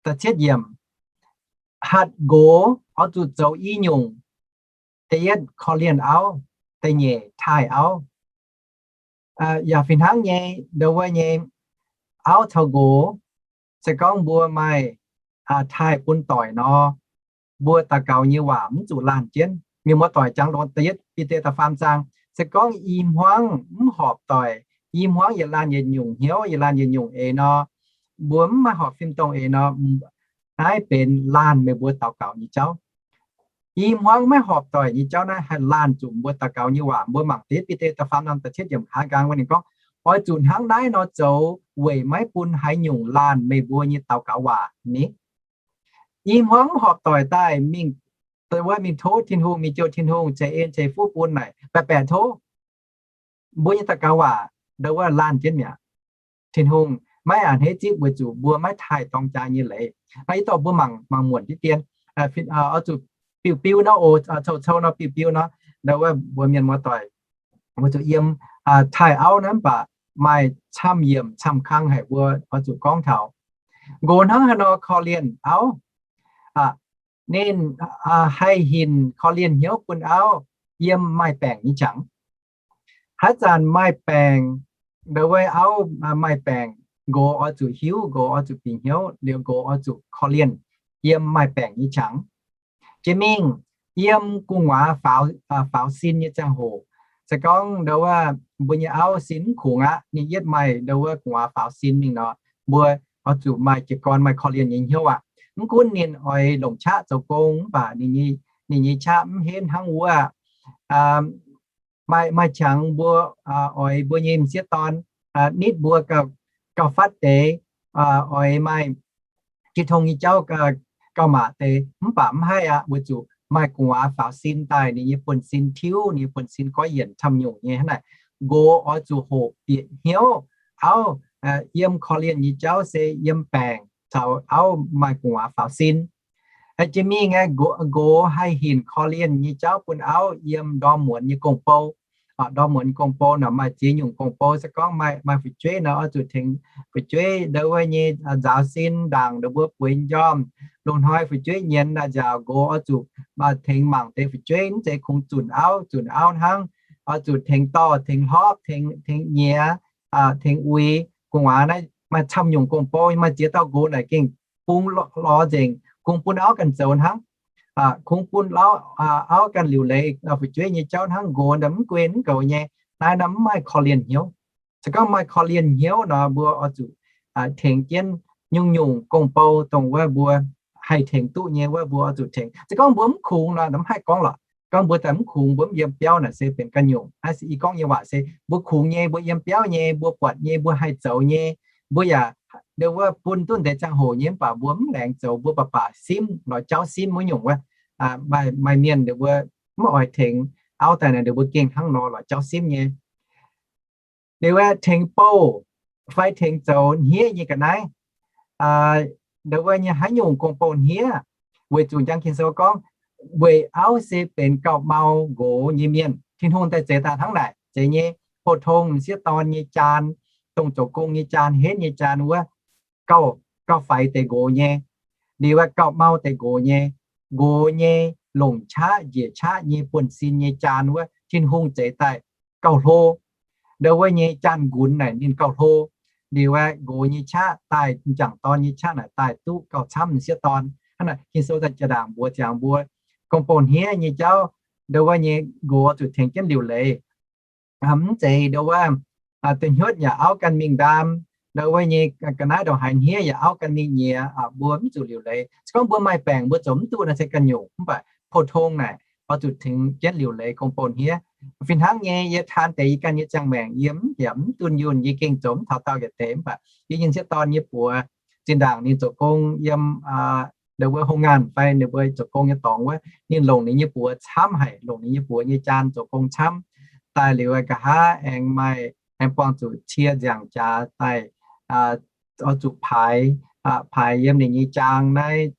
da'cietv yiemc, hatc nqox oix zuqc zoux i nyungc. Da'yietv korv-lienh auv, da'nyeic taaih auv. Yaac fih hnangv nyei, ndau wuov nyei auv caux nqox, se gorngv mbuo maaih taaih bun doic nor, mbuo daux gaux nyei waac mv zuqc laanh jienv. Mienh muoz doic jangx longx da'yietv Bide da'faam zaang, se gorngv i hmuangv mv horpc doic, i hmuangv yietc laanh yietc nyungc hnyouv, yietc laanh yietc nyungc eix nor, mbuo mv maaih horpc fim-dongh eix nor, naaiv benx laanh meih mbuo daux gaux nyei jauv. I hmuangv maiv horpc doic nyei jauv naaiv haih laanh zuqc mbuo daux gaux nyei waac. Mbuo mangc da'yietv Bide da'faam zaang da'cietv yiemc hnangv nqaang wuov ninh gorngv, oix zuqc hnangv naaiv nor zoux weic maiv bun haaix nyungc laanh meih mbuo nyei daux gaux waac ni. I hmuangv mv horpc doic daaih mingh, wuov mingh tov Tin-Hungh, mingh jouh Tin-Hungh ceix en ceix fuqv bun naaic, baeqc baeqc tov. Mbuo nyei daux gaux waac ndau wuov laanh jienv mi'aqv. Tin-Hungh maiv a'hneiv zipv weic zuqc mbuo maiv taaih dorng jaa nyei leiz. Naaiv yie dorh mbuo mangc, mangc muonc diqv dien, oix zuqc biu-biu nor oc, cou-cou nor biu-biu nor, ndau wuov mbuo mienh muoz doic, mbuo zuqc yiem taaih auv naaiv mv baac maaih camv yiemc camv kang haic mbuo oix zuqc gorngv taux. Nqox hnangv haaix nor korv-lienh auv? Ninh haih hinc korv-lienh hnyouv bun auv yiem maaih baengc nyei qangx. Haaix zanc maaih baengc, ndau wuov auv maaih baengc, nqox oix zuqc hiuv, nqox oix zuqc bieqc hnyouv, liuz nqox oix zuqc korv-lienh yiem maaih baengc nyei qangx. Jiex mingh yiem gu'nguaaz faaux, faaux sin nyei ziangh hoc, se gorngv ndau wuov mbuo nyei auv sin mv kungx aqv, ninh yietv maaih ndau wuov gu'nguaaz faaux sin mingh nor, mbuo oix zuqc maaih jiez gorn maaih korv-lienh nyei hnyouv aqv. Mv gunv ninh oix longc qaqv zoux gong mv baac ninh nyei qaqv mv henv hnangv wuov aqv. Maaih, maaih qangx mbuo oix mbuo nyei m'sieqv dorn nitv mbuo gauh, gauh fatv deix, oix maaih jiex tong nyei jauv gauh maac deix, mv baac mv haih aqv, weic zuqc maaih gu'nguaaz faaux sin daaih, ninh nyei buonv-sin tiuv, ninh nyei buonv-sin goiv yienc camv nyungc nyei hnangv naaic. Nqox oix zuqc hoqc bieqc hnyouv, auv yiem korv-lienh nyei jauv se yiem baengc caux auv maaih gu'nguaaz faaux sin. Jiex mingh aeqv, nqox haih hinc korv-lienh nyei jauv bun auv yiem ndorm muonz nyei gong-bou. Ndorm muonz gong-bou nor maaih ziex nyungc gong-bou. Se gorngv maaih fu'jueiv nor oix zuqc tengx fu'jueiv ndau wuov nyei nzaaux sin, ndaangc ninh mbuo bueix njormh. Lungh hnoi fu'jueiv nyienz nor nziaauc, nqox oix zuqc tengx mangc deix fu'jueiv, mv zeiz kungx zunc auv. Zunc auv hnangv, oix zuqc tengx dorh, tengx hlorpv, tengx nyiex, tengx uix. Gu'nguaaz naaiv maaih camv nyungc gong-bou, maaih ziex dauh nqox naaic gengh bungx lorz nzengc, kungx bun auv ganh zoux hnangv. Kungx bun auv ganh liuc leiz fu'jueiv nyei jauv hnangv. Nqox nor mv gunv mv goux nyei. Naaiv nor mv maaih korv-lienh hnyouv. Se gorngv maaih korv-lienh hnyouv nor, mbuo oix zuqc tengx jienv nyungc-nyungc gong-bou dongh wuov mbuo haih tengx duqv nyei wuov mbuo oix zuqc tengx. Se gorngv mbuo mv kungx nor, mv haih gorngv lorqc. Gorngv mbuo daaih mv kungx, mbuo mv yiem biauv naaic se benx ganh nyungc. Naaiv se yie gorngv nyei waac se mbuo kungx nyei, mbuo yiem biauv nyei, mbuo buatc nyei, mbuo haih zoux nyei, mbuo yaac ndau wuov bun duqv deix ziangh hoc nyei, mv baac mbuo mv laengz zoux, mbuo baac baac simv lorz jauv simv wuov nyungc wuov. Maaih mienh ninh mbuo mv oix tengx auv daaih naaic, ninh mbuo gengh hnangv nor lorz jauv simv nyei. Liuz aeqv, tengx bouh fai tengx zoux hniev nyei ga'naaiv, ndau wuov nyei haaix nyungc gong-bou hniev, weic zuqc njang Ging-Sou gorngv, weic auv se benx gauh mau nqox nyei mienh. Tin-Hungh daaih zeix daaih hnangv naaic, zeix nyei pou-tong m'sieqv dorn nyei jaan, dongh zoux gong nyei jaan, henv nyei jaan wuov, gauh, gauh faix deix nqox nyei, liuz aeqv, gauh mau deix nqox nyei. Nqox nyei longc qaqv njiec qaqv nyei buonv-sin nyei jaan wuov, Tin-Hungh zeix daaih gauh hlo. Ndau wuov nyei jaan-nqunx naaic ninh gauh hlo. Liuz aeqv, nqox nyei qaqv daaih, m'jangc dorn nyei qaqv naaic daaih duqv gauh camv m'sieqv dorn. Hnangv naaic Ging-Sou daaih jiex ndaangc mbuox ziangx mbuo, gong-bou hniev nyei jauv, ndau wuov nyei nqox zuqc tengx jienv liuc leiz. Mv zeiz ndau wuov da'hnyutv yaac auv ganh mingh ndaam, ndau wuov nyei ga'naaiv ndongc haaix hniev yaac auv ganh mingh nyiex, mbuo mv zuqc liuc leiz. Se gorngv mbuo maaih baengc mbuo zoux mv duqv naaiv se ganh nyungc, mv baac pou-tong naaic oix zuqc tengx jienv liuc leiz gong-bou hniev. Fih hnangv nyei, yie taan deix yie ganh nyei ziangh maengc, yie mv yaac mv dunh yunh, yie gengh zoux mv taux dauh yietc deix, mv baac yie nyei m'sieqv dorn nyei buoz zinh ndaangc ninh zoux gong yiem ndau wuov hungh ngaanh fai ninh mbuo zoux gong nyei dorngx wuov, ninh longc ninh nyei buoz camv haic, longc ninh nyei buoz nyei jaan zoux gong camv. Daaih liuz nqa'haav aengx maaih, aengx buangh zuqc cie nziangc jaax daaih, oix zuqc paaix, paaix yiem ninh nyei jaang naaiv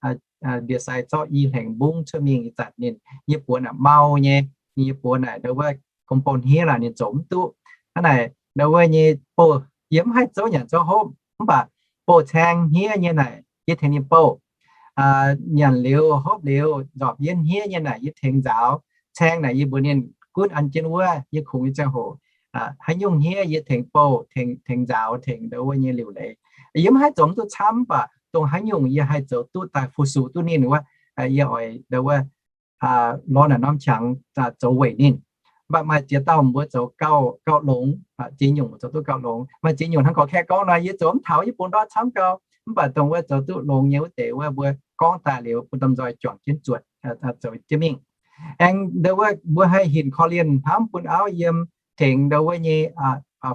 ndie-sai zorqv i hlengc mbungv cuotv mingh. Ih zanc ninh nyei buoz naaic mau nyei, ninh nyei buoz naaic ndau wuov gong-bou hniev naaic ninh zoux mv duqv. Hnangv naaic ndau wuov nyei bouh, yie mv haih zouv nyanc zouv hopv, mv baac bouh caeng hniev nyei naaic yie tengx ninh bouh. Nyanc liuz hopv liuz nzorpc yienv hniev nyei naaic yie tengx nzaaux. Caeng naaic yie mbuox ninh gunv an jienv wuov, yie kungx nyei ziangh hoc, haaix nyungc hniev yie tengx bouh, tengx nzaaux, tengx ndau wuov nyei liuc leiz. Yie mv haih zoux mv duqv camv, mv baac dongh haaix nyungc yie haih zoux duqv daaih fu-sux duqv ninh wuov, yie oix ndau wuov lorz naaic norm qangx zoux weic ninh. Mv baac maaih ziex dauh mbuo zoux gauh, gauh longx, ziex nyungc zoux duqv gauh longx. Maaih ziex nyungc hnangv gorx kaeqv gorngv nor, yie zoux mv taux, yie bun ndortv camv gauh. Mv baac dongh wuov zoux duqv longx nyei wuov deix wuov, mbuo gorngv daaih liuz bun domh nzoih juangc jienv zuotc, zoux jienv mingh. Aengx ndau wuov mbuo haih hinc korv-lienh hnamv bun auv yiem tengx ndau wuov nyei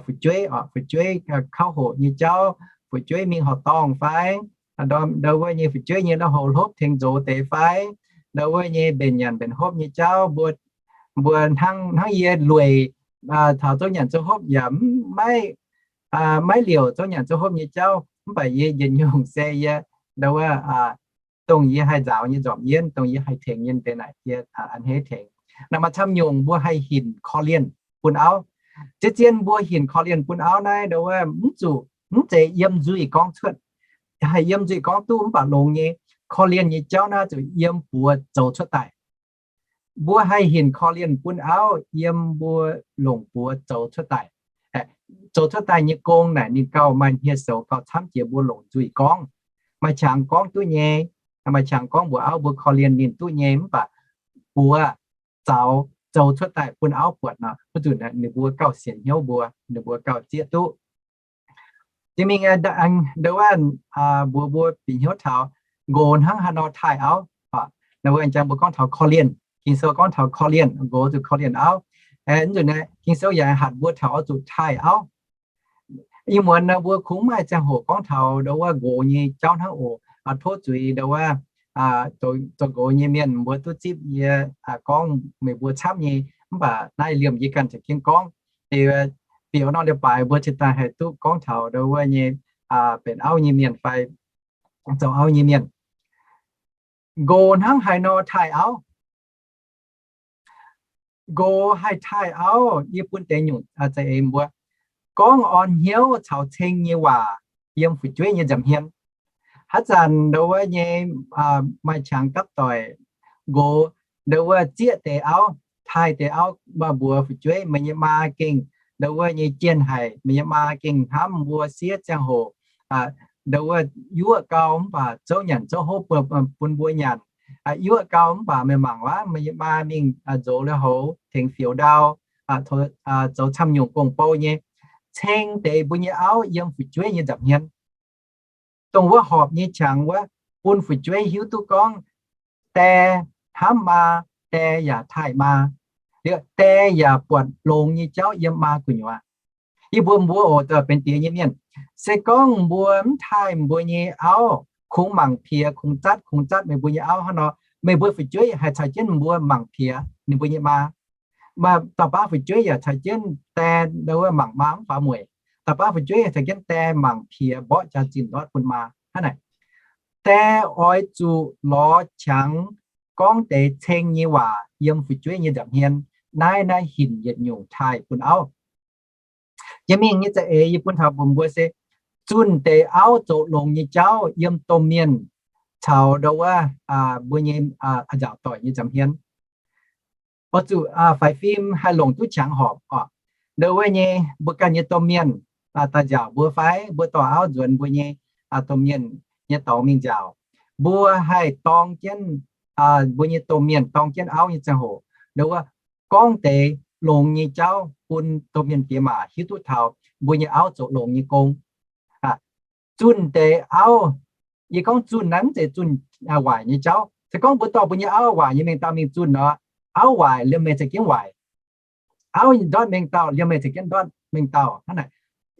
fu'jueiv, fu'jueiv kauv hoqc nyei jauv, fu'jueiv mingh horqc dorngh fai, ndau wuov nyei fu'jueiv nyei lauh houx hlopv tengx nzox deix fai, ndau wuov nyei mbenc nyanc mbenc hopv nyei jauv, mbuo, mbuo hnangv, hnangv yie lueic taux zouv nyanc zouv hopv yaac maiv, maiv liouc zouv nyanc zouv hopv nyei jauv, mv baac yie yietc nyungc se yie ndau wuov dongh yie haih nzaaux nyei nzormc yienv, dongh yie haih tengx nyei deix naaic yie a'hneiv tengx. Naaic maaih camv nyungc mbuo haih hinc korv-lienh bun auv. Zien-zien mbuo hinc korv-lienh bun auv naaiv ndau wuov mv zuqc, mv zeiz yiem nzuih gorngv cuotv. Haih yiem nzuih gorngv duqv mv baac longx nyei. Korv-lienh nyei jauv naaiv zuqc yiem buoz zoux cuotv daaih. Mbuo haih hinc korv-lienh bun auv yiem mbuo longc buoz zoux cuotv daaih. Zoux cuotv daaih nyei gong naaic ninh gauh maaih hniev-soux gauh camv jiex mbuo longc nzuih gorngv. Maaih qangx gorngv duqv nyei, maaih qangx gorngv mbuox auv mbuo korv-lienh ninh duqv nyei, mv baac buoz zaux zoux cuotv daaih bun auv buatc nor, mv zuqc ninh mbuo gauh sienx hnyouv mbuo, ninh mbuo gauh zieqv duqv. Jiex mingh ndau wuov mbuox mbuo bieqc hnyouv taux nqox hnangv haaix nor taaih auv. Ndau wuov jangx mbuo gorngv taux korv-lienh, Ging-Sou gorngv taux korv-lienh, nqox zuqc korv-lienh auv. Mv zuqc naaic Ging-Sou yaac hatc mbuo taux oix zuqc taaih auv. Ih muonz nor mbuo kungx maaih ziangh hoc gorngv taux ndau wuov nqox nyei jauv hnangv oc. Tov zuiz ndau wuov zoux nqox nyei mienh mbuo duqv zipv yie gorngv meih mbuo camv nyei, mv baac naaiv liemh yie ganh za'gengh gorngv deix bieqc norm leiz-baaix mbuo cingx daaih haih duqv gorngv taux ndau wuov nyei benx auv nyei mienh fai zoux auv nyei mienh. Nqox hnangv haaix nor taaih auv? Nqox haih taaih auv, yie bun deix nyungc za'eix mbuo gorngv orn hnyouv caux ceng nyei waac yiem fu'jueiv nyei nza'hmien. Haaix zanc ndau wuov nyei maaih qangx gapv doic, nqox ndau wuov zieqv deix auv, taaih deix auv, mbuox fu'jueiv, meih nyei maa gengh ndau wuov nyei jienh haic, meih nyei maa gengh hnamv mbuo siev ziangh hoc ndau wuov yuoqv gau mv baac zouv nyanc zouv hopv bun mbuo nyanc. Yuoqv gau mv baac meih mangc waav, meih nyei maa mingh nzox lui-houx tengx fioux ndau, zoux camv nyungc gong-bou nyei, ceng deix mbuo nyei auv yiem fu'jueiv nyei nza'hmien. Dongh wuov horpc nyei qangx wuov bun fu'jueiv hiuv duqv gorngv die hnamv maa, die yaac taaih maa, die yaac buatc longx nyei jauv yiem maa gu'nyuoz. Yie mbuox mbuo oc, dongh benx die nyei mienh, se gorngv mbuo mv taaih mbuo nyei auv, kungx mangc piex, kungx zatv, kungx zatv meih mbuo nyei auv hnangv nor, meih mbuo fu'jueiv haih caux jienv mbuo mangc piex ninh mbuo nyei maa. Maaih dauh baav fu'jueiv yaac caux jienv die ndau wuov mangc maa mv faaux mueic. Dauh baav fu'jueiv caux jienv die mangc piex mborqv jaax-zinh ndortv bun maa. Hnangv naaic, die oix zuqc lorz qangx gorngv deix ceng nyei waac yiem fu'jueiv nyei nza'hmien. Naaiv naaiv hinc yietc nyungc taaih bun auv. Jiex mingh nyei za'eix yie bun taux mbuox mbuo se zunh deix auv zoux longx nyei jauv yiem domh mienh caux ndau wuov mbuo nyei a'nzaauc doic nyei nza'hmien. Oix zuqc faix fim haih longc duqv qangx horpc oc. Ndau wuov nyei mbuo ganh nyei domh mienh daaih nziaauc mbuo fai mbuo dorh auv nzuonx mbuo nyei domh mienh nyei dorngx mingh nziaauc, mbuo haih dorng jienv mbuo nyei domh mienh, dorng jienv auv nyei ziangh hoc, ndau wuov gorngv deix longx nyei jauv bun domh mienh diex maac hiuv duqv taux mbuo nyei auv zoux longx nyei gong. Zunh deix auv, yie gorngv zunh naaiv mv zeiz zunh waaic nyei jauv. Se gorngv mbuo dorh mbuo nyei auv waaic nyei mengh dauh mingh zunh nor, auv waaic liemh meih za'gengh waaic, auv ndortv mengh dauh liemh meih za'gengh ndortv mengh dauh. Hnangv naaic,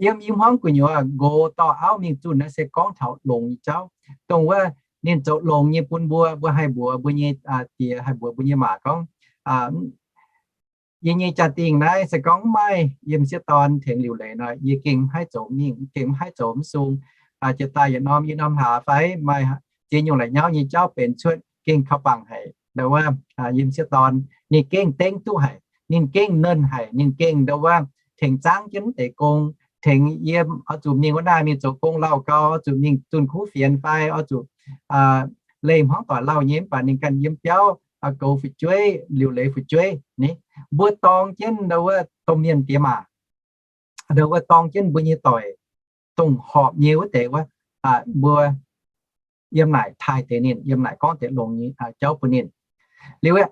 yiem i hmuangv gu'nyuoz nqox dorh auv mingh zunh naaiv se gorngv taux longx nyei jauv, dongh wuov ninh zoux longx nyei bun mbuo, mbuo haih mbuox mbuo nyei diex, haih mbuox mbuo nyei maac gorngv, yie nyei jaa-dingh naaiv se gorngv mv maaih yie m'sieqv dorn tengx liuc leiz nor, yie gengh mv haih zoux mingh, gengh mv haih zoux mv sung. Jiex daaih yietc norm i norm hlaax fai maaih ziex nyungc la'nyauv nyei jauv benx cuotv gengh kaux bangc haic. Ndau wuov yie m'sieqv dorn ninh gengh dengv duqv haic, ninh gengh nernh haic, ninh gengh ndau wuov tengx zaangv jienv deix gong, tengx yiem oix zuqc mingh wuov naaiv mingh zoux gong lauh gau, oix zuqc mingh zunh kuv fienx fai oix zuqc leih hmuangv doic lauh nyei, mv baac ninh ganh yiem biauv goux fu'jueiv, liuc leiz fu'jueiv ni. Mbuo dorng jienv ndau wuov domh mienh diex maac, ndau wuov dorng jienv mbuo nyei doic, dongh horpc nyei wuov deix wuov, mbuo yiem naaic taaih deix ninh, yiem naaic gorngv deix longx nyei jauv bun ninh. Liuz,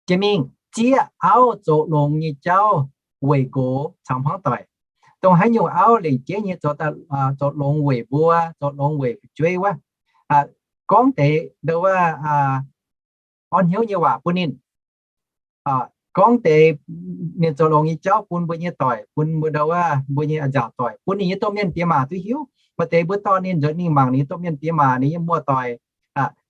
jiex mingh zieqv auv zoux longx nyei jauv weic nqox caux hmuangv doic. Dongh haaix nyungc auv lengc jeiv nyei zoux, zoux longx weic mbuo, zoux longx weic fu'jueiv wuov, gorngv deix ndau wuov orn hnyouv nyei waac bun ninh, gorngv deix ninh zoux longx nyei jauv bun mbuo nyei doic, bun mbuo ndau wuov mbuo nyei a'nzaauc doic, bun ninh nyei domh mienh diex maac duqv hiuv. Maaih deix mbuo dorh ninh nzuonx mingh mangc ninh nyei domh mienh diex maac, ninh nyei muoz-doic,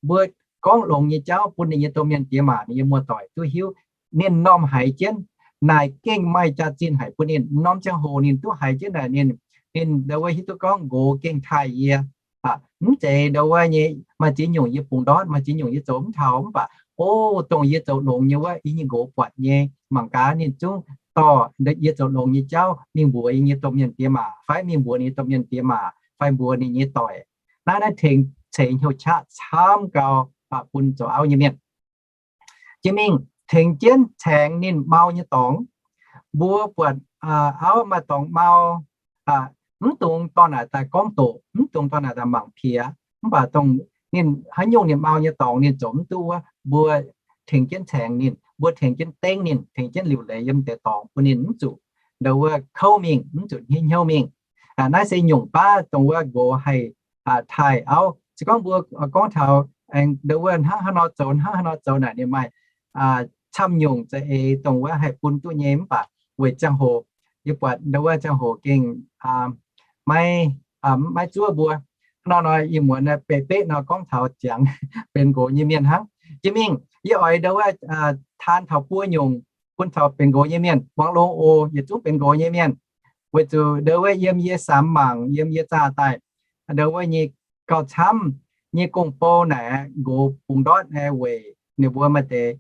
mbuo gorngv longx nyei jauv bun ninh nyei domh mienh diex maac, ninh nyei muoz-doic duqv hiuv ninh m'normh haiz jienv naaic gengh maaih jaax-zinh haic bun ninh. M'normh ziangh hoc ninh duqv haiz jienv naaic ninh, ninh ndau wuov hiuv duqv gorngv nqox gengh taaih yie. Mv zeiz ndau wuov nyei maaih ziex nyungc yie bungx ndortv, maaih ziex nyungc yie zoux mv taux, mv baac o, dongh yie zoux longx nyei wuov, yie nyei nqox buatc nyei. Mangc gaax ninh zungv dorh yie zoux longx nyei jauv mingh mbuox yie nyei domh mienh diex maac fai mingh mbuox ninh nyei domh mienh diex maac fai mbuox ninh nyei doic. Naaiv naaiv tengx ceix hnyouv qaqv camv gau bun zoux auv nyei mienh. Jiex mingh tengx jienv caengx ninh mau nyei dorngx. Mbuo buatc auv maaih dorngx mau, mv dungx dorh naaic daaih gorngv doqc, mv dungx dorh naaic daaih mangc piex. Mv baac dongh ninh haaix nyungc ninh mau nyei dorngx ninh zoux mv duqv wuov, mbuo tengx jienv caengx ninh, mbuo tengx jienv dengv ninh, tengx jienv liuc leiz yiem deix dorngx bun ninh mv zuqc ndau wuov kouv mingh, mv zuqc hniev hnyouv mingh. Naaiv se nyungc baav dongh wuov nqox haih taaih auv. Se gorngv mbuo gorngv taux aengx ndau wuov hnangv haaix nor zoux, hnangv haaix nor zoux naaic ninh maaih camv nyungc za'eix dongh wuov haih bun duqv nyei. Mv baac weic ziangh hoc, yie buatc ndau wuov ziangh hoc gengh maiv, maiv zuov mbuo. Hnangv nor nor ih muonz beqv beqv nor gorngv taux ziangx benx nqox nyei mienh hnangv. Jiex mingh yie oix ndau wuov taan taux buo nyungc bun taux benx nqox nyei mienh. Muangx longx oc, yietc zungv benx nqox nyei mienh. Weic zuqc ndau wuov yiem yie samx mangc, yiem yie zaah daaih, ndau wuov nyei gauh camv nyei gong-bou naaic, nqox bungx ndortv weic ninh mbuo maaih deix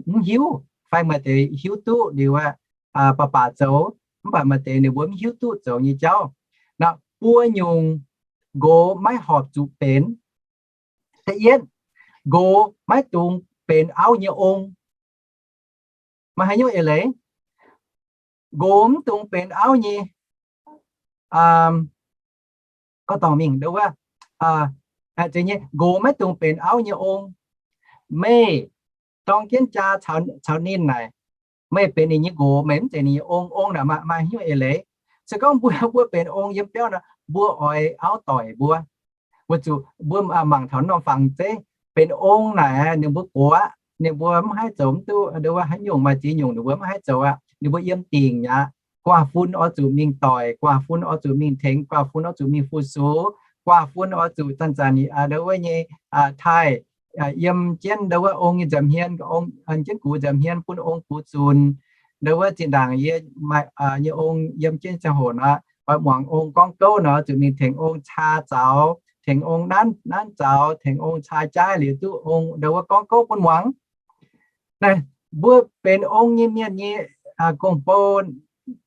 mv hiuv, fai maaih deix hiuv duqv liuz aqv, baac baac zoux, mv baac maaih deix ninh mbuo mv hiuv duqv zoux nyei jauv. Nor mbuo nyungc nqox maiv horpc zuqc benx. Da'yietv, nqox maiv dungx benx auv nyei ong. Maaih haaix nyungc eix leiz? Nqox mv dungx benx auv nyei, gorngv dorngc mingh ndau wuov, nqox maiv dungx benx auv nyei ong. Meih dorng jienv jaa caux ninh naaic, meih benx ninh nyei nqox, meih mv zeiz ninh nyei ong. Ong naaic maaih haaix nyungc eix leiz? Se gorngv mbuo, mbuo benx ong yiem biauv nor, mbuo oix auv doic mbuo. Weic zuqc mbuo mangc taux norm fangx zeiv, benx ong naaic ninh mbuo gox aqv, ninh mbuo mv haih zoux mv duqv ndau wuov haaix nyungc, maaih ziex nyungc ninh mbuo mv haih zoux aqv. Ninh mbuo yiem dingc aqv. Guaav-fun oix zuqc mingh doic, guaav-fun oix zuqc mingh tengx, guaav-fun oix zuqc mingh fu-sux, guaav-fun oix zuqc zanc-zanc ndau wuov nyei taaih yiem jienv ndau wuov ong nyei nza'hmien, jienv gux nza'hmien bun ong gux zunc. Ndau wuov zinh ndaangc yie nyei ong yiem jienv ziangh hoc nor, oix muangx ong gorngv gouv nor, zuqc mingh tengx ong caa zaux, tengx ong nanv, nanv zaux, tengx ong caa jaaiv liuz duqv ong ndau wuov gorngv gouv bun muangx. Naaiv mbuo benx ong nyei mienh nyei gong-bou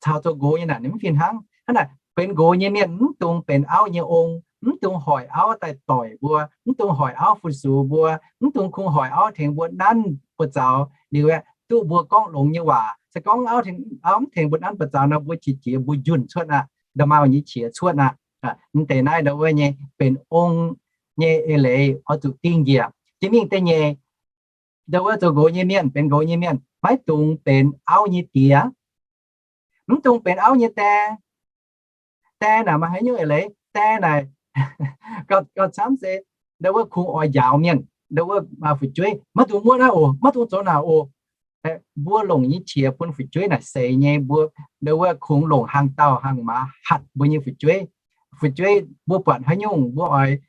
caux zoux nqox nyei naaic ninh mv fih hnangv. Hnangv naaic benx nqox nyei mienh mv dungx benx auv nyei ong, mv dungx hoic auv daaih doic mbuo, mv dungx hoic auv fu-sux mbuo, mv dungx kungx hoic auv tengx mbuo nanv buoz zaux liuz duqv mbuo gorngv longx nyei waac. Se gorngv auv, auv mv tengx mbuo nanv buoz zaux nor, mbuo qiex jiez mbuo njunh cuotv aqv, nda'maauh nyei qiex cuotv aqv. Mv deix naaiv ndau wuov nyei benx ong nyei eix leiz oix zuqc dingh njiec. Jiex mingh da'nyeic, ndau wuov zoux nqox nyei mienh, benx nqox nyei mienh maiv dungx benx auv nyei die. Mv dungx benx auv nyei die. Die naaic maaih haaix nyungc eix leiz? Die naaic gauh camv se ndau wuov kungx oix njaaux mienh, ndau wuov fu'jueiv maiv dungx muotv naaiv oc, maiv dungx zoux naaic oc. Mbuo longc nyei qiex bun fu'jueiv naaic seix nyei, mbuo ndau wuov kungx longc hlang dauh hlang maaz hatc mbuo nyei fu'jueiv. Fu'jueiv mbuo buatc haaix nyungc mbuo oix,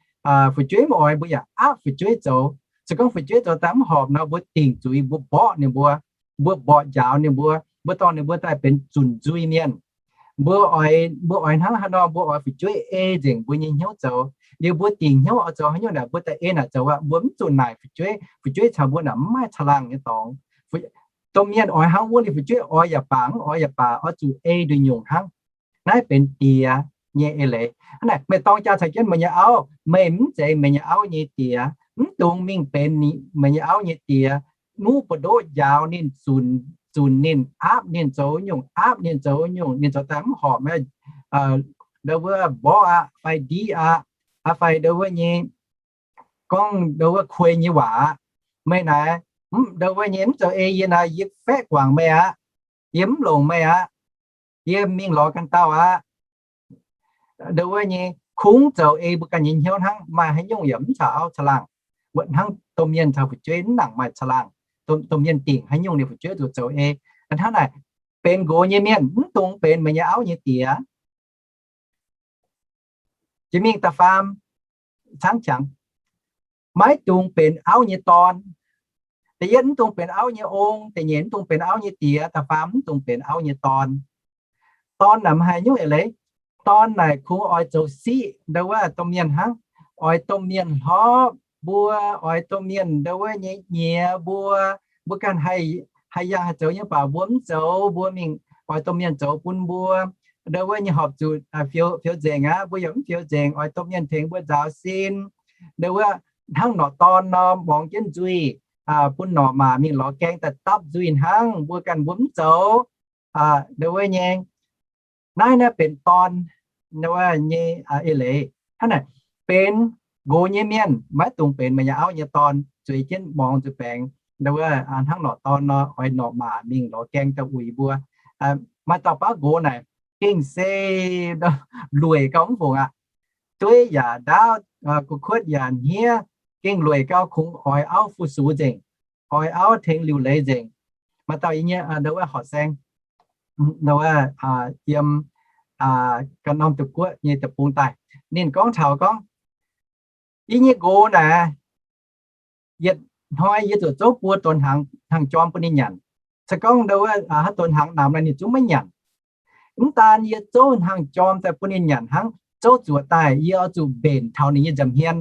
fu'jueiv mv oix mbuo yaac aapv fu'jueiv zoux. Se gorngv fu'jueiv zoux daaih mv horpc nor, mbuo dingc zuiz, mbuo mborqv ninh mbuo, mbuo mborqv njaaux ninh mbuo, mbuo dorh ninh mbuo daaih benx zunc nzuih mienh. Mbuo oix, mbuo oix hnangv haaix nor, mbuo oix fu'jueiv ei nzengc mbuo nyei hnyouv zoux. Liuz mbuo dingc hnyouv oix zoux haaix nyungc naaic, mbuo daaih ei naaic zoux aqv. Mbuo mv zuqc naaic fu'jueiv, fu'jueiv caux mbuo naaic mv maaih caangh laangh nyei dorngx. Domh mienh oix hnangv wuov liuz fu'jueiv oix yaac baac, mv oix yaac baac, oix zuqc ei nduqc nyungc hnangv. Naaiv benx die nyei eix leiz. Hnangv naaic meih dorng jaa caux jienv meih nyei auv, meih mv zeiz meih nyei auv nyei die. Mv dungx mingh benx meih nyei auv nyei die. Nuqv buoz-ndoqv njaaux ninh, zunc ninh, aapv ninh zoux nyungc, aapv ninh zoux nyungc, ninh zoux daaih mv horpc, ndau wuov mborqv aqv, fai ndiqv aqv, fai ndau wuov nyei gorngv ndau wuov kuei nyei waac aqv. Meih naaic, ndau wuov nyei mv zoux ei yie naaic, yie faeqv guangc meih aqv. Yie mv longc meih aqv. Yie mingh lorz ganh dauh aqv. Ndau wuov nyei kungx zoux ei mbuo ganh nyei hnyouv hnangv. Maaih haaix nyungc yaac mv caux auv caangh laangh. Hnangv domh mienh caux fu'jueiv mv nangc maaih caangh laangh. Domh mienh dingc haaix nyungc ninh fu'jueiv zuqc zoux ei. Hnangv naaic, benx nqox nyei mienh mv dungx benx meih nyei auv nyei die. Jiex mingh da'faam, caangv qangx, maiv dungx benx auv nyei dorn. Da'yietv, mv dungx benx auv nyei ong. Da'nyeic, mv dungx benx auv nyei die. Da'faam, mv dungx benx auv nyei dorn. Dorn naaic maaih haaix nyungc eix leiz? Dorn naaic kungx oix zoux siqv ndau wuov domh mienh hnangv. Oix domh mienh hlorpv mbuo, oix domh mienh ndau wuov nyei nyiex mbuo. Mbuo ganh haih, haih yangh haih zoux nyei baac mbuo mv zoux, mbuo mingh oix domh mienh zoux bun mbuo. Ndau wuov nyei horpc zuqc fiou, fiou nzengc aqv, mbuo yaac mv fiou nzengc, oix domh mienh tengx mbuo nzaaux sin. Ndau wuov hnangv norqc dorn nor, mborngz jienv nzuih bun norqc maac mingh lorz gaeng daaih dapv nzuih hnangv, mbuo ganh mbuo mv zoux. Ndau wuov nyei, naaiv naaiv benx dorn nyei eix leiz. Hnangv naaic, benx nqox nyei mienh maiv dungx benx meih nyei auv nyei dorn, zueiz jienv mborngz nzuih baengx. Ndau wuov hnangv norqc dorn nor, oix norqc maac mingh lorz gaeng daaih uix mbuo. Maaih dauh baav nqox naaic, gengh se lueic gauh mv fungc aqv. Dueiv yaac ndaauv, gu'kuotv yaac hniev, gengh lueic gauh, kungx oix auv fu-sux nzengc, oix auv tengx liuc leiz nzengc. Maaih dauh yie nyei ndau wuov horqc saeng, ndau wuov yiem ganh norm deic-bung guoqv nyei deic-bung daaih, ninh gorngv taux gorngv, yie nyei nqox naaic, yietc hnoi yie zuqc zouv buo donx hnaangx, hnaangx-jorm bun ninh nyanc. Se gorngv ndau wuov haaix donx hnaangx namx naaic ninh zungv maiv nyanc. Mv daan yie zouv hnangv jorm daaih bun ninh nyanc hnangv, zouv zuoqc daaih yie oix zuqc mbenc taux ninh nyei nza'hmien.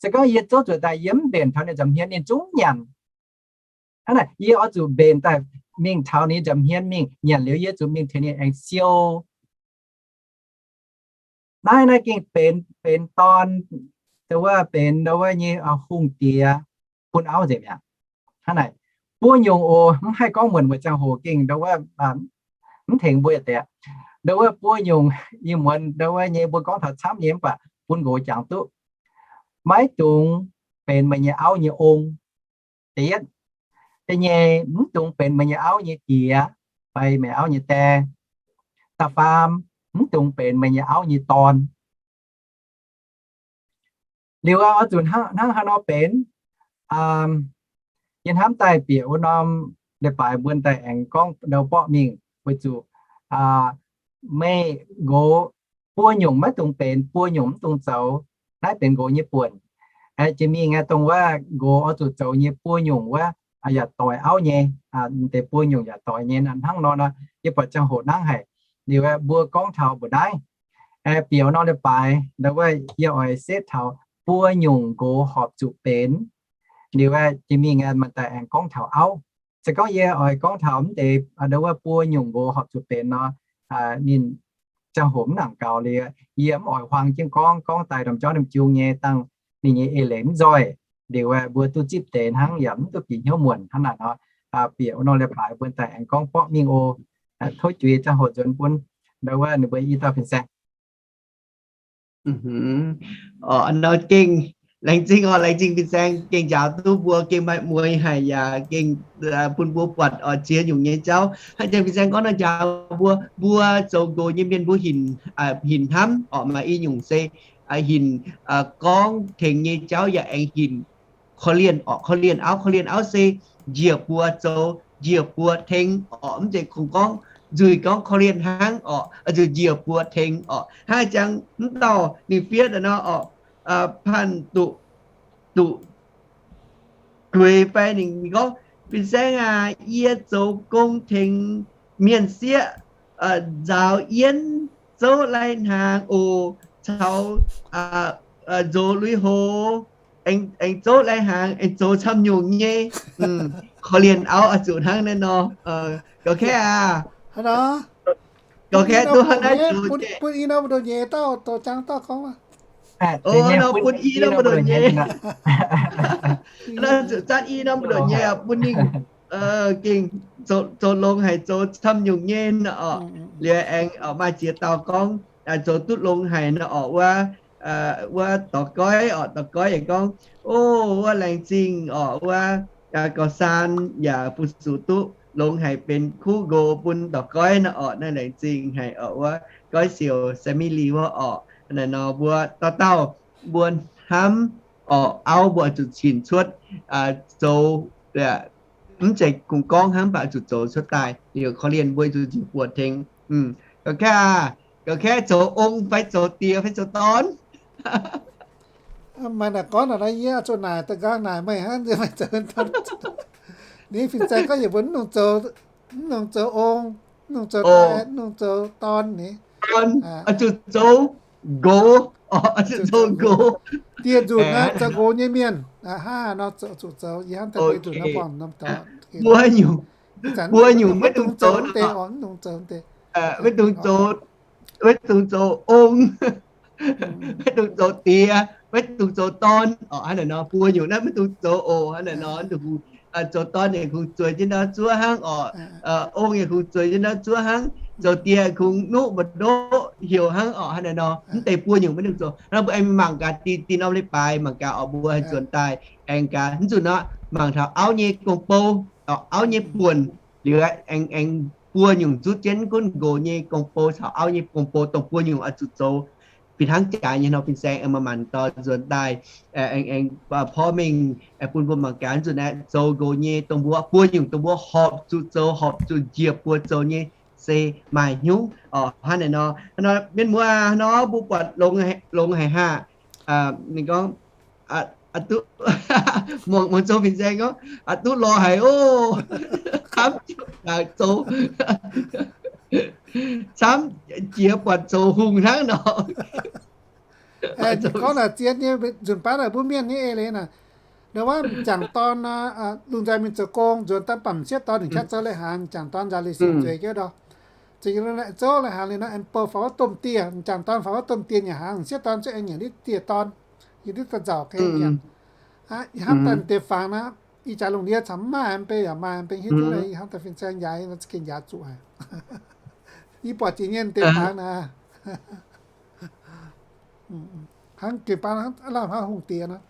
Se gorngv yie zouv zuoqc daaih yie mv mbenc taux ninh nza'hmien, ninh zungv nyanc. Hnangv naaic, yie oix zuqc mbenc daaih mingh taux ninh nyei nza'hmien mingh nyanc liuz, yie zuqc mingh tengx ninh aengx siou. Naaiv, naaiv gengh benx, benx dorn, ndau wuov benx ndau wuov nyei hungh diex bun auv nzengc mi'aqv. Hnangv naaic, buo nyungc oc, mv haih gorngv muonc weic ziangh hoc gengh ndau wuov mv tengx mbuo yietc deix. Ndau wuov buo nyungc ih muonz ndau wuov nyei mbuo gorngv taux camv nyei mv baac bun nqox jangx duqv. Maiv dungx benx meih nyei auv nyei ong. Da'yietv. Da'nyeic, mv dungx benx meih nyei auv nyei diex fai meih auv nyei die. Da'faam, mv dungx benx meih nyei auv nyei dorn. Liuz oix zuqc hnangv haaix nor benx, yie hnamv daaih bieqc wuov norm leiz-baaix mbuo daaih aengx gorngv ndau borqv mingh weic zuqc meih nqox buo nyungc maiv dungx benx, buo nyungc mv dungx zoux. Naaiv benx nqox nyei buonc. Jiex mingh aeqv, dongh wuov nqox oix zuqc zoux nyei buo nyungc wuov yaac doix auv nyei, deix buo nyungc yaac doix nyei hnangv nor nor, yie buatc ziangh hoc nangv haic. Liuz mbuo gorngv taux mbu'naaiv, bieqc norm leiz-baaix ndau wuov yie oix setv taux buo nyungc nqox horpc zuqc benx. Liuz jiex mingh maaih daaih aengx gorngv taux auv. Se gorngv yie oix gorngv taux mv deix ndau wuov buo nyungc nqox horpc zuqc benx nor, ninh ziangh hoc mv nangc gaux liuz, yie mv oix huaang jienv gorngv, gorngv daaih ndorm jauv ndorm jung nyei dangh ninh nyei eix leiz mv nzoih. Liuz mbuo duqv zipv deix hnangv yaac mv duqv bieqc hnyouv muonc hnangv naaic nor, bieqc wuov norm leiz-baaix mbuo daaih aengx gorngv borqv mingh oc. Tov juiz ziangh hoc nzuonx bun ndau wuov ninh mbuo i dauh fin-saeng. Nor gengh laengz zingh oc, laengz zingh fin-saeng gengh njaaux duqv mbuo gengh maaih mueiz haic yaac gengh bun mbuo buatc oix ziex nyungc nyei jauv. Hnangv jang fin-saeng gorngv nor njaaux mbuo, mbuo zoux nqox nyei mienh mbuo hinc hnamv oc, maaih i nyungc se hinc gorngv tengx nyei jauv yaac aengx hinc korv-lienh oc, korv-lienh auv. Korv-lienh auv se njiec buoz zoux, njiec buoz tengx oc, mv zeiz kungx gorngv nzuih gorngv korv-lienh hnangv oc, njiec buoz tengx oc. Hnangv jang mv dauh ninh fiev nor oc, Panh Duqv, Duqv Gueix fai ninh gorngv, fin-saeng aac, yie zoux gong tengx mienh sieqv nzaaux yienv, zouv lai-hnaangx oc, caux nzox lui-houx, aengx zouv lai-hnaangx, aengx zoux camv nyungc nyei. Korv-lienh auv oix zuqc hnangv naaiv nor. Gauh kaeqv aqv. Gauh kaeqv duqv hnangv naaiv zuqc bun i norm mbu'ndongx nyei dauh, douc jangx dauh gorngv. Nor bun i norm mbu'ndongx nyei. Nor zuqc zatv i norm mbu'ndongx nyei bun ninh gengh zoux longx haic, zoux camv nyungc nyei nor oc. Liuz aengx maaih ziex dauh gorngv zoux duqv longx haic nor oc, wuov, wuov dorc goiv oc, dorc goiv yaac gorngv, o, wuov laengz zingh oc, wuov gauh saan yaac fu-sux duqv longx haic benx kuv nqox bun dorc goiv nor oc. Naaiv laengz zingh haic oc, wuov goiv siouc Sammy Lee wuov oc. Naaiv nor mbuo dauh dauh mbuo hnamv oc, auv mbuo zuqc cin cuotv zoux, mv zeiz kungx gorngv hnangv, mv baac zuqc zoux cuotv daaih. Liuz korv-lienh mbuo zuqc njiec buoz tengx. Gauh kaeqv, gauh kaeqv zoux ong fai zoux diex fai zoux dorn. Maaih naaic gorngv naaic, yie zuqc naaic da'nqaang naaic meih hnangv, meih zoux dorn. Ninh fin-saeng gorngv yietc mbuo mv nongx zoux, mv nongx zoux ong, mv nongx zoux diex, mv nongx zoux dorn ni. Zuqc zoux nqox, zuqc zoux nqox. Dieh nzunc naaiv zoux nqox nyei mienh, hnangv nor zuqc zoux, yie hnamv daaih dieh nzunc naaiv buangh norm dorn. Buo nyungc, buo nyungc maiv dungx zoux, mv deix, mv dungx zoux, mv deix, maiv dungx zoux, maiv dungx zoux ong, maiv dungx zoux diex, maiv dungx zoux dorn oc. Hnangv naaic nor buo nyungc naaiv maiv dungx zoux oc. Hnangv naaic nor zoux dorn yaac kungx zueiz jienv ndau zuov hnangv oc. Ong yaac kungx zueiz jienv ndau zuov hnangv. Zoux diex kungx nuqv mba'ndoqv heuc hnangv oc. Hnangv naaic nor mv deix buo nyungc maiv dungx zoux. Nor mbuo aengx mangc gaax dinh norm leiz-baaix, mangc gaax oc, mbuo haih nzuonx daaih aengx gaax. Mv zuqc nor mangc taux auv nyei gong-bou, auv nyei buonc, liuz aengx, aengx buo nyungc zutv jienv gunv nqox nyei gong-bou caux auv nyei gong-bou dongh buo nyungc oix zuqc zoux fih hnangv jaax nyei nor, fin-saeng aengx manc-manc dorh nzuonx daaih, aengx, aengx porv mengh bun mbuo mangc gaax. Nzunc aeqv, zoux nqox nyei dongh mbuo buo nyungc dongh mbuo horpc zuqc zoux, horpc zuqc njiec buoz zoux nyei se maaih hnyouv oc. Hnangv naaic nor, mienh muoz aac, nor mbuo buatc longx haic haah. Ninh gorngv, muangx, muangx zoux fin-saeng gorngv, a'duqv lorz haic oc. Hnamv jienv zoux. Camv jiex buatc zoux hungh hnangv nor. Gorngv naaic zien nyei nzunc baav naaic mbuo mienh nyei eix leiz naaic, ndau wuov m'jangc dorn, lungh nzaih mingh zoux gong nzuonx daaih bamv m'sieqv dorn ninh jatv zoux leiz-hnaangx, m'jangc dorn nzaaux leiz-sin zueiz jienv ndor. Zinh zouv leiz-hnaangx liuz nor, aengx bouh faaux wuov domh dieh, m'jangc dorn faaux wuov domh dieh nyei hnaangx, m'sieqv dorn zuqc aengx nyanc diqv dieh dorn, yie diqv daaih nzauc gengh nyanc. Ih hnamv daaih deix fangx naaiv, ih jaax lungh ndiev caux mv maaih mv bei yaac maaih mv bei hiuv duqv, ih hnamv daaih fin-saeng njaaux, za'gengh njaaux zuqc haic. Yie buatc jiex nyei deix fangx naaiv. Hnangv gengh baan hnangv lamh hnangv hungh diex nor.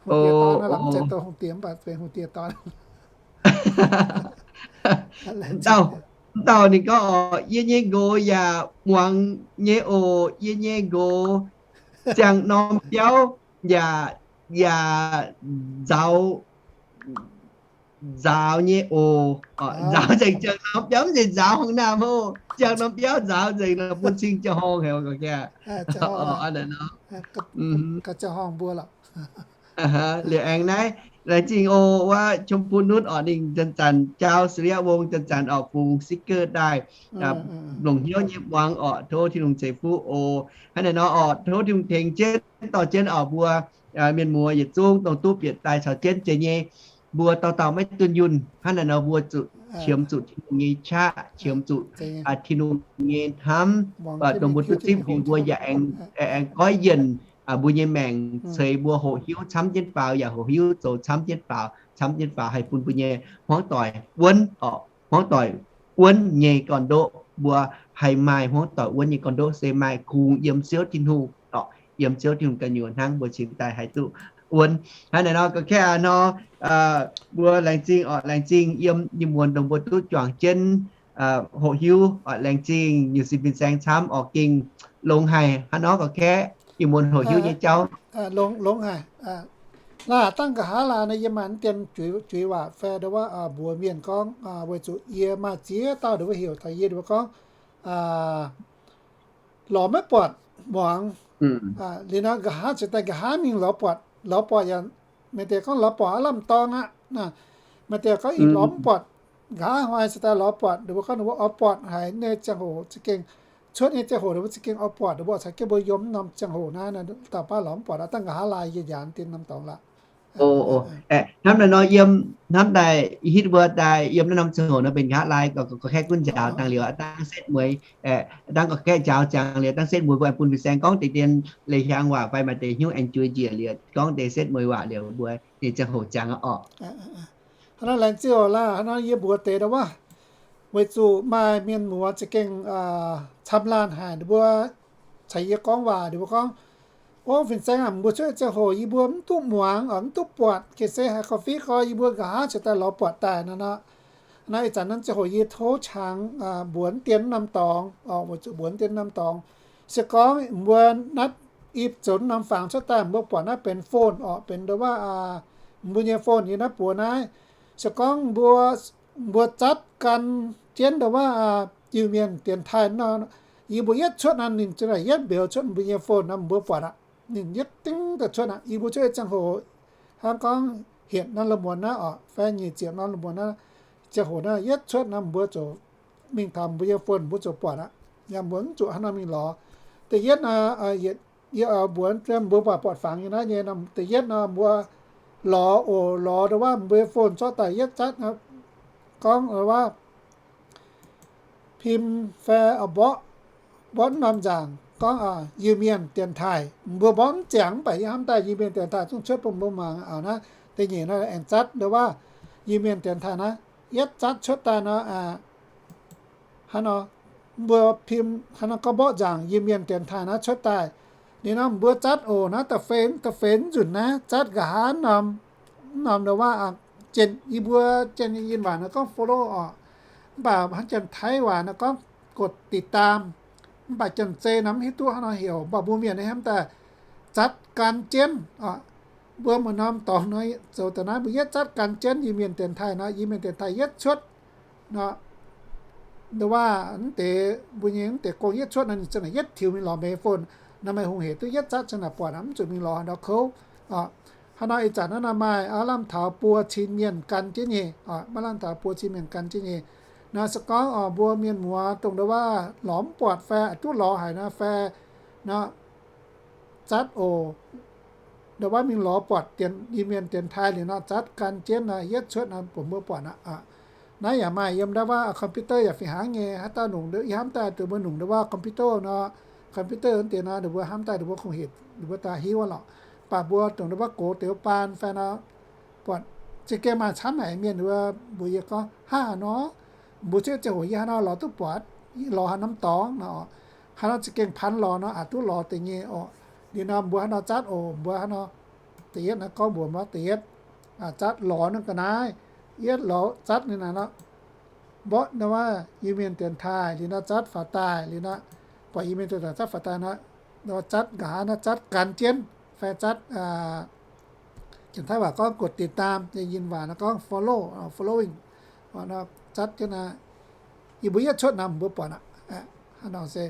Hungh diex dorn nor, lamh mv zeiz douz hungh diex mv baac benx hungh diex dorn. Dauh, dauh ninh gorngv oc, yie nyei nqox yaac muangx nyei oc, yie nyei nqox ziangh norm biauv yaac, yaac nzaaux, nzaaux nyei oc. Nzaaux nzengc ziangh norm biauv, mv zeiz nzaaux hungh naamh oc. Ziangh norm biauv nzaaux nzengc nor, bun cing ziangh horngh heuc ga'naaiv. Liuz aengx naaiv, laengz zingh oc, wuov ชมพูนุช orqc, ninh zanc-zanc jaau สุริยะวงศ์ zanc-zanc orqc, bungx สติกเกอร์ daaih, longc hnyouv nyei muangx orqc, tov Tin-Hungh ceix fuqv oc. Hnangv naaiv nor orqc, tov Tin-Hungh tengx jienv dorh jienv orqc mbuo mienh muoz yietc zungv dongh duqv bieqc daaih caux jienv jiex nyei. Mbuo dauh dauh maiv dunh yunh hnangv naaiv nor, mbuo zuqc qiemx zuqc Tin-Hungh nyei qaqv, qiemx zuqc Tin-Hungh nyei hnamv, dongh mbuo duqv zipv liuz mbuo yaac aengx goiv yienc mbuo nyei maengc ceix mbuo hoqc hiuv camv jienv faaux, yaac hoqc hiuv zoux camv jienv faaux, camv jienv faaux haih bun mbuo nyei hmuangv doic wuonv orqc, hmuangv doic wuonv nyei gorn-ndoqv. Mbuo haih maaih hmuangv doic wuonv nyei gorn-ndoqv se maaih kungx yiem Ziouv Tin-Hungh orqc, yiem Ziouv Tin-Hungh gu'nyuoz hnangv mbuo cingx daaih haih duqv wuonv. Hnangv naaiv nor ga'naaiv nor, mbuo laengz zingh orqc, laengz zingh yiem ih muonz dongh mbuo duqv juangc jienv hoqc hiuv orqc, laengz zingh nyungc sin fin-saeng camv orqc, gengh longx haic. Hnangv nor ga'naaiv ih muonz hoqc hiuv nyei jauv longx haic. Naaiv dangh nqa'haav laai nor yie maaih dien juiz waac fai nduov wuov mbuox mienh gorngv, weic zuqc yie maaih ziex dauh nduov wuov heuc taux yie nduov wuov gorngv, lorz maiv buatc muangx. Liuz nor nqa'haav cingx daaih nqa'haav mingh lorz buatc, lorz buatc yaac, maaih deix gorngv lorz buatc aqv lamh dorng aqv. Maaih deix gorngv ih lorz mv buatc, nqa'haav hnoi cingx daaih lorz buatc, nduov wuov gorngv nduov wuov oix buatc haic nyei ziangh hoc za'gengh, cuotv nyei ziangh hoc nduov wuov za'gengh oix buatc, nduov wuov caux jienv mbuo yiem norm ziangh hoc naaiv dauh baav lorz mv buatc aqv. Dangh nqa'haav laai yie nyanc dien norm dorngx laqv. Hnamv naaiv nor yiem, hnamv daaih hitv mbuo daaih yiem naaiv norm ziangh hoc nor benx nqa'haav laai, gorqv-kaeqv gunv njaaux dangh liuz, dangh setv mueiz, dangh gorqv-kaeqv njaaux ziangx liuz, dangh setv mueiz mbuo aengx bun fin-saeng gorngv deix dien leiz-hiaang waac fai maaih deix hnyouv aengx jueiz njiec liuz gorngv deix setv mueiz waac liuz mbuo nyei ziangh hoc ziangx orqc. Hnangv naaiv laengz zingh oc. Laaix hnangv naaiv yie mbuox deix nduov wuov, weic zuqc maaih mienh muoz za'gengh camv laanh haic, ninh mbuo caux yie gorngv waac, ninh mbuo gorngv, O, fin-saeng aac, mbuo cuotv nyei ziangh hoc yie mbuo mv duqv muangx, mv duqv buatc, gengh se haiz gorqv-fiqv gorx yie mbuo nqa'haav cingx daaih lorz buatc daaih nor. Naaiv ih zanc naaiv ziangh hoc yie tov qangx mbuox dien norm dorngx, weic zuqc mbuox dien norm dorngx, se gorngv mbuo natv ipv zoux norm fangx cuotv daaih, mbuo buatc naaiv benx phone orqc, benx nduov wuov mbuo nyei phone yie naaiv buoz naaiv. Se gorngv mbuo, mbuo zatv gan jienv nduov wuov Iu-Mienh dienx taaih nor, yie mbuo yietv cuotv naaiv ninh za'gengh yietv mbeux cuotv mbuo nyei phone nor mbuo buatc aqv. Ninh yietv dingv daaih cuotv aqv. Yie mbuo cuotv nyei ziangh hoc, hnangv gorngv hietc naaiv la'muonz naaiv orqc, fai nyic ziepc naaiv la'muonz naaiv, ziangh hoc naaiv yietv cuotv nor mbuo ziouc mingh taux mbuo nyei phone mbuo ziouc buatc aqv. Yaac mbuo mv zuqc hnangv nor mingh lorz. Da'yietv nor, yie mbuox mbuo buatc buatc fangx nyei naaiv nyei, da'yietv nor mbuo lorz oc, lorz nduov wuov mbuo nyei phone zorqv daaih yietv zatv gorngv wuov pim fai mborqv, mborqv norm nzaangc gorngv Iu-Mienh dienx taaih. Mbuo mborqv mv ziangx mv baac yie hnamv daaih Iu-Mienh dienx taaih zungv cuotv bun mbuo muangx aqv. Naaiv da'nyeic nor aengx zatv nduov wuov Iu-Mienh dienx taaih naaiv, yietv zatv cuotv daaih nor, hnangv nor, mbuo pim hnangv nor gorngv mborqv nzaangc Iu-Mienh dienx taaih naaiv cuotv daaih. Ninh nor mbuo zatv oc, naaiv da'feix, da'feix nzunc naaiv zatv nqa'haav norm, norm nduov wuov, yie mbuo Janx-Iu-Mienh waac nor gorngv follow orqc, mv baac hnangv Janx-Taiv waac nor gorngv กดติดตาม. Mv baac Janx-Zei nor mv hiuv duqv hnangv nor heuc, mv baac mbuo Mienh naaiv hnamv daaih zatv gan jienv. Mbuo maaih norm dorngx nor zoux da'naaiv mbuo yietv zatv gan jienv Iu-Mienh dienx taaih nor, Iu-Mienh dienx taaih yietv cuotv nor, nduov wuov mv deix mbuo nyei mv deix gong yietv cuotv nor, ninh ziouc naaic yietv tiux mingh lorz meih phone nor, meih hungh hec duqv yietv zatv ziouc naaic buatc, mv zuqc mingh lorz ndau kouv. Hnangv nor ih zanc naaiv nor maaih aav lamh taux buo cin mienh gan jienv nyei, maaih lamh taux buo cin mienh gan jienv nyei. Naaiv se gorngv mbuo mienh muoz dongh ndau wuov lorz mv buatc fai duqv lorz haic nor fai nor, zatv oc. Ndau wuov mingh lorz buatc dienx, Iu-Mienh dienx taaih liuz nor, zatv gan jienv nor, yietv cuotv nor bun mbuo buatc aqv. Naaiv yaac maaih yiem ndau wuov computer yaac fih hnangv nyei. Haaix dauh nungc, yie hnamv daaih dongh mbuo nungc ndau wuov computer nor, computer wuov deix nor, ninh mbuo hnamv daaih ninh mbuo kungx hec, ninh mbuo daaih hiuv lorqc. Mv baac mbuo dongh ndau wuov gox deix baan fai nor, buatc za'gengh maaih camv haic mienh wuov mbuox yie gorngv, Hnangv haaix nor? Mbuo cuotv ziangh hoc yie haaix nor lorz duqv buatc, lorz haaix norm dorngx nor, haaix nor za'gengh pan lorz nor aqc duqv lorz deix nyei oc. Liuz nor mbuo haaix nor zatv oc, mbuo haaix nor, da'yietv naaiv gorngv mbuox mbuo da'yietv zatv lorz naaiv ga'naaiv, yietv lorz zatv ninh naaic nor, mborqv ndau wuov Iu-Mienh dienx taaih liuz nor zatv faaux daaih liuz nor, buatc Iu-Mienh dienx taaih zatv faaux daaih nor, zatv nqa'haav nor zatv gan jienv fai zatv, janx-taiv waac gorngv กดติดตาม, yinh waac nor gorngv follow, following, zatv jienv aqv. Yie mbuo yietv cuotv nor mbuo buatc aqv. Hnangv nor se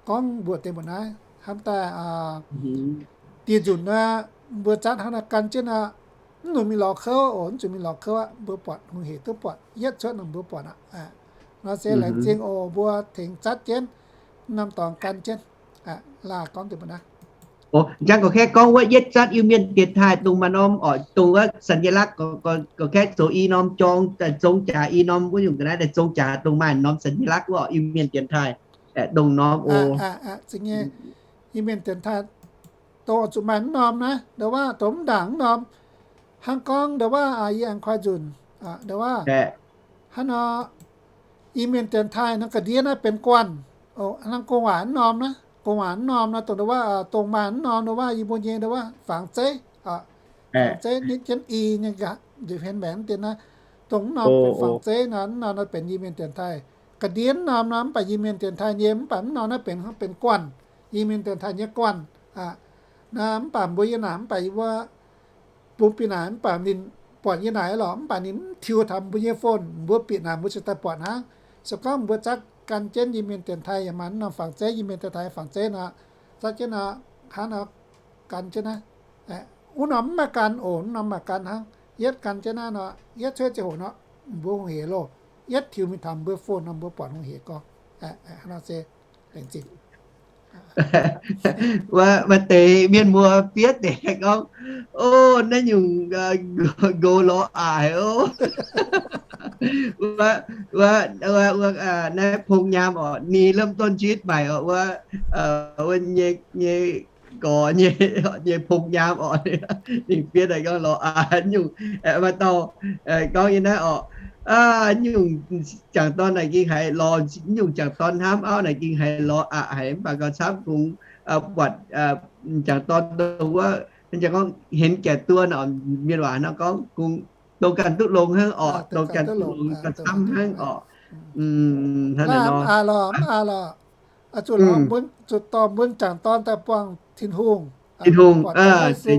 gorngv mbuox deix mbuo naaiv hnamv daaih dieh nzunc nor, mbuo zatv hnangv naaiv gan jienv aqv. Mv nunc mingh lorz kouv oc, mv zuqc mingh lorz kouv aqv. Mbuo buatc hungh hec duqv buatc, yietv cuotv nor mbuo buatc aqv. Nor se laengz zingh oc, mbuo tengx zatv jienv, norm dorngx gan jienv. Laah gorngv deix mbuo naaiv. Oc, njang gorqv-kaeqv gorngv wuov yietv zatv Iu-Mienh dienx taaih dongh maaih norm oc, dongh wuov สัญลักษณ์ gorqv-kaeqv zoux i norm jorng, zong jaax i norm wuov nyungc ga'naaiv daaih zong jaax dongh maaih norm สัญลักษณ์ wuov oc, Iu-Mienh dienx taaih dongh norm oc. Iu-Mienh dienx taaih dongh zuqc maaih mv norm naaiv, ndau wuov dongh mv ndaangc mv norm. Hnangv gorngv ndau wuov yie aengx kuaaiv nzunc, ndau wuov hnangv nor, Iu-Mienh dienx taaih naaiv ga'ndiev naaiv benx guanh. Hnangv gong waac mv norm naaiv, gong waac mv norm nor dongh ndau wuov, dongh maaih mv norm ndau wuov yie mbuo nyei ndau wuov fangx zeiv, fangx zeiv nitv jienv i nyei nzueic hmien maengc mv dien naaiv, dongh mv norm benx fangx zeiv nor, mv norm nor benx Iu-Mienh dienx taaih. Ga'ndiev mv norm nor mv baac Iu-Mienh dienx taaih nyei, mv baac mv norm naaiv benx, benx guanh, Iu-Mienh dienx taaih nyei guanh. Naaiv mv baac mbuo yie naaic mv baac yie mbuo bun bieqc naaic mv baac ninh buatc yie naaic lorqc, mv baac ninh mv tiux taux mbuo nyei phone, mbuo bieqc naaic mbuo ziouc daaih buatc hnangv. Se gorngv mbuo zatv gan jienv Iu-Mienh dienx taaih yaac maaih mv norm fangx zeiv, Iu-Mienh dienx taaih fangx zeiv nor, zatv jienv nor, hnangv nor gan jienv naaiv. Wuov norm mv maaih gan oc, wuov norm maaih gan hnangv. Yietv gan jienv naaiv nor, yietv cuotv ziangh hoc nor, mbuo hungh hec loh, yietv tiux mingh taux mbuo phone nor mbuo buatc hungh hec gorngv. Hnangv nor se laengz zingh. Wuov maaih deix mienh muoz fiev deix gorngv, O, naaiv nyungc nqox lorz aqc haic oc. Wuov, wuov, naaiv Pong Nyaam oc, ninh เริ่มต้นชีวิตใหม่ oc, wuov, wuov nyei, nyei gorx nyei, nyei Pong Nyaam oc, ninh fiev daaih gorngv lorz aqc nyungc, maaih dauh gorngv nyei naaiv oc, nyungc jangc dorn naaic ging haiz lorz, nyungc jangc dorn hnamv auv naaic ging haiz lorz aqc haic, mv baac gauh camv kungx buatc jangc dorn dongh wuov, gorngv henx jaax duon, mienh waac nor gorngv kungx dongh ganh duqv longx hnangv oc, dongh ganh duqv longx gauh camv hnangv oc. Hnangv naaic nor. Zuqc dorh mbuo jangc dorn daaih buangh Tin-Hungh. Tin-Hungh, Yesu,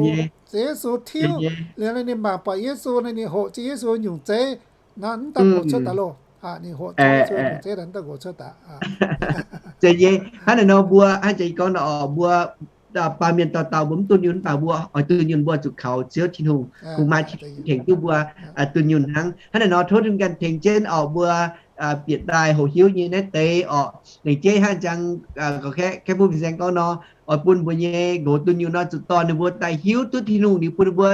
Yesu tiuv liuz, ninh mangc buatc Yesu, ninh hoqc jienv Yesu nyungc zeiv, nor mv daaih gox cuotv daaih loh. Ninh hoqc jienv Yesu nyungc zeiv, mv daaih gox cuotv daaih. Zeiz nyei, hnangv naaic nor mbuo hnangv jiex gorngv nor oc, mbuo baamh mienh dauh dauh mbuo mv dunh yunh, mv baac mbuo oix dunh yunh mbuo zuqc kaux Ziouv Tin-Hungh, kungx maaih Tin-Hungh tengx duqv mbuo dunh yunh hnangv. Hnangv naaic nor tov Tin-Hungh ganh tengx jienv oc, mbuo bieqc daaih hoqc hiuv nyei naaiv deix oc. Laengz zingh hnangv jangx gorqv-kaeqv, kaeqv bun fin-saeng gorngv nor, oix bun mbuo nyei nqox dunh yunh nor zuqc dorh ninh mbuo daaih hiuv duqv Tin-Hungh, ninh bun ninh mbuo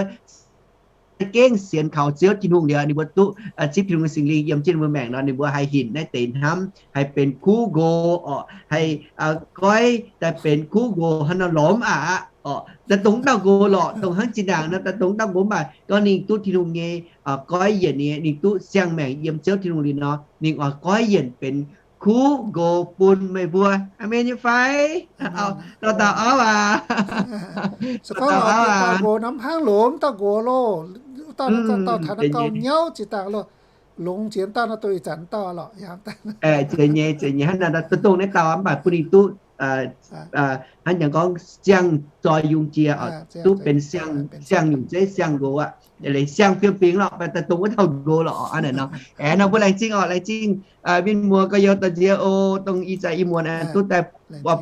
za'gengh sienx kaux Ziouv Tin-Hungh liuz, ninh mbuo duqv zipv Tin-Hungh Singx Lingh yiem jienv ninh mbuo maengc nor, ninh mbuo haih hinc naaiv deix hnamv, haih benx kuv nqox oc, haih goiv daaih benx kuv nqox hnangv nor lorz mv aqc oc. Daaih dongh dauh nqox lorqc, dongh hnangv zinh ndaangc nor, daaih dongh dauh nqox mv baac gorngv ninh duqv Tin-Hungh nyei goiv yienc nyei, ninh duqv siang-maengc yiem Ziouv Tin-Hungh liuz nor, ninh oix goiv yienc benx kuv nqox bun meih mbuo. Aamen nyei fai? Dauh dauh auv aac. Dauh dauh auv aac. Nqox nor mv hnangv longx dauh nqox loh. Dauh dauh taux naaiv gauh nyauv ziex dangh loh. Longx jiex dauh nor, dongh ih zanc dauh lorqc. Zeiz nyei, zeiz nyei, hnangv naaic dongh naaiv dauh mv baac bun ninh duqv hnangv jangx gorngv siang zoi yungz jiex, duqv benx siang nyungc zeiv siang nqox aqv. Leiz siang fiem fingx lorqc, daaih dongh wuov dauh nqox lorqc. Hnangv naaic nor, aengx nor mbuo laengz zingh oc, laengz zingh mienh muoz gorx-youz daaih nziex oc, dongh ih zanc ih muonz duqv daaih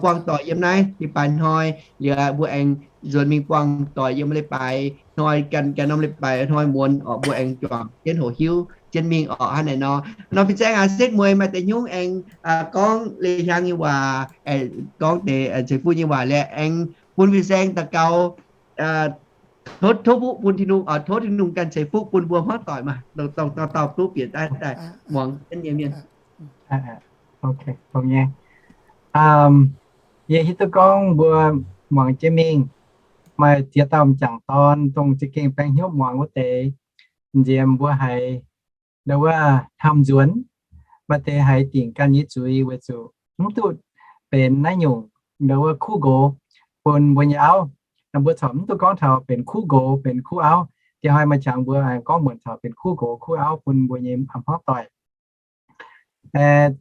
buangh doic yiem naaiv leiz-baaix hnoi, liuz mbuo aengx nzuonx mingh buangh doic yiem leiz-baaix hnoi, ganh ganh norm leiz-baaix hnoi muonz oc, mbuo aengx juangc jienv hoqc hiuv jienv mingh orqc. Hnangv naaic nor, norm fin-saeng aac, setv mueiz maaih deix nyungc aengx gorngv leiz-hiaang nyei waac, gorngv deix ceix fuqv nyei waac liuz aengx bun fin-saeng daux gaux, tov, tov fuqv bun Tin-Hungh, tov Tin-Hungh ganh ceix fuqv bun mbuo hmuangv doic maah, dongh dauh dauh duqv bieqc daaih daaih muangx jienv nyei mienh. Yie hiuv duqv gorngv mbuo muangx jienv mingh, maaih ziex dauh m'jangc dorn dongh za'gengh baeng hnyouv muangx wuov deix, nziex mbuo haiz ndau wuov hnamv nzuonx, maaih deix haiz dingc ganh nyei zuiz weic zuqc mv duqv benx naaiv nyungc ndau wuov kuv nqox bun mbuo nyei auv. Mbuo corc mv duqv gorngv taux benx kuv nqox benx kuv auv. Diex hnoi maaih qangx mbuo aengx gorngv muonc taux benx kuv nqox kuv auv bun mbuo nyei hmuangv doic.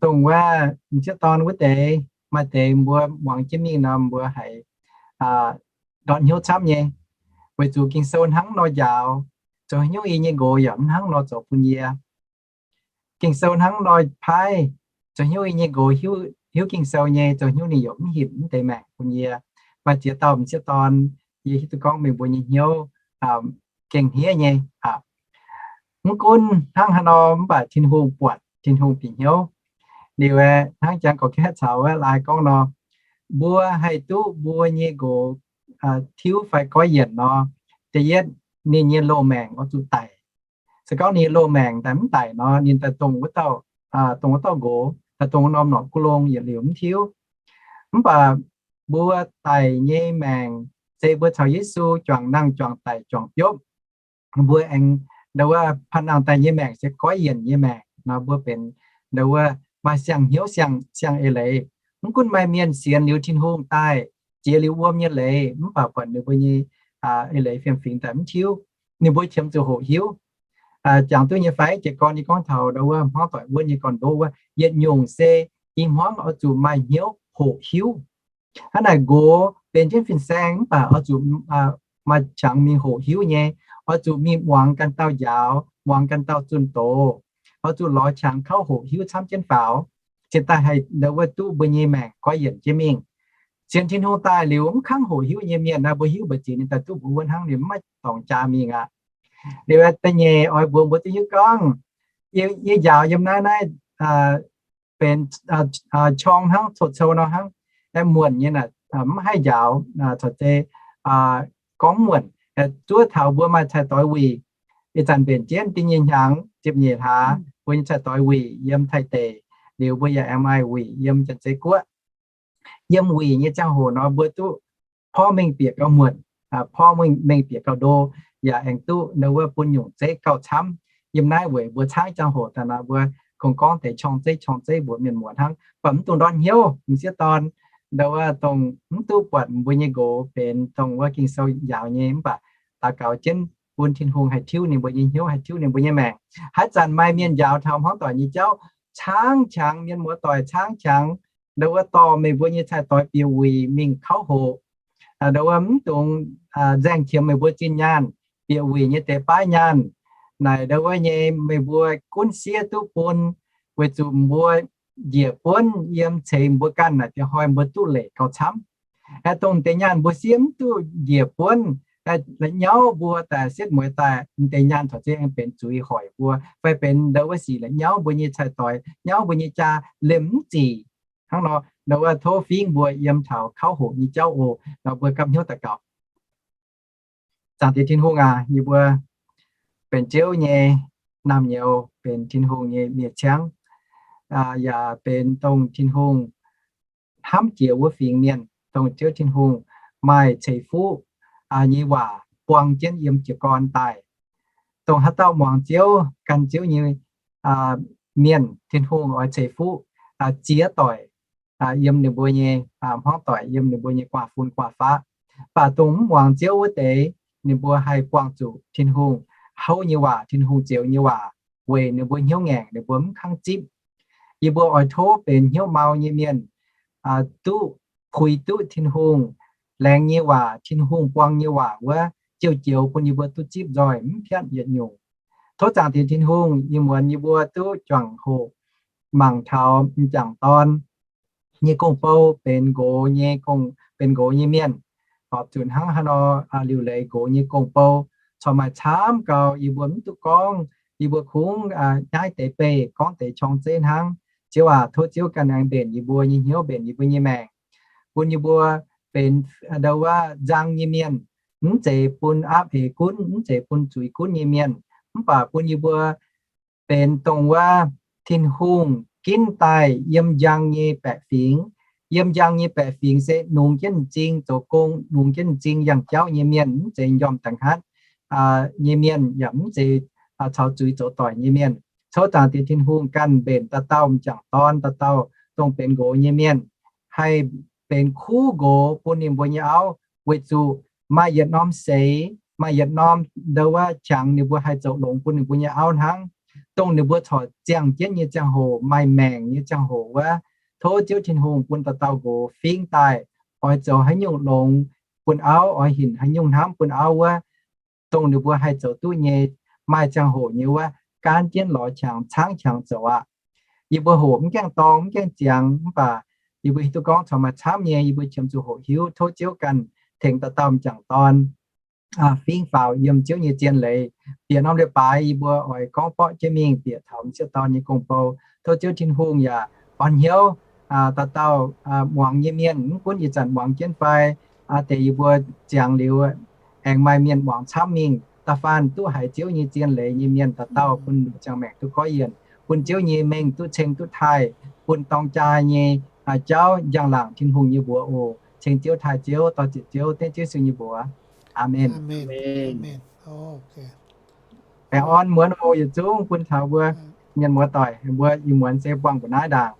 Dongh wuov m'sieqv dorn wuov deix, maaih deix mbuo muangx jienv mingh nor mbuo haiz ndortv hnyouv camv nyei, weic zuqc Ging-Sou hnangv nor njaaux, zoux haaix nyungc yie nyei nqox yaac mv hnangv nor zoux bun yie. Ging-Sou hnangv nor paaiv, zoux haaix nyungc yie nyei nqox hiuv Ging-Sou nyei, zoux haaix nyungc ninh yaac mv hinc mv deix maengc bun yie. Maaih ziex dauh m'sieqv dorn, yie hiuv duqv gorngv meih mbuo nyei hnyouv gengh hniev nyei. Mv gunv hnangv haaix nor mv baac Tin-Hungh buatc, Tin-Hungh bieqc hnyouv. Liuz aeqv, hnangv jangx gorqv-kaeqv caux wuov lai gorngv nor, mbuo haih duqv mbuo nyei nqox tiuv fai goiv yienc nor, da'yietv ninh nyei loz-maengc oix zuqc daic. Se gorngv ninh nyei loz-maengc daaih mv daic nor, ninh daaih dongh wuov dauh, dongh wuov dauh nqox, daaih dongh norm norqc guv longh yietc liuz mv tiuv. Mv baac mbuo daic nyei maengc se mbuo caux Yesu juangc nangh juangc daic juangc biopv. Mbuo aengx ndau wuov panh nangh daaih nyei maengc se goiv yienc nyei maengc nor, mbuo benx ndau wuov maaih siang-hnyouv siang, siang eix leiz. Mv gunv maaih mienh sienx liuz Tin-Hungh daaih, jiex liuz wuom nyei leiz, mv baac buatc ninh mbuo nyei eix leiz fiem-fingx daaih mv tiuv, ninh mbuo qiemx zuqc hoqc hiuv. Jangx duqv nyei fai? Jiez gorn yie gorngv taux ndau wuov hmuangv doic wuov nyei gorn-ndoqv wuov, yietc nyungc se ih hmuangv oix zuqc maaih hnyouv hoqc hiuv. Hnangv naaic nqox benx jienv fin-saeng mv baac oix zuqc maaih qangx mingh hoqc hiuv nyei, oix zuqc mingh muangx ganh dauh njaaux, muangx ganh dauh zunh doz, oix zuqc lorz qangx kouv hoqc hiuv camv jienv faaux, cingx daaih haih ndau wuov duqv mbuo nyei maengc goiv yienc jienv mingh. Sienx Tin-Hungh daaih liuz mv kangv hoqc hiuv nyei mienh naaiv, mbuo hiuv mbu'ziex ninh daaih duqv mbuo wuov hnangv, ninh mv maaih dorngx jaa mingh aqv. Liuz da'nyeic oix mbuox mbuo duqv hiuv gorngv, yie njaaux yiem naaiv naaiv benx qorng hnangv, coqv-cou nor hnangv, aeqv, muonc nyei naaic, mv haih njaaux, corc zei gorngv muonc. Zuov taux mbuo maaih cai-doix wuic, ih zanc mbenc jienv da'nyeic hnyangx ziepc nyeic hlaax, mbuo nyei cai-doix wuic yiem Taiv deic, liuz mbuo yaac aengx maaih wuic yiem Janx-Zei Guoqv. Yiem wuic nyei ziangh hoc nor mbuo duqv porv mengh bieqc gauh muonc, porv mengh bieqc gauh ndo, yaac aengx duqv ndau wuov bun nyungc zeiv gauh camv. Yiem naaiv weic mbuo caangv ziangh hoc daaih nor mbuo kungx gorngv deix qorng-zeiv qorng-zeiv mbuox mienh muoz hnangv, mv baac mv dungx ndortv hnyouv. M'sieqv dorn, ndau wuov dongh mv duqv buatc mbuo nyei nqox benx dongh wuov Ging-Sou njaaux nyei, mv baac daux gaux jienv bun Tin-Hungh haih tiuv ninh mbuo nyei hnyouv, haih tiuv ninh mbuo nyei maengc. Haaix zanc maaih mienh njaaux taux hmuangv doic nyei jauv caangv qangx, mienh muoz doic caangv qangx, ndau wuov dorh meih mbuo nyei cai-doix bieqc wuic mingh kauv hoqc. Ndau wuov mv dungx nzaeng qiemx meih mbuo zinh nyaanh, bieqc wuic nyei deix baav nyaanh. Naaic ndau wuov nyei meih mbuo gunv siev duqv bun, weic zuqc mbuo njiec buonv yiem ceix mbuo ganh naaic diex hnoi mbuo duqv leic gauh camv. Aeqv, dongh deix nyaanh mbuo siev mv duqv njiec buonv, la'nyauv mbuo daaih setv mueiz daaih, m'deix nyaanh corc zeiz aengx benx zuiz hoic mbuo, fai benx ndau wuov sic la'nyauv mbuo nyei cai-doix, nyauv mbuo nyei jaa liemh mv zic. Hnangv nor, ndau wuov tov fingv mbuo yiem taux kauv hoqc nyei jauv oc. Nor mbuo gapv hnyouv daux gaux. Zaangc Diex Tin-Hungh aac, yie mbuo benx Ziouv nyei naamh nyouz, benx Tin-Hungh nyei miev-ciangv, yaac benx dongh Tin-Hungh hnamv jiex wuov fingx mienh, dongh Ziouv Tin-Hungh maaih ceix fuqv nyei waac buang jienv yiem jiez gorn daaih. Dongh haaix dauh muangx Ziouv, gan Ziouv nyei mienh, Tin-Hungh oix ceix fuqv ziex doic yiem ninh mbuo nyei hmuangv doic, yiem ninh mbuo nyei guaav fun guaav faqv. Mv baac dongh mv muangx Ziouv wuov deix, ninh mbuo haih buangh zuqc Tin-Hungh houv nyei waac, Tin-Hungh zioux nyei waac weic ninh mbuo hnyouv ngaengc, ninh mbuo mv kangv zipv. Yie mbuo oix tov benx hnyouv mau nyei mienh, duqv puix duqv Tin-Hungh laengz nyei waac, Tin-Hungh buang nyei waac wuov, joux-joux bun yie mbuo duqv zipv nzoih mv piatv yietc nyungc. Tov Zaangc Diex Tin-Hungh ih muonz yie mbuo duqv juangc hoqc mangc taux m'jangc dorn nyei gong-bou benx nqox nyei gong, benx nqox nyei mienh. Horpc zuqc hnangv haaix nor liuc leiz nqox nyei gong-bou, corc maaih camv gau yie mbuo mv duqv gorngv yie mbuo kungx naaiv deix beih gorngv deix qorng zeiv hnangv. Ziouv aac, tov Ziouv ganh aengx mbenc yie mbuo nyei hnyouv, mbenc yie mbuo nyei maengc, bun yie mbuo benx ndau wuov nzang nyei mienh, mv zeiz bun aapv eix gunv, mv zeiz bun zuiz gunv nyei mienh, mv baac bun yie mbuo benx dongh wuov Tin-Hungh ginv daaih yiem njang nyei baeqc fingx. Yiem njang nyei baeqc fingx se nungx jienv m'zing zoux gong, nungx jienv m'zing yangh jauv nyei mienh, mv zeiz m'njormh da'hngatv nyei mienh, yaac mv zeiz caux zuiz zoux doic nyei mienh. Tov Zaangc Diex Tin-Hungh ganh mbenc dauh dauh m'jangc dorn, dauh dauh dongh benx nqox nyei mienh, haih benx kuv nqox bun ninh mbuo nyei auv, weic zuqc maaih yietc norm seix, maaih yietc norm ndau wuov qangx ninh mbuo haih zoux longx bun ninh mbuo nyei auv hnangv. Dongh ninh mbuo corc ziangh jienv nyei ziangh hoc, maaih maengc nyei ziangh hoc wuov, tov Ziouv Tin-Hungh bun dauh dauh nqox fingx daaih oix zoux haaix nyungc longx bun auv, oix hinc haaix nyungc hnamv bun auv wuov, dongh ninh mbuo haih zoux duqv nyei. Maaih ziangh hoc nyei wuov, gaanv jienv lorz qangx, caangv qangx zoux aqv. Yie mbuo hoqc mv gaengh dorng, mv gaengh ziangx, mv baac yie mbuo hiuv duqv gorngv corc maaih camv nyei. Yie mbuo qiemx zuqc hoqc hiuv. Tov Ziouv ganh tengx dauh dauh m'jangc dorn fingx faaux yiem Ziouv nyei zien leiz. Bieqc norm leiz-baaix yie mbuo oix gorngv borqv jienv mingh bieqc taux m'sieqv dorn nyei gong-bou. Tov Ziouv Tin-Hungh yaac orn hnyouv dauh dauh muangx nyei mienh, mv gunv ih zanc muangx jienv fai deix yie mbuo ziangx liuz, aengx maaih mienh muangx camv mingh. Da'faanh duqv haiz Ziouv nyei zien leiz nyei mienh dauh dauh bun ziangh maengc duqv goiv yienc, bun Ziouv nyei mengh duqv ceng duqv taaih, bun dorng jaa nyei jauv njang-laangc Tin-Hungh nyei mbuox oc. Ceng Ziouv, taaih Ziouv, dorh ziec Ziouv, dengv Ziouv Yesu nyei mbuox. Aamen. Baengh orn muonz oc, yietc zungv bun taux mbuo mienh muoz-doic, mbuo ih muonz se buangh mbu'naaiv ndaangc.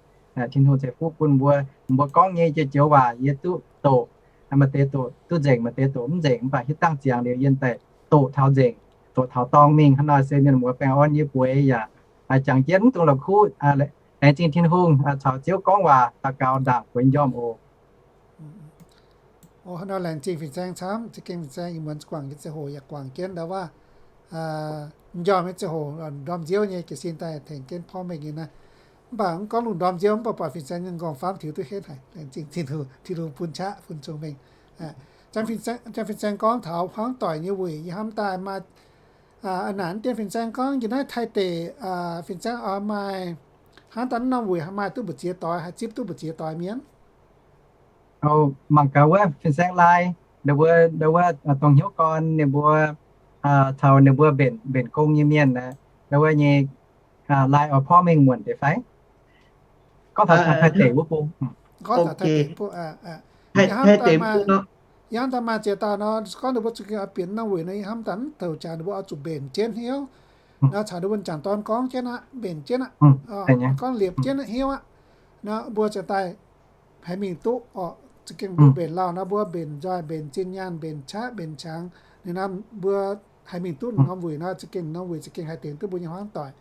Tin-Hungh ceix fuqv bun mbuo, mbuo gorngv nyei joux-joux waac yie duqv doqc, maaih deix doqc duqv nzengc, maaih deix doqc mv nzengc, mv baac hitv dangh ziangx liuz yie daaih doqc taux nzengc, doqc taux dorng mingh. Hnangv nor se mienh muoz baengh orn nyei bueix yaac jangx jienv mv dungx la'kuqv. Laengz zingh Tin-Hungh caux Ziouv gorngv waac, daux gaux ndaangc bueix m'njormh oc. Hnangv nor laengz zingh fin-saeng camv. Za'gengh fin-saeng ih muonz guangc jienv ziangh hoc yaac guangc jienv ndau wuov m'njormh nyei ziangh hoc, ndorm nziouv nyei jiez sin daaih tengx jienv porv mengh nyei naaiv. Mv baac mv gorngv lungh ndorm nziouv, mv baac buatc fin-saeng nyei nqorngv-famv tiux duqv henv haic. Laengz zingh Tin-Hungh bun qaqv bun cong-mengh. Janx fin-saeng gorngv taux hmuangv doic nyei wuic, yie hnamv daaih maaih a'naanc dien fin-saeng gorngv yie naaiv Taiv deic, fin-saeng oix maaih hnangv daaih norm wuic haih maaih duqv mbu'ziex doix, haih zipv duqv mbu'ziex doix mienh. Mangc gaax wuov fin-saeng Lai, ndau wuov dongh hnyouv gorn ninh mbuo caux ninh mbuo mbenc gong nyei mienh, ndau wuov nyei Lai oix porv mengh muonc deix fai? Gorngv taux Taiv deic wuov bung. Yie hnamv daaih maaih ziex dauh nor, gorngv ninh mbuo za'gengh oix bieqc norm wuic nor, yie hnamv daaih mv douc jaax ninh mbuo oix zuqc mbenc jienv hnyouv nor, caux ninh mbuo m'jangc dorn gorngv jienv aqv, mbenc jienv aqv, gorngv liepc jienv hnyouv aqv. Nor mbuo ziouc daaih haiz mingh duqv oc. Za'gengh mbuo mbenc lauh nor, mbuo mbenc nzoih, mbenc zinh nyaanh, mbenc qaqv, mbenc qangx, ninh nor mbuo haiz mingh duqv norm wuic nor, za'gengh norm wuic za'gengh haih tengx duqv mbuo nyei hmuangv doic.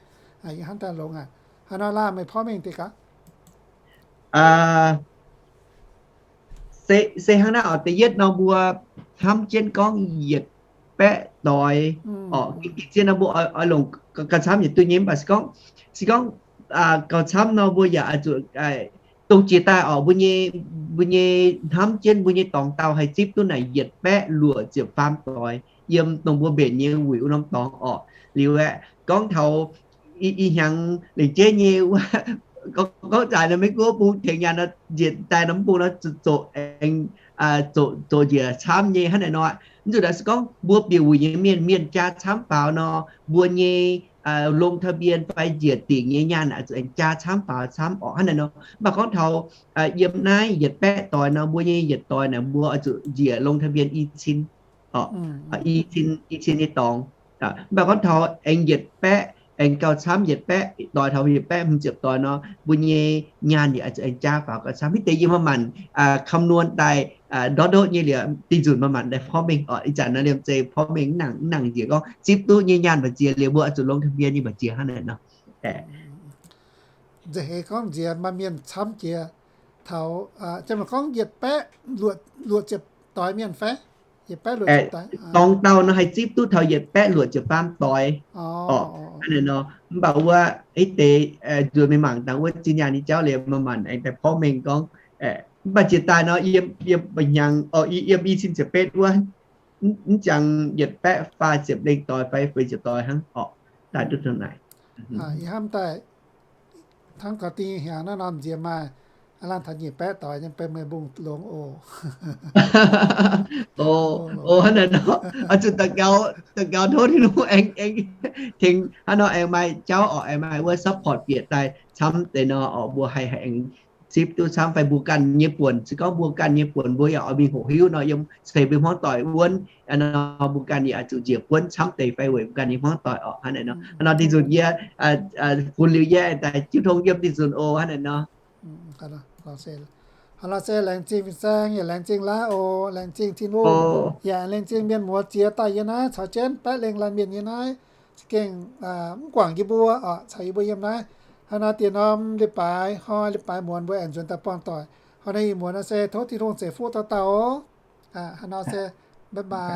Yie hnamv daaih longx aqv. Hnangv nor Lai meih porv mengh deix gaax. Se hnangv naaiv oc, da'yietv nor mbuo hnamv jienv gorngv yietc baeqv doix oc. Gengh zien nor mbuo oix longc gauh camv yietc duqv nyei, mv baac se gorngv, se gorngv gauh camv nor mbuo yaac zuqc dongh jiex daaih oc, mbuo nyei, mbuo nyei hnamv jienv mbuo nyei dorngx dauh haih zipv duqv naaic yietc baeqv luoqc ziepc faam doix yiem dongh mbuo mbenc nyei wuic wuov norm dorngx oc. Liuz aeqv, gorngv taux ih hnyangx lengc jeiv nyei wuov, gorngv zaaix nor Meiv Guoqv bung tengx nyaanh nor, njiec daaih norm bung nor zoqc aengx zoqc njiec camv nyei hnangv naaiv nor. Mv zuqc naaiv se gorngv mbuo bieqc wuic nyei mienh, mienh jaa camv faaux nor, mbuo nyei longx taux mbienx fai njiec dingc nyei nyaanh oix zuqc aengx jaa camv faaux camv orqc hnangv naaiv nor. Mv baac gorngv taux yiem naaiv yietc baeqv doix nor, mbuo nyei yietc doix naaic mbuo oix zuqc njiec longx taux mbienx i cin, i cin, i cin nyei dorngx. Mv baac gorngv taux aengx yietc baeqv, aengx gauh camv yietc baeqv doix taux yietc baeqv hmz ziepc doix nor, mbuo nyei nyaanh yaac oix zuqc aengx jaa faaux gauh camv. Hitv deix yie maaih manc คำนวณ daaih ndortv ndortv nyei liuz, dingh nzunc maaih manc daaih porv mengh oc. Ih zanc nor liemh zeih porv mengh mv nangc njiec gorngv zipv duqv nyei nyaanh mbu'ziex liuz mbuo oix zuqc longx taux mbienx nyei mbu'ziex hnangv naaic nor. Nziex heix gorngv nziex maaih mienh camv jiex taux, janx maaih gorngv yietc baeqv luoqc ziepc doix mienh fai? Yietc baeqv luoqc ziepc doix. Dorngx dauh nor haih zipv duqv taux yietc baeqv luoqc ziepc faam doix. Hnangv naaiv nor, mv baac wuov hitv deix nzuonx mingh mangc dangh wuov zinh nyaanh nyei jauv liuz maaih manc aengx daaih porv mengh gorngv, mv baac jiex daaih nor yiem, yiem mba'hnyangx, yiem i cin ziepc betv wuov, mv jangx yietc baeqv faah ziepc lengh doix fai feix ziepc doix hnangv orqc. daaih duqv taux naaic. Ih hnamv daaih hnangv taux dingh hnyangx naaiv norm nziex maaih aav laanh taux nyic baeqv doic nyei, benx meih mbungh longx oc. O, hnangv naaic nor, oix zuqc daux gaux tov Tin-Hungh aengx, aengx tengx hnangv nor aengx maaih jauv oc, aengx maaih wuov support bieqc daaih camv deix nor oc, mbuo haih aengx zipv duqv camv fai mbuo ganh nyei buonc. Se gorngv mbuo ganh nyei buonc mbuo yaac oix mingh hoqc hiuv nor, yiem ceix mbuo hmuangv doic wuonv nor, mbuo ganh yaac zuqc njiec buonv camv deix fai weic mbuo ganh nyei hmuangv doic oc. Hnangv naaic nor, hnangv nor dih nzunc yie funx liuz yie daaih jiu tong yiem dih nzunc oc. Hnangv naaic nor. Hnangv nor se laengz zingh fin-saeng yaac laengz zingh laav oc. Laengz zingh Tin-Hungh yaac laengz zingh mienh muoz ziex daaih yie naaiv caux jienv baeqv lengh laanh mienh yie naaiv. Za'gengh mv guangc yie mbuo oc, caux yie mbuo yiem naaiv. Hnangv nor diex norm leiz-baaix hnoi, leiz-baaix muonz mbuo aengx nzuonx daaih buangh doic. Hnoi naaiv ih muonz nor se tov Tin-Hungh ceix fuqv dauh dauh oc. Hnangv nor se, bye bye.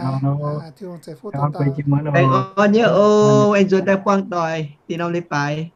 Tin-Hungh ceix fuqv dauh dauh. Baengh orn nyei oc, aengx nzuonx daaih buangh doic diex norm leiz-baaix.